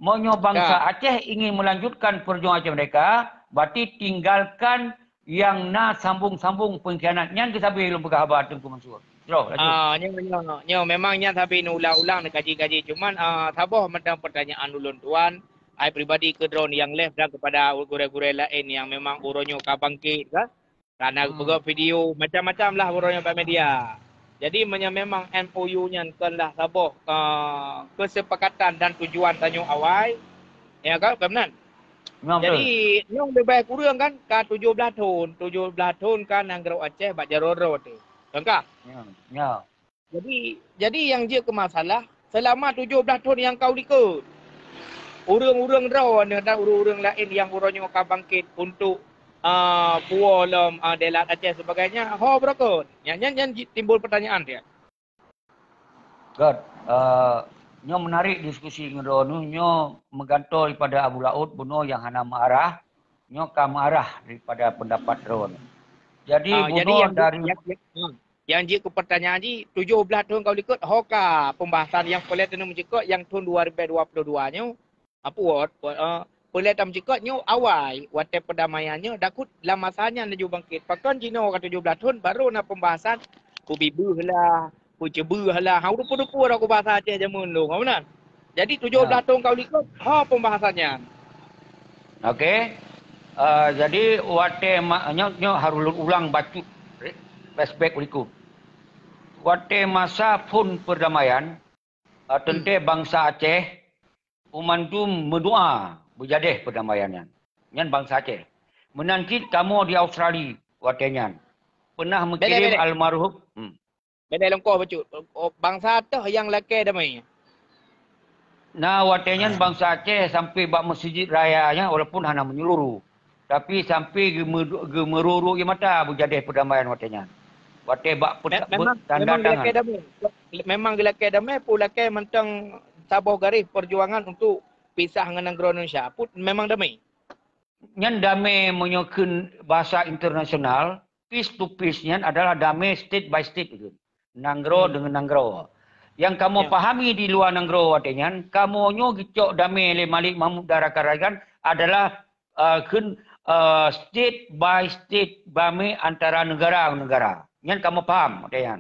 Meunyoe bansa, ya, Aceh ingin melanjutkan perjuangan Aceh merdeka, berarti tinggalkan nyang na sambung-sambung pengkhianat. Nyan keuh sabe lôn peugah haba Teungku Mansur. Jroh, laju. Ah, nyoe, nyoe, nyoe memang nyan sabe neuulang-ulang, neukaji-kaji. Cuman, ah, saboh mantong pertanyaan ulôn tuan, ai pribadi keu droen nyang lheueh dan kepada gurée-gurée laén nyang memang uroe nyoe ka bangkit ka. Ka na, hmm, geupeugah video macam-macam lah uroe nyoe bak media. Jadi meunyoe memang M O U nyan kon lah saboh, eh, keusepakatan dan tujuan tanyoe awai, ya kan, ka meunan? Memang betul. Jadi, nyoe leubeh kureueng kan ka tujoh blaih thon, tujoh blaih thon ka nanggroe Aceh bak jaroe droe teuh. Kan ka? Ya, ya. Jadi, jadi nyang jeuet keu masalah, seulama tujoh blaih thon nyang ka u likot, ureuëng-ureuëng droeneuh dan ureuëng-ureuëng laén nyang uroe nyoe ka bangkét untuk, a, puwoe lom, a, delat Aceh sebagainya, ho beurokot. Nyan, nyan, nyan ji-, timbul peutanyaan dia. Good. Eh, nyoe menarik diskusi ngon droeneuh, nyoe meugantoe daripada Abu Laôt bunoe nyang hana meuarah, nyoe ka meuarah daripada pendapat droeneuh. Jadi, ah, jadi bunoe nyang dari nyang, nyang, ah. Nyang jeuet keu peutanyaan jih, tujoh blaih thon ka u likot, ho ka pembahasan nyang peureulée taneuk meucukot nyang thon dua ribée dua puluh dua nyoe, a, puwoe, puwoe, eh, peureulée tameucukot nyoe awai, watée peudamaian nyoe, takot lam masa nyan laju bangkét. Pakon jinoe ka tujoh blaih thon, barô na pembahasan, peubibeuh lah, peuceubeuh lah. Ha, ureuëng peudeupu dak u basa Aceh jameun dong, ha, meunan. Jadi, tujoh blaih thon ka u likot, ho pembahasan nyan. Oke. Eh, jadi, watée ma-, nyoe, nyoe harôh lôn ulang bacut re-, flashback u likot. Watée masa phon perdamaian, eh, teuntée bansa Aceh, u mandum meudoá beujadéh perdamaian nyan. Nyan bansa Aceh. Meunan cit kamoe di Australia watée nyan. Peunah meukirim almarhum, hmm. Bédée longkoh bacut. Oh, bansa toh nyang lakée damé? Na watée nyan bansa Aceh sampai bak Meuseujid Raya nyan, walaupun hana menyeluruh, tapi sampai geume-, geumeururuk ie mata beujadéh peudamaian watée nyan. Watée bak peuta-, memang, tanda memang tangan. Geulakée damé. Memang geulakée damé, peue lakée mantong saboh garéh peujuangan untuk pisah ngon nanggroe Indonesia. Put memang damé. Nyan damé meunyoe kheun basa internasional, peace to peace nyan adalah damé state by state tu. Nanggroe deungon nanggroe. Nyang kamoe pahami di luwa nanggroe watée nyan, kamoe nyoe geucok damé lé Malik Mahmud dan rakan-rakan adalah, eh, kheun, eh, state by state damé antara negara ngon negara. Nyan kamoe paham watée nyan.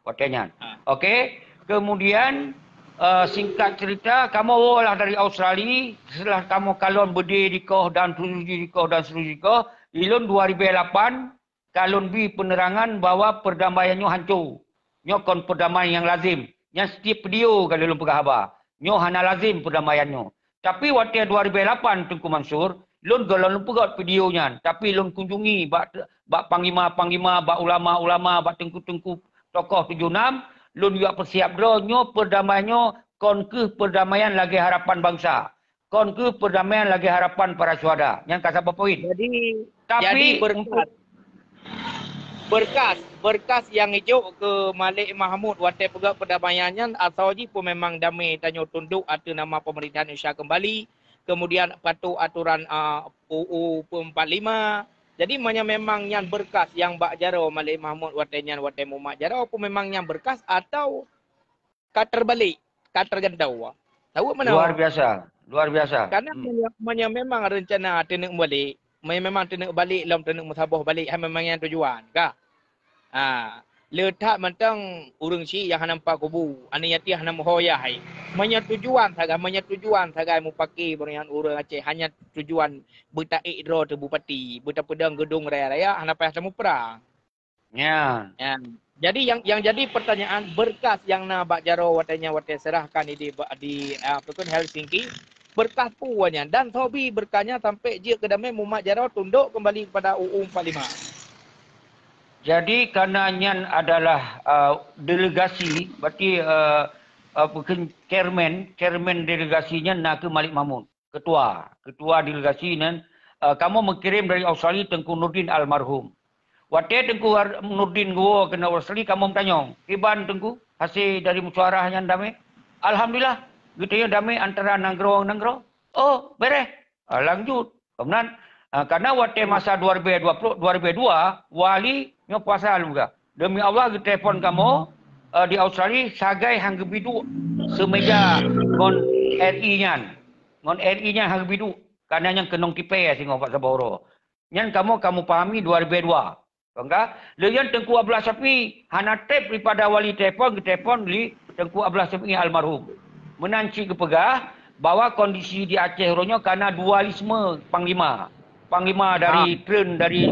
Watée nyan. Ha. Oke. Kemudian, eh, singkat cerita, kamoe woe lah dari Australia, setelah kamoe kalon beudé dikoh dan seterusnya dikoh dan seterusnya dikoh, di lôn dua ribée lapan, kalon bi penerangan bahwa perdamaian nyoe hanco. Nyoe kon perdamaian nyang lazim. Nyan setiap video ka lôn peugah haba. Nyoe hana lazim perdamaian nyoe. Tapi watée dua ribée lapan Teungku Mansur, lôn gohlom lôn peugét video nyan, tapi lôn kunjungi bak, bak panglima-panglima, bak ulama-ulama, bak teungku-teungku tokoh tujoh nam, lôn jak peusiap droe nyoe perdamaian nyoe kon kheueh perdamaian lagée harapan bansa. Kon kheueh perdamaian lagée harapan para syuhada. Nyan ka saboh poin. Jadi, tapi jadi berkat, untuk berkas, berkas nyang ijok keu Malik Mahmud watée peugét perdamaian nyan, asoe jih pun memang damé tanyoe tundok ateueh nama pemerintahan Indonesia kembali, kemudian patuh aturan, a, U U empat lima. Jadi, meunyoe memang nyan berkas nyang bak jaroe Malik Mahmud watée nyan watée mumat jaroe pun memang nyan berkas atau ka terbalik, ka tergantau. Tahu mana? Luar biasa, luar biasa. Karena hmm. Meunyoe, meunyoe memang rencana teuneuk balik, meunyoe memang teuneuk balik lom teuneuk meusaboh balik, hai memang nyan tujuan, ka? Ha, le that mantong ureuëng syiek nyang hana meupat kubu, aneuk yatim hana meuho yah hai. Meunyoe tujuan sagai, meunyoe tujuan sagai mupake ureuëng Aceh hanya tujuan beutaék droe teuh bupati, beutapeudong geudong raya-raya, hana payah tamuprang. Ya. Ya. Jadi yang yang jadi pertanyaan, berkas yang na bak jaroe watée nyan watée serahkan di di, di apa tu Helsinki, berkas peue nyan dan soe bi berkasnya sampai jeuet keu damé mumat jaroe tundok kembali kepada U U empat lima. Jadi karena nyan adalah uh, delegasi, berarti uh, uh, chairman, chairman delegasi nyan na keu Malik Mahmud. Ketua, ketua delegasi nyan, uh, kamoe meukirim dari Australia Teungku Nurdin almarhum. Watée Teungku Nurdin geuwoe keunoe Australia, kamoe meutanyong, "Kiban Teungku, hase dari musyawarah nyan damé?" "Alhamdulillah, geutanyoe damé antara nanggroe ngon nanggroe." "Oh, bereh." Ah, lanjut. Kemudian, ah, karena watée masa dua ribu dua puluh, dua ribu dua, wali nyoe puasa lom ka. Demi Allah, geutelepon kamoe, eh, di Australia sagai han geubiduek semeja ngon R I nyan. Ngon R I nyan han geubiduek. Karena nyan keunong tipée singoh bak saboh uroe. Nyan kamoe ka mupahami dua ribu dua. Kon ka? Lheueh nyan Teungku Abdullah Syafi'i hana treb daripada wali telepon, geutelepon lé Teungku Abdullah Syafi'i almarhum. Meunan cit geupeugah bahwa kondisi di Aceh uroe nyoe kana dualisme panglima. Panglima dari treun dari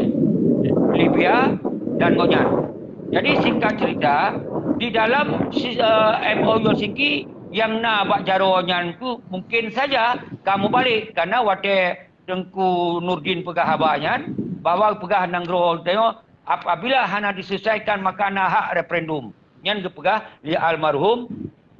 Libya dan gobnyan. Jadi singkat cerita, di dalam si, eh, M O U Helsinki yang na bak jaroe nyan tu mungkin saja ka mubalek karena watée Teungku Nurdin peugah haba nyan bahwa peugah nanggroe tanyoe apabila hana diselesaikan maka na hak referendum. Nyan geupeugah lé almarhum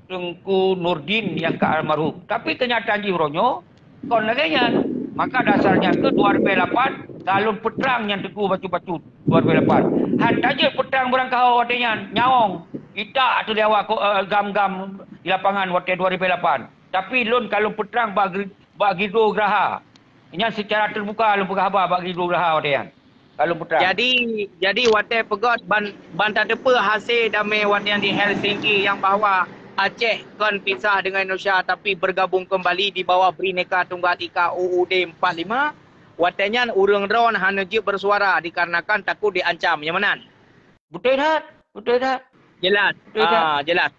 Teungku Nurdin nyang ka almarhum. Tapi keunyataan jih uroe nyoe kon lagée nyan. Maka dasar nyan keuh dua ribu lapan ka lôn peutrang nyan Teungku bacut-bacut dua ribu lapan. Han tajeuet peutrang beurangkaho watée nyan nyawöng itak ateueh liawa ko-, eh, gam-gam di lapangan watée dua ribu lapan. Tapi lôn ka lôn peutrang bak gri-, bak Gido Graha. Nyan seucara teubuka lôn peugah haba bak Gido Graha watée nyan. Ka lôn peutrang. Jadi, jadi watée peugét ban, ban tateupeue hase damé watée nyan di Helsinki nyang bahwa Aceh kon pisah dengan Indonesia tapi bergabung kembali di bawah Bhinneka Tunggal Ika U U D empat lima, watée nyan ureuëng droen hana jeuet bersuara dikarenakan takot diancam, nyang meunan? Beutôi that, beutôi that. Jelas. Beutôi that. Ah, jelas.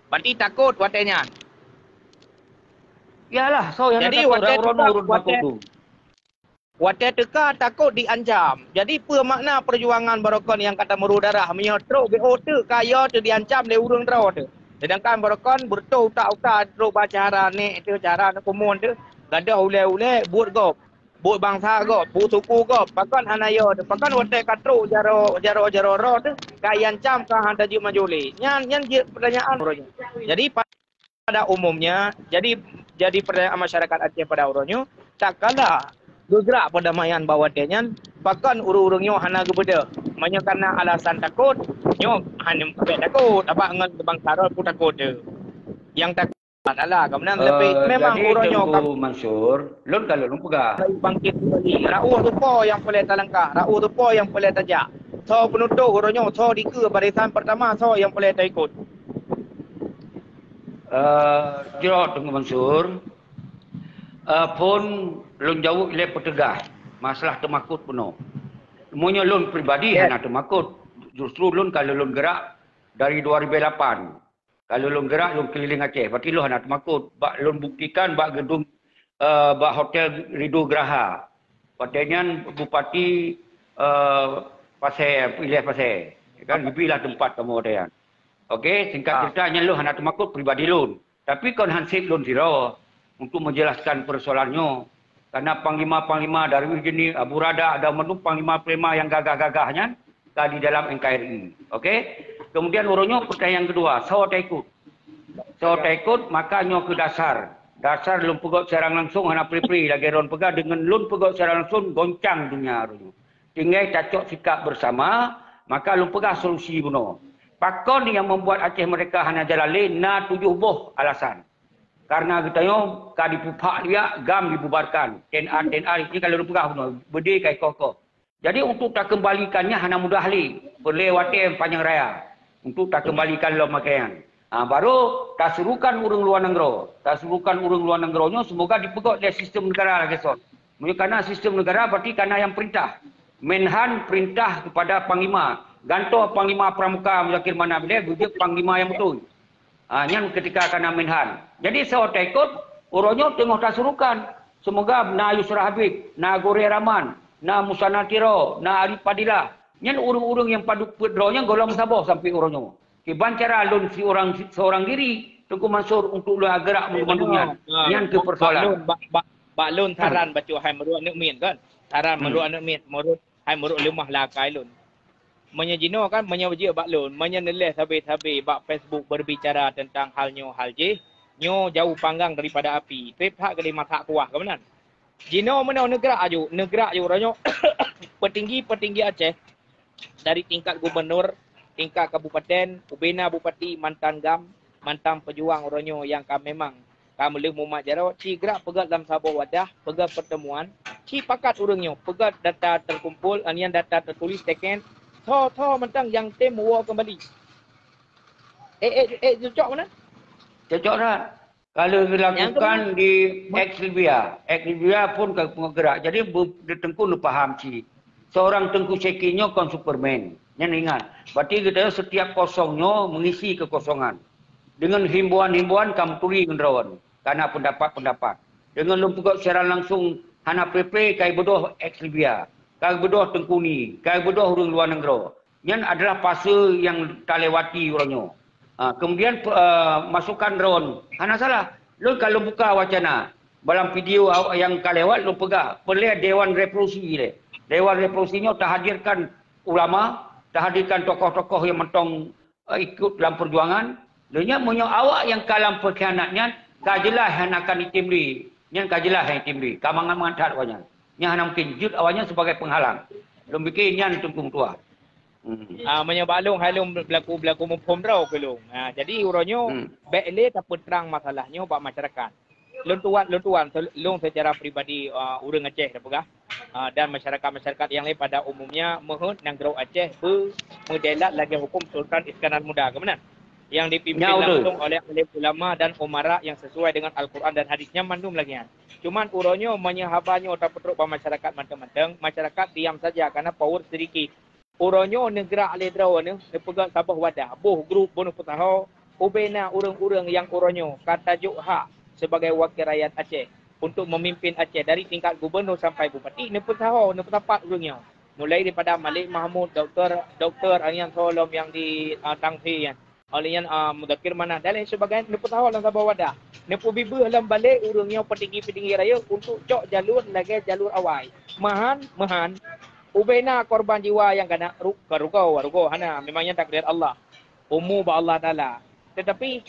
Berarti takot watée nyan. Yalah, soe nyang jadi takot, watée ureuëng takot tu. Watée teuka takot diancam. Jadi peue makna perjuangan barokon nyang ka tameuruh darah meunyoe trok B O teuk ka yo teu diancam lé ureuëng droe teu. Sedangkan barokon beureutoh utak-utak trok ba cara nek teu, cara neukumon teu, gadoh ulée-ulée buet gob. Buet bansa gob, buet suku gob, pakon hana yo teu, pakon watée ka trok jaroe, jaroe, jaroe roh teu, ka iancam ka hana jeuet maju lé. Nyan, nyan jeuet pertanyaan uroe nyoe. Jadi pada umumnya, jadi jadi pertanyaan masyarakat Aceh pada uroe nyoe, tak kala geugrak perdamaian bak watée nyan, pakon ureuëng-ureuëng nyoe hana geubeudôh. Meunyoe karena alasan takot, nyoe hana takot, abak ngon bansa roh pun takot teu. Nyang takot Alah, kemudian tapi memang uroe nyoe Teungku Mansur, lôn ka lôn peugah. Bangkit kembali. Raoh tupo nyang peureulée talangkah, raoh tupo nyang peureulée tajak. Soe peunutôh uroe nyoe, soe dikeue barisan pertama, soe nyang peureulée taikot. Eh, jroh Teungku Mansur, eh, phon lôn jaweueb ilée peuteugas masalah teumakot bunoe. Meunyoe lôn pribadi hana teumakot, justru lôn ka lôn gerak dari dua ribu lapan. Ka lôn gerak lôn keulileng Aceh, berarti lôn hana teumakot. Bak lôn buktikan bak geudong, eh, bak hotel Ridho Graha. Watée nyan bupati, eh, Pasé, ilée Pasé. Kan geubri lah teumpat kamoe watée nyan. Oke, singkat cerita nyan lôn hana teumakot pribadi lôn. Tapi kon hanseb lôn sidroe untuk menjelaskan persoalan nyoe. Karena panglima-panglima Darwis Jeunieb, Abu Rada, ada mandum panglima-panglima nyang gagah-gagah nyan ka di dalam N K R I. Oke? Kemudian uroe nyoe pertanyaan nyang kedua, soe taikot? Soe taikot, maka nyoe keu dasar. Dasar lôn peugét siaran langsung hana pri-pri lagée droen peugah deungon lôn peugét siaran langsung goncang dunia uroe nyoe. Tinggai tacok sikap bersama, maka lôn peugah solusi bunoe. Pakon nyang membuat Aceh Merdeka hana jalan lé na tujoh boh alasan. Karena geutanyoe ka dipuphak liak, GAM dibubarkan, T N A, T N A, ini kalau dipeugah bunoe, beudé ka ikoh-koh. Jadi untuk takeumbalikannya hana mudah lé, peureulée watée panyang raya untuk takeumbalikan lom pakaian. Ha, baru tasurukan ureuëng luar nanggroe. Tasurukan ureuëng luar nanggroe nyoe semoga dipeugét lé sistem negara lagée son. Meunyoe kana sistem negara berarti kana nyang perintah. Menhan perintah kepada panglima. Gantoe panglima pramuka Muzakir Manaf ilée geujeuet panglima nyang beutôi. Ha, nyan ketika kana Menhan. Jadi soe taikot, uroe nyoe teungoh tasurukan. Semoga na Yusra Habib, na Gorée Rahman, na Musanna Tiro, na Arif Fadilah. Nyan ureuëng-ureuëng nyang padub peuet droe nyan gohlom saboh sampai uroe nyoe. Kiban cara lôn siurang, seurang diri, Teungku Mansur, untuk lôn gerak meunyoe nyan keu persoalan. Bak lôn, bak, bak, bak lôn saran bacut hai meurok aneuk miet kan. Saran meurok aneuk miet, meurok hai meurok leumah lakai lôn. Meunyoe jinoe kan, meunyoe jeuet bak lôn, meunyoe neuléh sabe-sabe bak Facebook berbicara tentang hal nyoe hal jih, nyoe jauh panggang daripada api. Treb that keudeh masak kuah keuh meunan. Jinoe meunoe neugrak aju, neugrak aju uroe nyoe petinggi-petinggi Aceh dari tingkat gubernur, tingkat kabupaten, ubena bupati, mantan GAM, mantan pejuang uroe nyoe nyang ka memang ka meuleuh mumat jaroe, ci gerak peugét lam saboh wadah, peugét pertemuan, ci pakat ureuëng nyoe, peugét data terkumpul, nyan data tertulis teken, tho-tho mantong nyang tem woe keumbali. Eh, eh, eh, cocok mana? Cocok that. Kalau dilakukan di Ex Libya, Ex Libya pun ka peugerak. Jadi bu- di Teungku neupaham cit. Seorang Teungku Syekhi nyoe kon Superman. Nyan ingat. Berarti kita setiap kosong nyoe mengisi kekosongan. Dengan himbauan-himbauan ka meuturi ngon droe. Karena pendapat-pendapat. Dengan lôn peugét siaran langsung hana pre-pre kai beudôh Ex Libya. Kai beudôh Teungku Ni. Kai beudôh ureuëng luar nanggroe. Nyan adalah fase nyang talewati uroe nyoe. Ha, kemudian pe- eh, masukan droe hana salah. Lôn ka lôn buka wacana. Dalam video awak nyang ka lewat lôn peugah, peureulée Dewan Revolusi lé. Dewan Revolusi nyoe tahadirkan ulama, tahadirkan tokoh-tokoh nyang mantong eh, ikut dalam perjuangan. Lheueh nyan meunyoe awak nyang ka lam pengkhianat nyan ka jeulaih hana akan item lé, nyan ka jeulaih hana item lé, ka mangat-mangat that awaknyan. Nyan hana mungkin jeuet awaknyan sebagai penghalang. Lôn pikir nyan Teungku Meutuah. Hmm. Ah, meunyoe bak lôn hai lôn belaku-belaku muphom droe keu lôn. Ah, jadi uroe nyoe hmm. Bék lé tapeutrang masalah nyoe bak masyarakat. Lôn tuan, lôn tuan, se- lôn secara pribadi uh, ureuëng Aceh dah peugah uh, dan masyarakat-masyarakat yang lain pada umumnya meuheuet nanggroe Aceh beu meudelat lagée hukum Sultan Iskandar Muda keuh meunan. Yang dipimpin langsung oleh alim ulama dan umara yang sesuai dengan Al-Quran dan hadis nyan mandum lagée nyan. Cuman uroe nyoe meunyoe haba nyoe tapeutrok bak masyarakat mantong-mantong, masyarakat diam saja karena power sedikit. Uroe nyoe neugrak lé droe neuh neupeugét saboh wadah, boh grup boh neupeusaho ubena ureuëng-ureuëng nyang uroe nyoe ka tajok hak sebagai wakil rakyat Aceh untuk memimpin Aceh dari tingkat gubernur sampai bupati neupeusaho neupeusapat ureuëng nyoe. Mulai daripada Malik Mahmud, Doktor Doktor Arian Solom yang di uh, Tangsi nyan. Oleh nyan uh, Mudakir Manaf dan lain sebagainya neupeusaho lam saboh wadah. Neupeubibeue lam balek ureuëng nyoe petinggi-petinggi rayeuk untuk cok jalur lagée jalur awai. Mahan, mahan, ubena korban jiwa nyang kana ru- ka rugoe, rugoe hana, memang nyan takdir Allah. Umu bak Allah Taala. Tetapi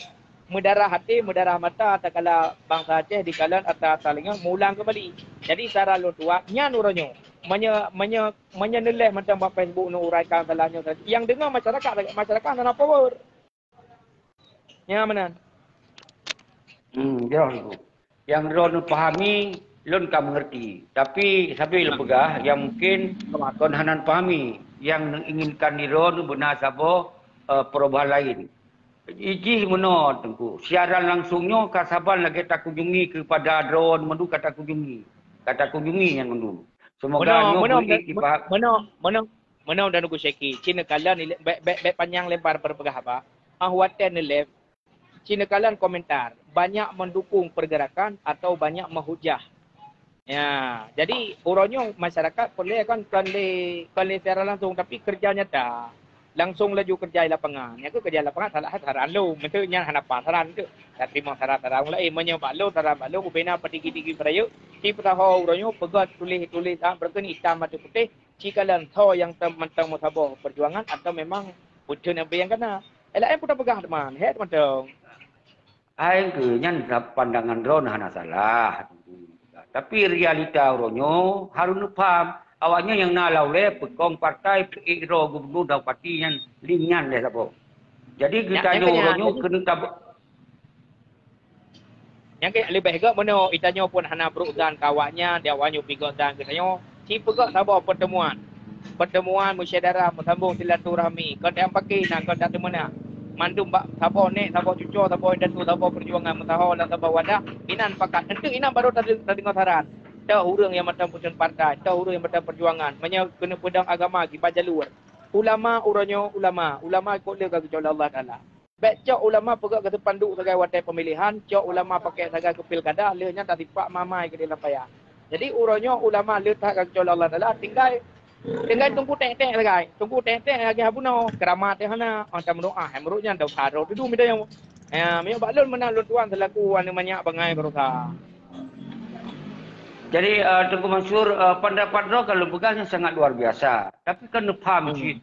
meudarah até, meudarah mata takala bansa Aceh dikalon ata-ata lingong meulang keumbali. Jadi sara lôn tuan nyan uroe nyoe. Meunyoe meunyoe meunyoe neuléh mantong bak Facebook neuuraikan salah nyoe, nyang deungoe masyarakat, masyarakat hana power. Nyan meunan. Hmm, ya. Nyang droe neupahami, lôn ka mengerti. Tapi sabe lôn peugah, yang mungkin kon hana neupahami, yang neuinginkan di droe beuna saboh uh, perubahan lain. Ijih meunoe Teungku, siaran langsung nyoe ka saban lagée takunjungi kepada droe mandum ka takunjungi. Ka takunjungi nyan mandum. Semoga nyoe meunoe, meunoe, meunoe, meunoe dan Teungku Syeki, cina kalian bek bek bek panjang lebar berpeugah apa? Ah watée neuléb Cina kalian komentar, banyak mendukung pergerakan atau banyak menghujah. Ya, jadi uroe nyoe masyarakat peureulée kan kon lé kon lé siaran langsung tapi kerja nyata. Langsung laju kerja di lapangan. Nyang keu kerja di lapangan salah saran lôn. Meuteuk nyan hana pasaran tu. Tak terima saran-saran lain. Meunyoe bak lôn saran bak lôn ubena petinggi-tinggi beurayeuk, ci peusaho uroe nyoe peugah tuléh-tuléh ah, beureukeun itam atau putih, ci kalon tho nyang mantong meusaboh perjuangan atau memang beutôi nyang bri nyang kana. Laén pun tapeugah teuma, hek mantong. Hai keu nyan pandangan droe hana salah. Tapi realita uroe nyoe harus neupaham, awaknyan nyang na lam ulée peukong partai peuék droe gubernur dan bupati nyan lé nyan lé saboh. Jadi geutanyoe uroe nyoe keuneuk tab- Nyang keu leubeh gét meunoe, itanyoe pun hana brok dan keu awaknyan, di awaknyan pih gét dan geutanyoe. Ci peugét saboh pertemuan. Pertemuan musyawarah meusambong silaturahmi. Kon nyang paké na kon tak teumeunak. Mandum bak saboh nek, saboh cuco, saboh indatu, saboh peujuangan meusaho lam saboh wadah, inan pakat. Enteuk inan baru tade-, tadeungoe saran. Toh ureuëng nyang mantong peutuan partai, toh ureuëng nyang mantong peujuangan. Meunyoe keuneuk peudong agama, kiban jalur. Ulama uroe nyoe ulama, ulama kok le ka geucok lé Allah Taala. Bék cok ulama peugah keu spanduk sagai watée pemilihan, cok ulama pakai sagai keu pilkada, lheueh nyan tasipak mamai keu di lam paya. Jadi uroe nyoe ulama le that ka geucok lé Allah Taala, tinggai, tinggai tunggu tek-tek sagai. Tunggu tek-tek lagée bunoe, keuramat teuh hana, mantong meudoa, hai meurok nyan dosa droe dudu mida nyoe. Ya, meunyoe bak lôn meunan lôn tuan selaku aneuk manyak bangai barosa. Jadi, eh, Teungku Mansur, eh, pendapat droe kalau peugah nyan sangat luar biasa. Tapi kan paham cit.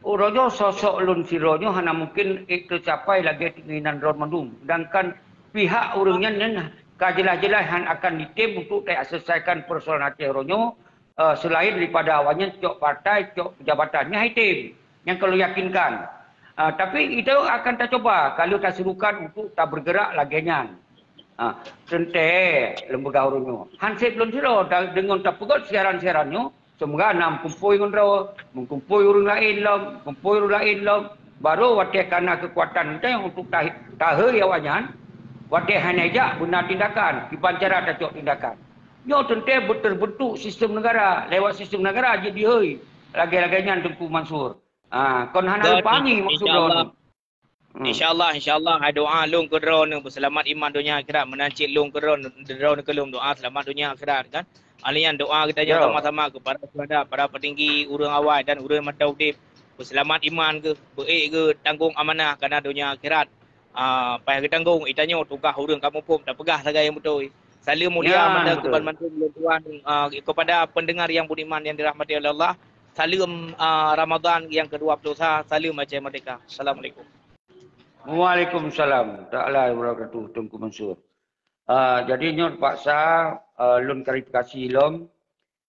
Uroe nyoe sosok lôn sidroe nyoe hana mungkin ék teucapai lagée keinginan droe mandum. Sedangkan pihak ureuëng nyan, nyan ka jeulaih-jeulaih han akan ditem untuk taselesaikan persoalan Aceh uroe nyoe, eh, selain daripada awaknyan cok partai, cok pejabatan. Nyan hai tem. Nyang kalau yakinkan. Ah, tapi itu akan tacoba kalau taserukan untuk tabergerak lagée nyan. Ah, teuntée lôn peugah uroe nyoe. Han sép lôn sidroe da-, deungon tapeugét siaran-siaran nyoe, semoga na meukumpôi ngon droe, meukumpôi ureuëng laén lom, meukumpôi ureuëng laén lom. Baru watée kana keukuatan geutanyoe untuk ta-, tahei awaknyan, watée hana jak beuna tindakan, kiban cara tacok tindakan. Nyoe teuntée beuterbentuk sistem negara, lewat sistem negara jeuet dihei. Lagée-lagée nyan Teungku Mansur. Ah, kon hana Betul. Leupangi maksud Insya Allah. Droe. Hmm. Insya Allah, insya Allah, hai doa lôn keu droeneuh beuseulamat iman donya akhirat, meunan cit lôn keu droeneuh, droeneuh keu lôn doa seulamat donya akhirat kan. Alheuh nyan doa geutanyoe Ya. sama-sama keu para syuhada, para petinggi, ureuëng awai dan ureuëng mantong udeb. Beuseulamat iman geuh, beuék geuh tanggong amanah kana donya akhirat. Ah, payah geutanggong, itanyoe tugaih ureuëng kamoe phon tapeugah sagai nyang beutôi. Saleuem mulia Ya, mantong betul. Keuban mandum lôn tuan, ah, kepada pendengar yang budiman yang dirahmati oleh Allah. Saleuem, ah, Ramadan yang kedua puluh satu. Saleuem Aceh Merdeka. Assalamualaikum. Waalaikumsalam taala wabarakatuh, Teungku Mansur. Ah, jadi nyoe terpaksa, ah, lôn klarifikasi lom,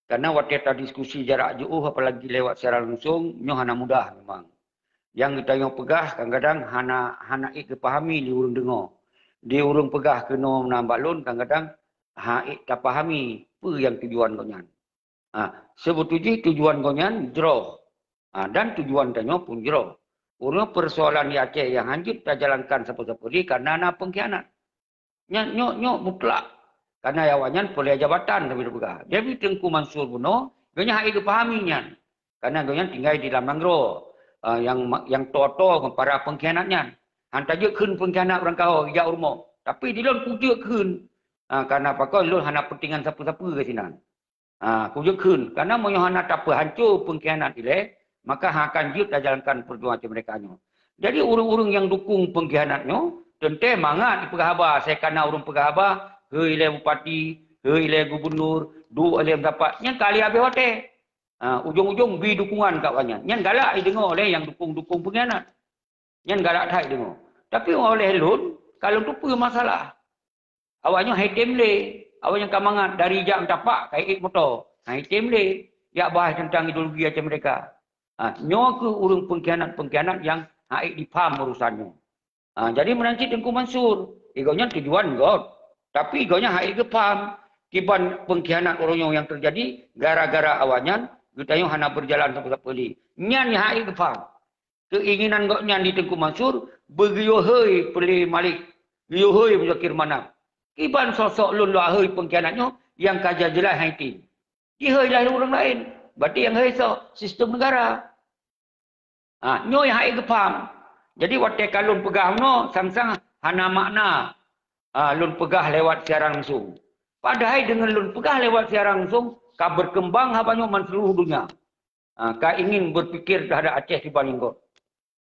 karena watée tadiskusi jarak jauh apalagi lewat siaran langsung, nyoe hana mudah memang. Nyang geutanyoe peugah kadang-kadang hana, hana ék geupahami di ureuëng deungoe. Di ureuëng peugah keunoe meunan bak lôn kadang-kadang ha ék tapahami peue nyang tujuan gobnyan. Ha, seubeutu jih tujuan gobnyan jroh. Ha, dan tujuan tanyoe pun jroh. Ureuëng persoalan di Aceh nyang hanjeuet tajalankan sapeue-sapeue lé karena na pengkhianat. Nyan nyoe, nyoe mutlak. Karena awaknyan peulée jabatan sabe teupeugah. Jadi Teungku Mansur bunoe, gobnyan ha ék geupahami nyan. Karena gobnyan tinggai di dalam nanggroe, ah, nyang ma-, nyang toe-toe ngon para pengkhianat nyan. Han tajeuet kheun pengkhianat ureuëng kaho ijak u rumoh. Tapi di lôn kujeuet kheun. Ah, karena pakon lôn hana pentingan sapeue-sapeue keu sinan. Ha, kujeuet kheun, karena meunyoe hana tapeuhanco pengkhianat ilée, maka ha akan jeuet tajalankan perjuangan Aceh Merdeka nyoe. Jadi ureuëng-ureuëng nyang dukung pengkhianat nyoe, teuntée mangat jipeugah haba, sai kana ureuëng peugah haba, hei ilée bupati, hei ilée gubernur, duek ilée meusapat, nyan ka lheueh habéh watée. Ha, ujong-ujong bi dukungan kat awaknyan. Nyan galak jideungoe oleh nyang dukung-dukung pengkhianat. Nyan galak that deungoe. Tapi oleh lôn, ka lôn teupeue masalah. Awaknyoe hai tem lé. Awaknyoe ka mangat dari jak meusapat ka ék moto. Hai tem lé. Jak bahas teuntang ideologi Aceh Merdeka. Ha, nyoe kheueh ureuëng pengkhianat-pengkhianat nyang ha ék jipaham urusan nyoe. Ha, jadi meunan cit Teungku Mansur. Gobnyan tujuan göt. Tapi gobnyan ha ék geupaham. Kiban pengkhianat uroe nyoe nyang teujadi gara-gara awaknyan, geutanyoe hana beujalan sapeue-sapeue lé. Nyan nyang ha ék geupaham. Keinginan gobnyan di Teungku Mansur, beugeuyue hei Peulee Malik, geuyue hei Muzakir Manaf. Kiban sosok lôn lôn hei pengkhianat nyoe nyang ka jeulaih hai tem. Jihei lé ureuëng laén. Berarti nyang hei soe? Sistem negara. Ha, nyoe nyang ha ék geupaham. Jadi watée ka lôn peugah nyoe, sang-sang hana makna, ha, lôn peugah lewat siaran langsung. Padahai deungon lôn peugah lewat siaran langsung, ka berkembang haba nyoe man seluruh dunia. Ha, ka ingin berpikir terhadap Aceh kiban nyang göt.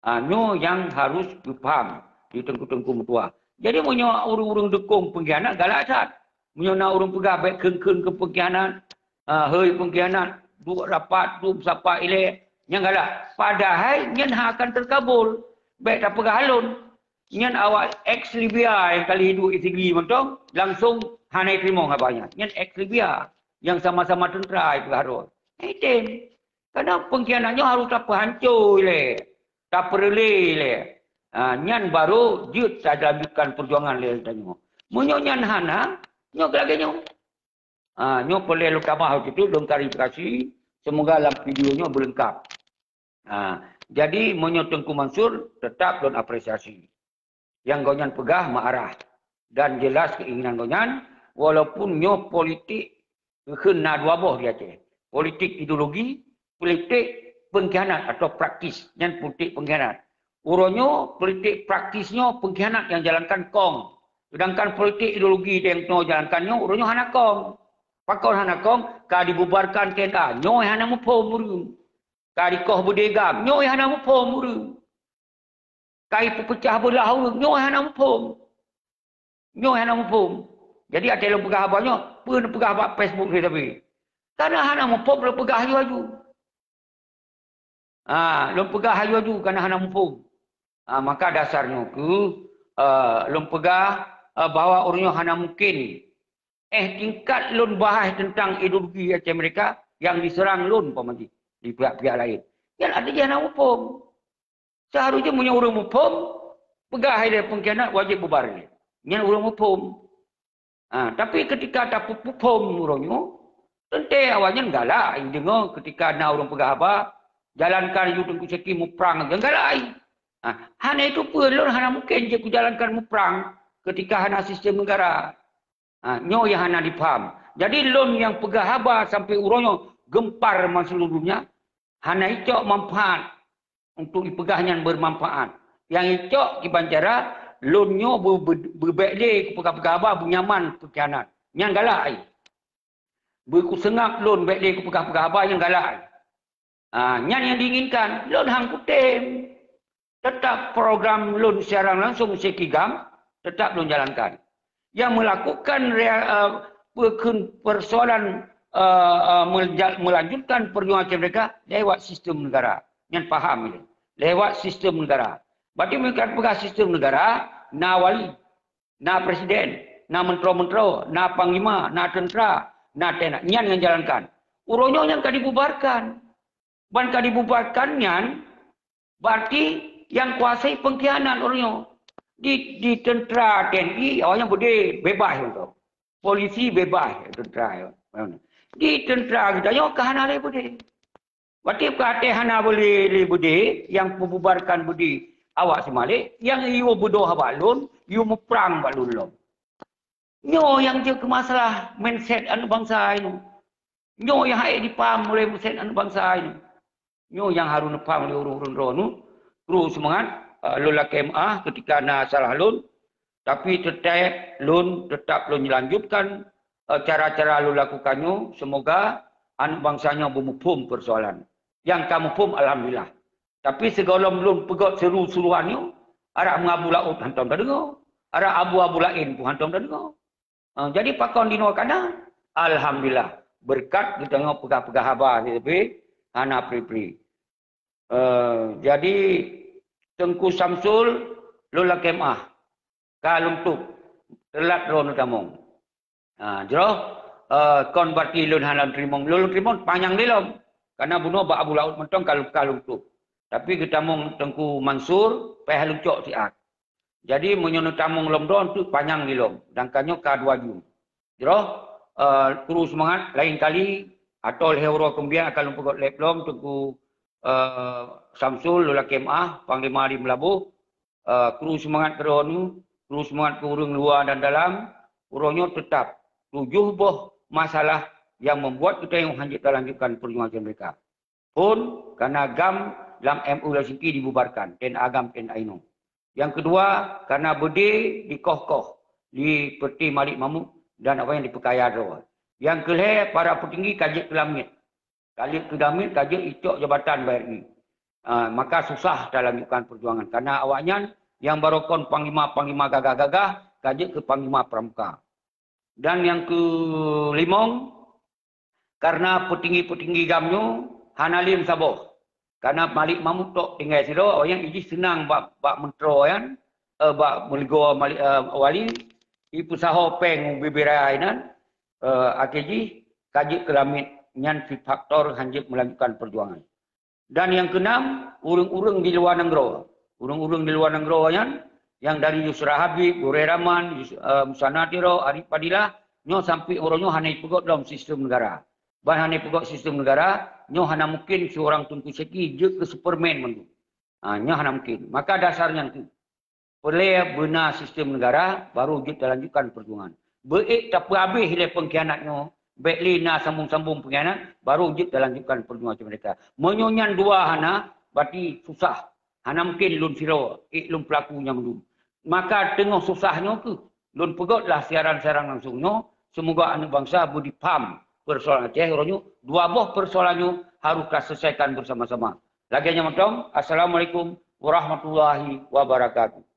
Ha, nyoe nyang harus geupaham di teungku-teungku meutuah. Jadi meunyoe ureuëng-ureuëng dukung pengkhianat, galak that. Meunyoe na ureuëng peugah bék kheun-kheun keu pengkhianat, ha, hei pengkhianat, duek rapat, duek meusapat ilée, nyan galak. Padahai nyan hana akan terkabul. Bék tapeugah lôn. Nyan awak ex Libya nyang ka lheueh duek di Sigli mantong, langsung hana jiteurimong haba nyan. Nyan ex Libya nyang sama-sama teuntra jipeugah droe. Hai tem. Kadang pengkhianat nyoe harôh tapeuhanco ilée, tapeureulée ilée. Ha, nyan barô jeuet talanjutkan peujuangan lé tanyoe. Meunyoe nyan hana, nyoe lagée nyoe. Ha, nyoe peureulée lôn tamah lagée nyoe, lôn klarifikasi. Semoga lam video nyoe beuleungkap. Ha, Jadi, meunyoe Teungku Mansur, tetap lôn apresiasi. Nyang gobnyan peugah meuarah dan jelas keinginan gobnyan, walaupun nyoe politik keuheun na dua boh di Aceh. Politik ideologi, politik pengkhianat atau praktis, nyan politik pengkhianat. Uroe nyoe politik praktis nyoe pengkhianat nyang jalankan kong. Sedangkan politik ideologi nyang nyoe jalankan nyoe, uroe nyoe hana kong. Pakon hana kong? Ka dibubarkan T N A, nyoe hana muphom ureuëng. Ka dikoh beudé GAM, nyoe hana muphom ureuëng. Ka ipeupeucah beulah ureuëng, nyoe hana muphom. Nyoe hana muphom. Jadi, até lôn peugah haba nyoe, peue neupeugah bak Facebook teuh tapi. Kana hana muphom, lôn peugah aju-aju. Ha, lôn peugah aju-aju, kana hana muphom. Ha, maka dasar nyoe keuh, eh, lôn peugah, eh, bahwa ureuëng nyoe hana mungkin. Eh, tingkat lôn bahas teuntang ideologi Aceh Merdeka nyang diseurang lôn, umpama jih, di pihak-pihak laén. Nyan arti jih hana muphom. Seuharusnya meunyoe ureuëng muphom, peugah ilée pengkhianat wajéb bubar ilée. Nyan ureuëng muphom. Ha, tapi ketika tapeuphom uroe nyoe, teuntée awaknyan galak, deungoe ketika na ureuëng peugah haba, jalankan aju Teungku Syeki muprang, nyan galak. Ha, hana itu pun lôn hana mungkin jeuet kujalankan muprang ketika hana sistem negara. Ha, nyoe nyang hana dipaham. Jadi lôn nyang peugah haba sampai uroe nyoe geumpar meuseuluruh donya, hana icok manfaat untuk ipeugah nyan bermanfaat. Nyang icok kiban cara lôn nyoe be-, be-, beubek lé kupeugah-peugah haba beunyaman pengkhianat. Nyan galak ai. Beukuseungab lôn bek lé kupeugah-peugah haba nyang galak ai. Ha, nyan nyang diinginkan. Lôn han kutem. Tetap program lôn siaran langsung Syeki GAM, tetap lôn jalankan. Yang melakukan rea-, eh, pekheun persoalan, eh, eh, melja-, melanjutkan perjuangan Aceh Merdeka lewat sistem negara. Nyan paham ilée. Lewat sistem negara. Berarti mereka peugah sistem negara, na wali, na presiden, na menteri-menteri, na panglima, na tentera, na T N A. Nyan nyang jalankan. Uroe nyoe nyang ka dibubarkan. Ban ka dibubarkan nyan, berarti nyang kuasai pengkhianat uroe nyoe. Di, di tentera T N I, awaknyan beudé bebas untuk. Polisi bebas tentera. Di tentera geutanyoe ka hana lé beudé. Berarti ka até hana boleh lé beudé, nyang peububarkan beudé awak Sumalek, nyang yue beudôh bak lôn, yue muprang bak lôn lom. Nyoe nyang jeuet keu masalah mindset aneuëk bansa inoe. Nyoe nyang hana jipaham oleh mindset aneuëk bansa inoe. Nyoe nyang harôh neupaham lé ureuëng-ureuëng droeneueh. Terus seumangat, eh, lôn lakée meuáh ketika na salah lôn, tapi teutap lôn, tetap lôn lanjutkan, eh, cara-cara lôn lakukan nyoe. Semoga aneuëk bansa nyoe beumuphom persoalan. Nyang ka muphom, alhamdulillah. Tapi sigohlom lôn peugét seuru-seuruan nyoe, arak meungabu laôt hantom tadeungoe, arak abu-abu laén pun hantom tadeungoe. Ah, jadi pakon dinoe kana? Alhamdulillah, beureukat geutanyoe peugah-peugah haba, tapi hana pri-pri. Eh, jadi Teungku Samsul, lôn lakée meuáh. Ka lôn tôb, teulat droeneueh tamong. Ha, jroh, eh, kon berarti lôn hana lôn teurimong. Lôn, lôn teurimong panyang lé lom. Karena bunoe bak abu laôt mantong ka lôn, ka lôn tôb. Tapi geutamong Teungku Mansur, payah lôn cok siat. Jadi, meunyoe neutamong lom droe, teuk panyang lé lom. Sedangkan nyoe ka dua jeuem. Jroh, eh, terus seumangat, laén kali, atau lheueh uroe keumudian akan lôn peugét lé lom, Teungku, eh, Samsul, lôn lakée meuáh, Panglima di Meulaboh, eh, kru seumangat keu droeneueh, kru seumangat keu ureuëng luwa dan dalam, uroe nyoe teutap tujoh boh masalah nyang membuat geutanyoe hanjeuet talanjutkan perjuangan Aceh Merdeka. Phon, karena GAM lam M O U Helsinki dibubarkan, T N A GAM, T N A inoe. Yang kedua, karena beudé dikoh-koh di Peureutih Malik Mahmud dan awaknyan dipeukaya droe. Yang keulhée, para peutinggi ka jeuet keu lamiet. Ka jeuet keu lamiet, ka jeuet icok jabatan bak R I. Ah, maka susah talanjutkan perjuangan. Karena awaknyan nyang barokon panglima-panglima gagah-gagah, ka jeuet keu panglima pramuka. Dan nyang keulimong, karena peutinggi-peutinggi GAM nyoe hana lé meusaboh. Karena Malik Mahmud tok tinggai sidroe, awaknyan jih seunang bak, bak meuntroe nyan, eh, bak meuligoe Malik, eh, wali, ipeusaho péng u bibiraya inan, eh, akhé jih ka jeuet keu lamiet, nyan cit faktor hanjeuet meulanjutkan perjuangan. Dan nyang keunam, ureuëng-ureuëng di luwa nanggroe. Ureuëng-ureuëng di luwa nanggroe nyan, nyang dari Yusra Habib, Gurée Rahman, Yus-, eh, Musanna Tiro, Arif Fadilah, nyoe sampoe uroe nyoe hana jipeugét lom sistem negara. Ban hana jipeugét sistem negara, nyoe hana mungkin seurang Teungku Syeki jeuet keu Superman mandum. Ha, nyoe hana mungkin. Maka dasar nyan tu. Peureulée beuna sistem negara, baru jeuet talanjutkan perjuangan. Beuék tapeuhabéh lé pengkhianat nyoe, bék lé na sambung-sambung pengkhianat, baru jeuet talanjutkan perjuangan merdeka. Meunyoe nyan dua hana, berarti susah. Hana mungkin lôn sidroe, ék lôn peulaku nyang mandum. Maka teungoh susah nyoe keuh, lôn peugöt lah siaran-siaran langsung nyoe, seumoga aneuk bansa beudipaham persoalan Aceh uroe nyoe, dua boh persoalan nyoe harôh taselesaikan bersama-sama. Lagée nyan mantong, Assalamualaikum warahmatullahi wabarakatuh.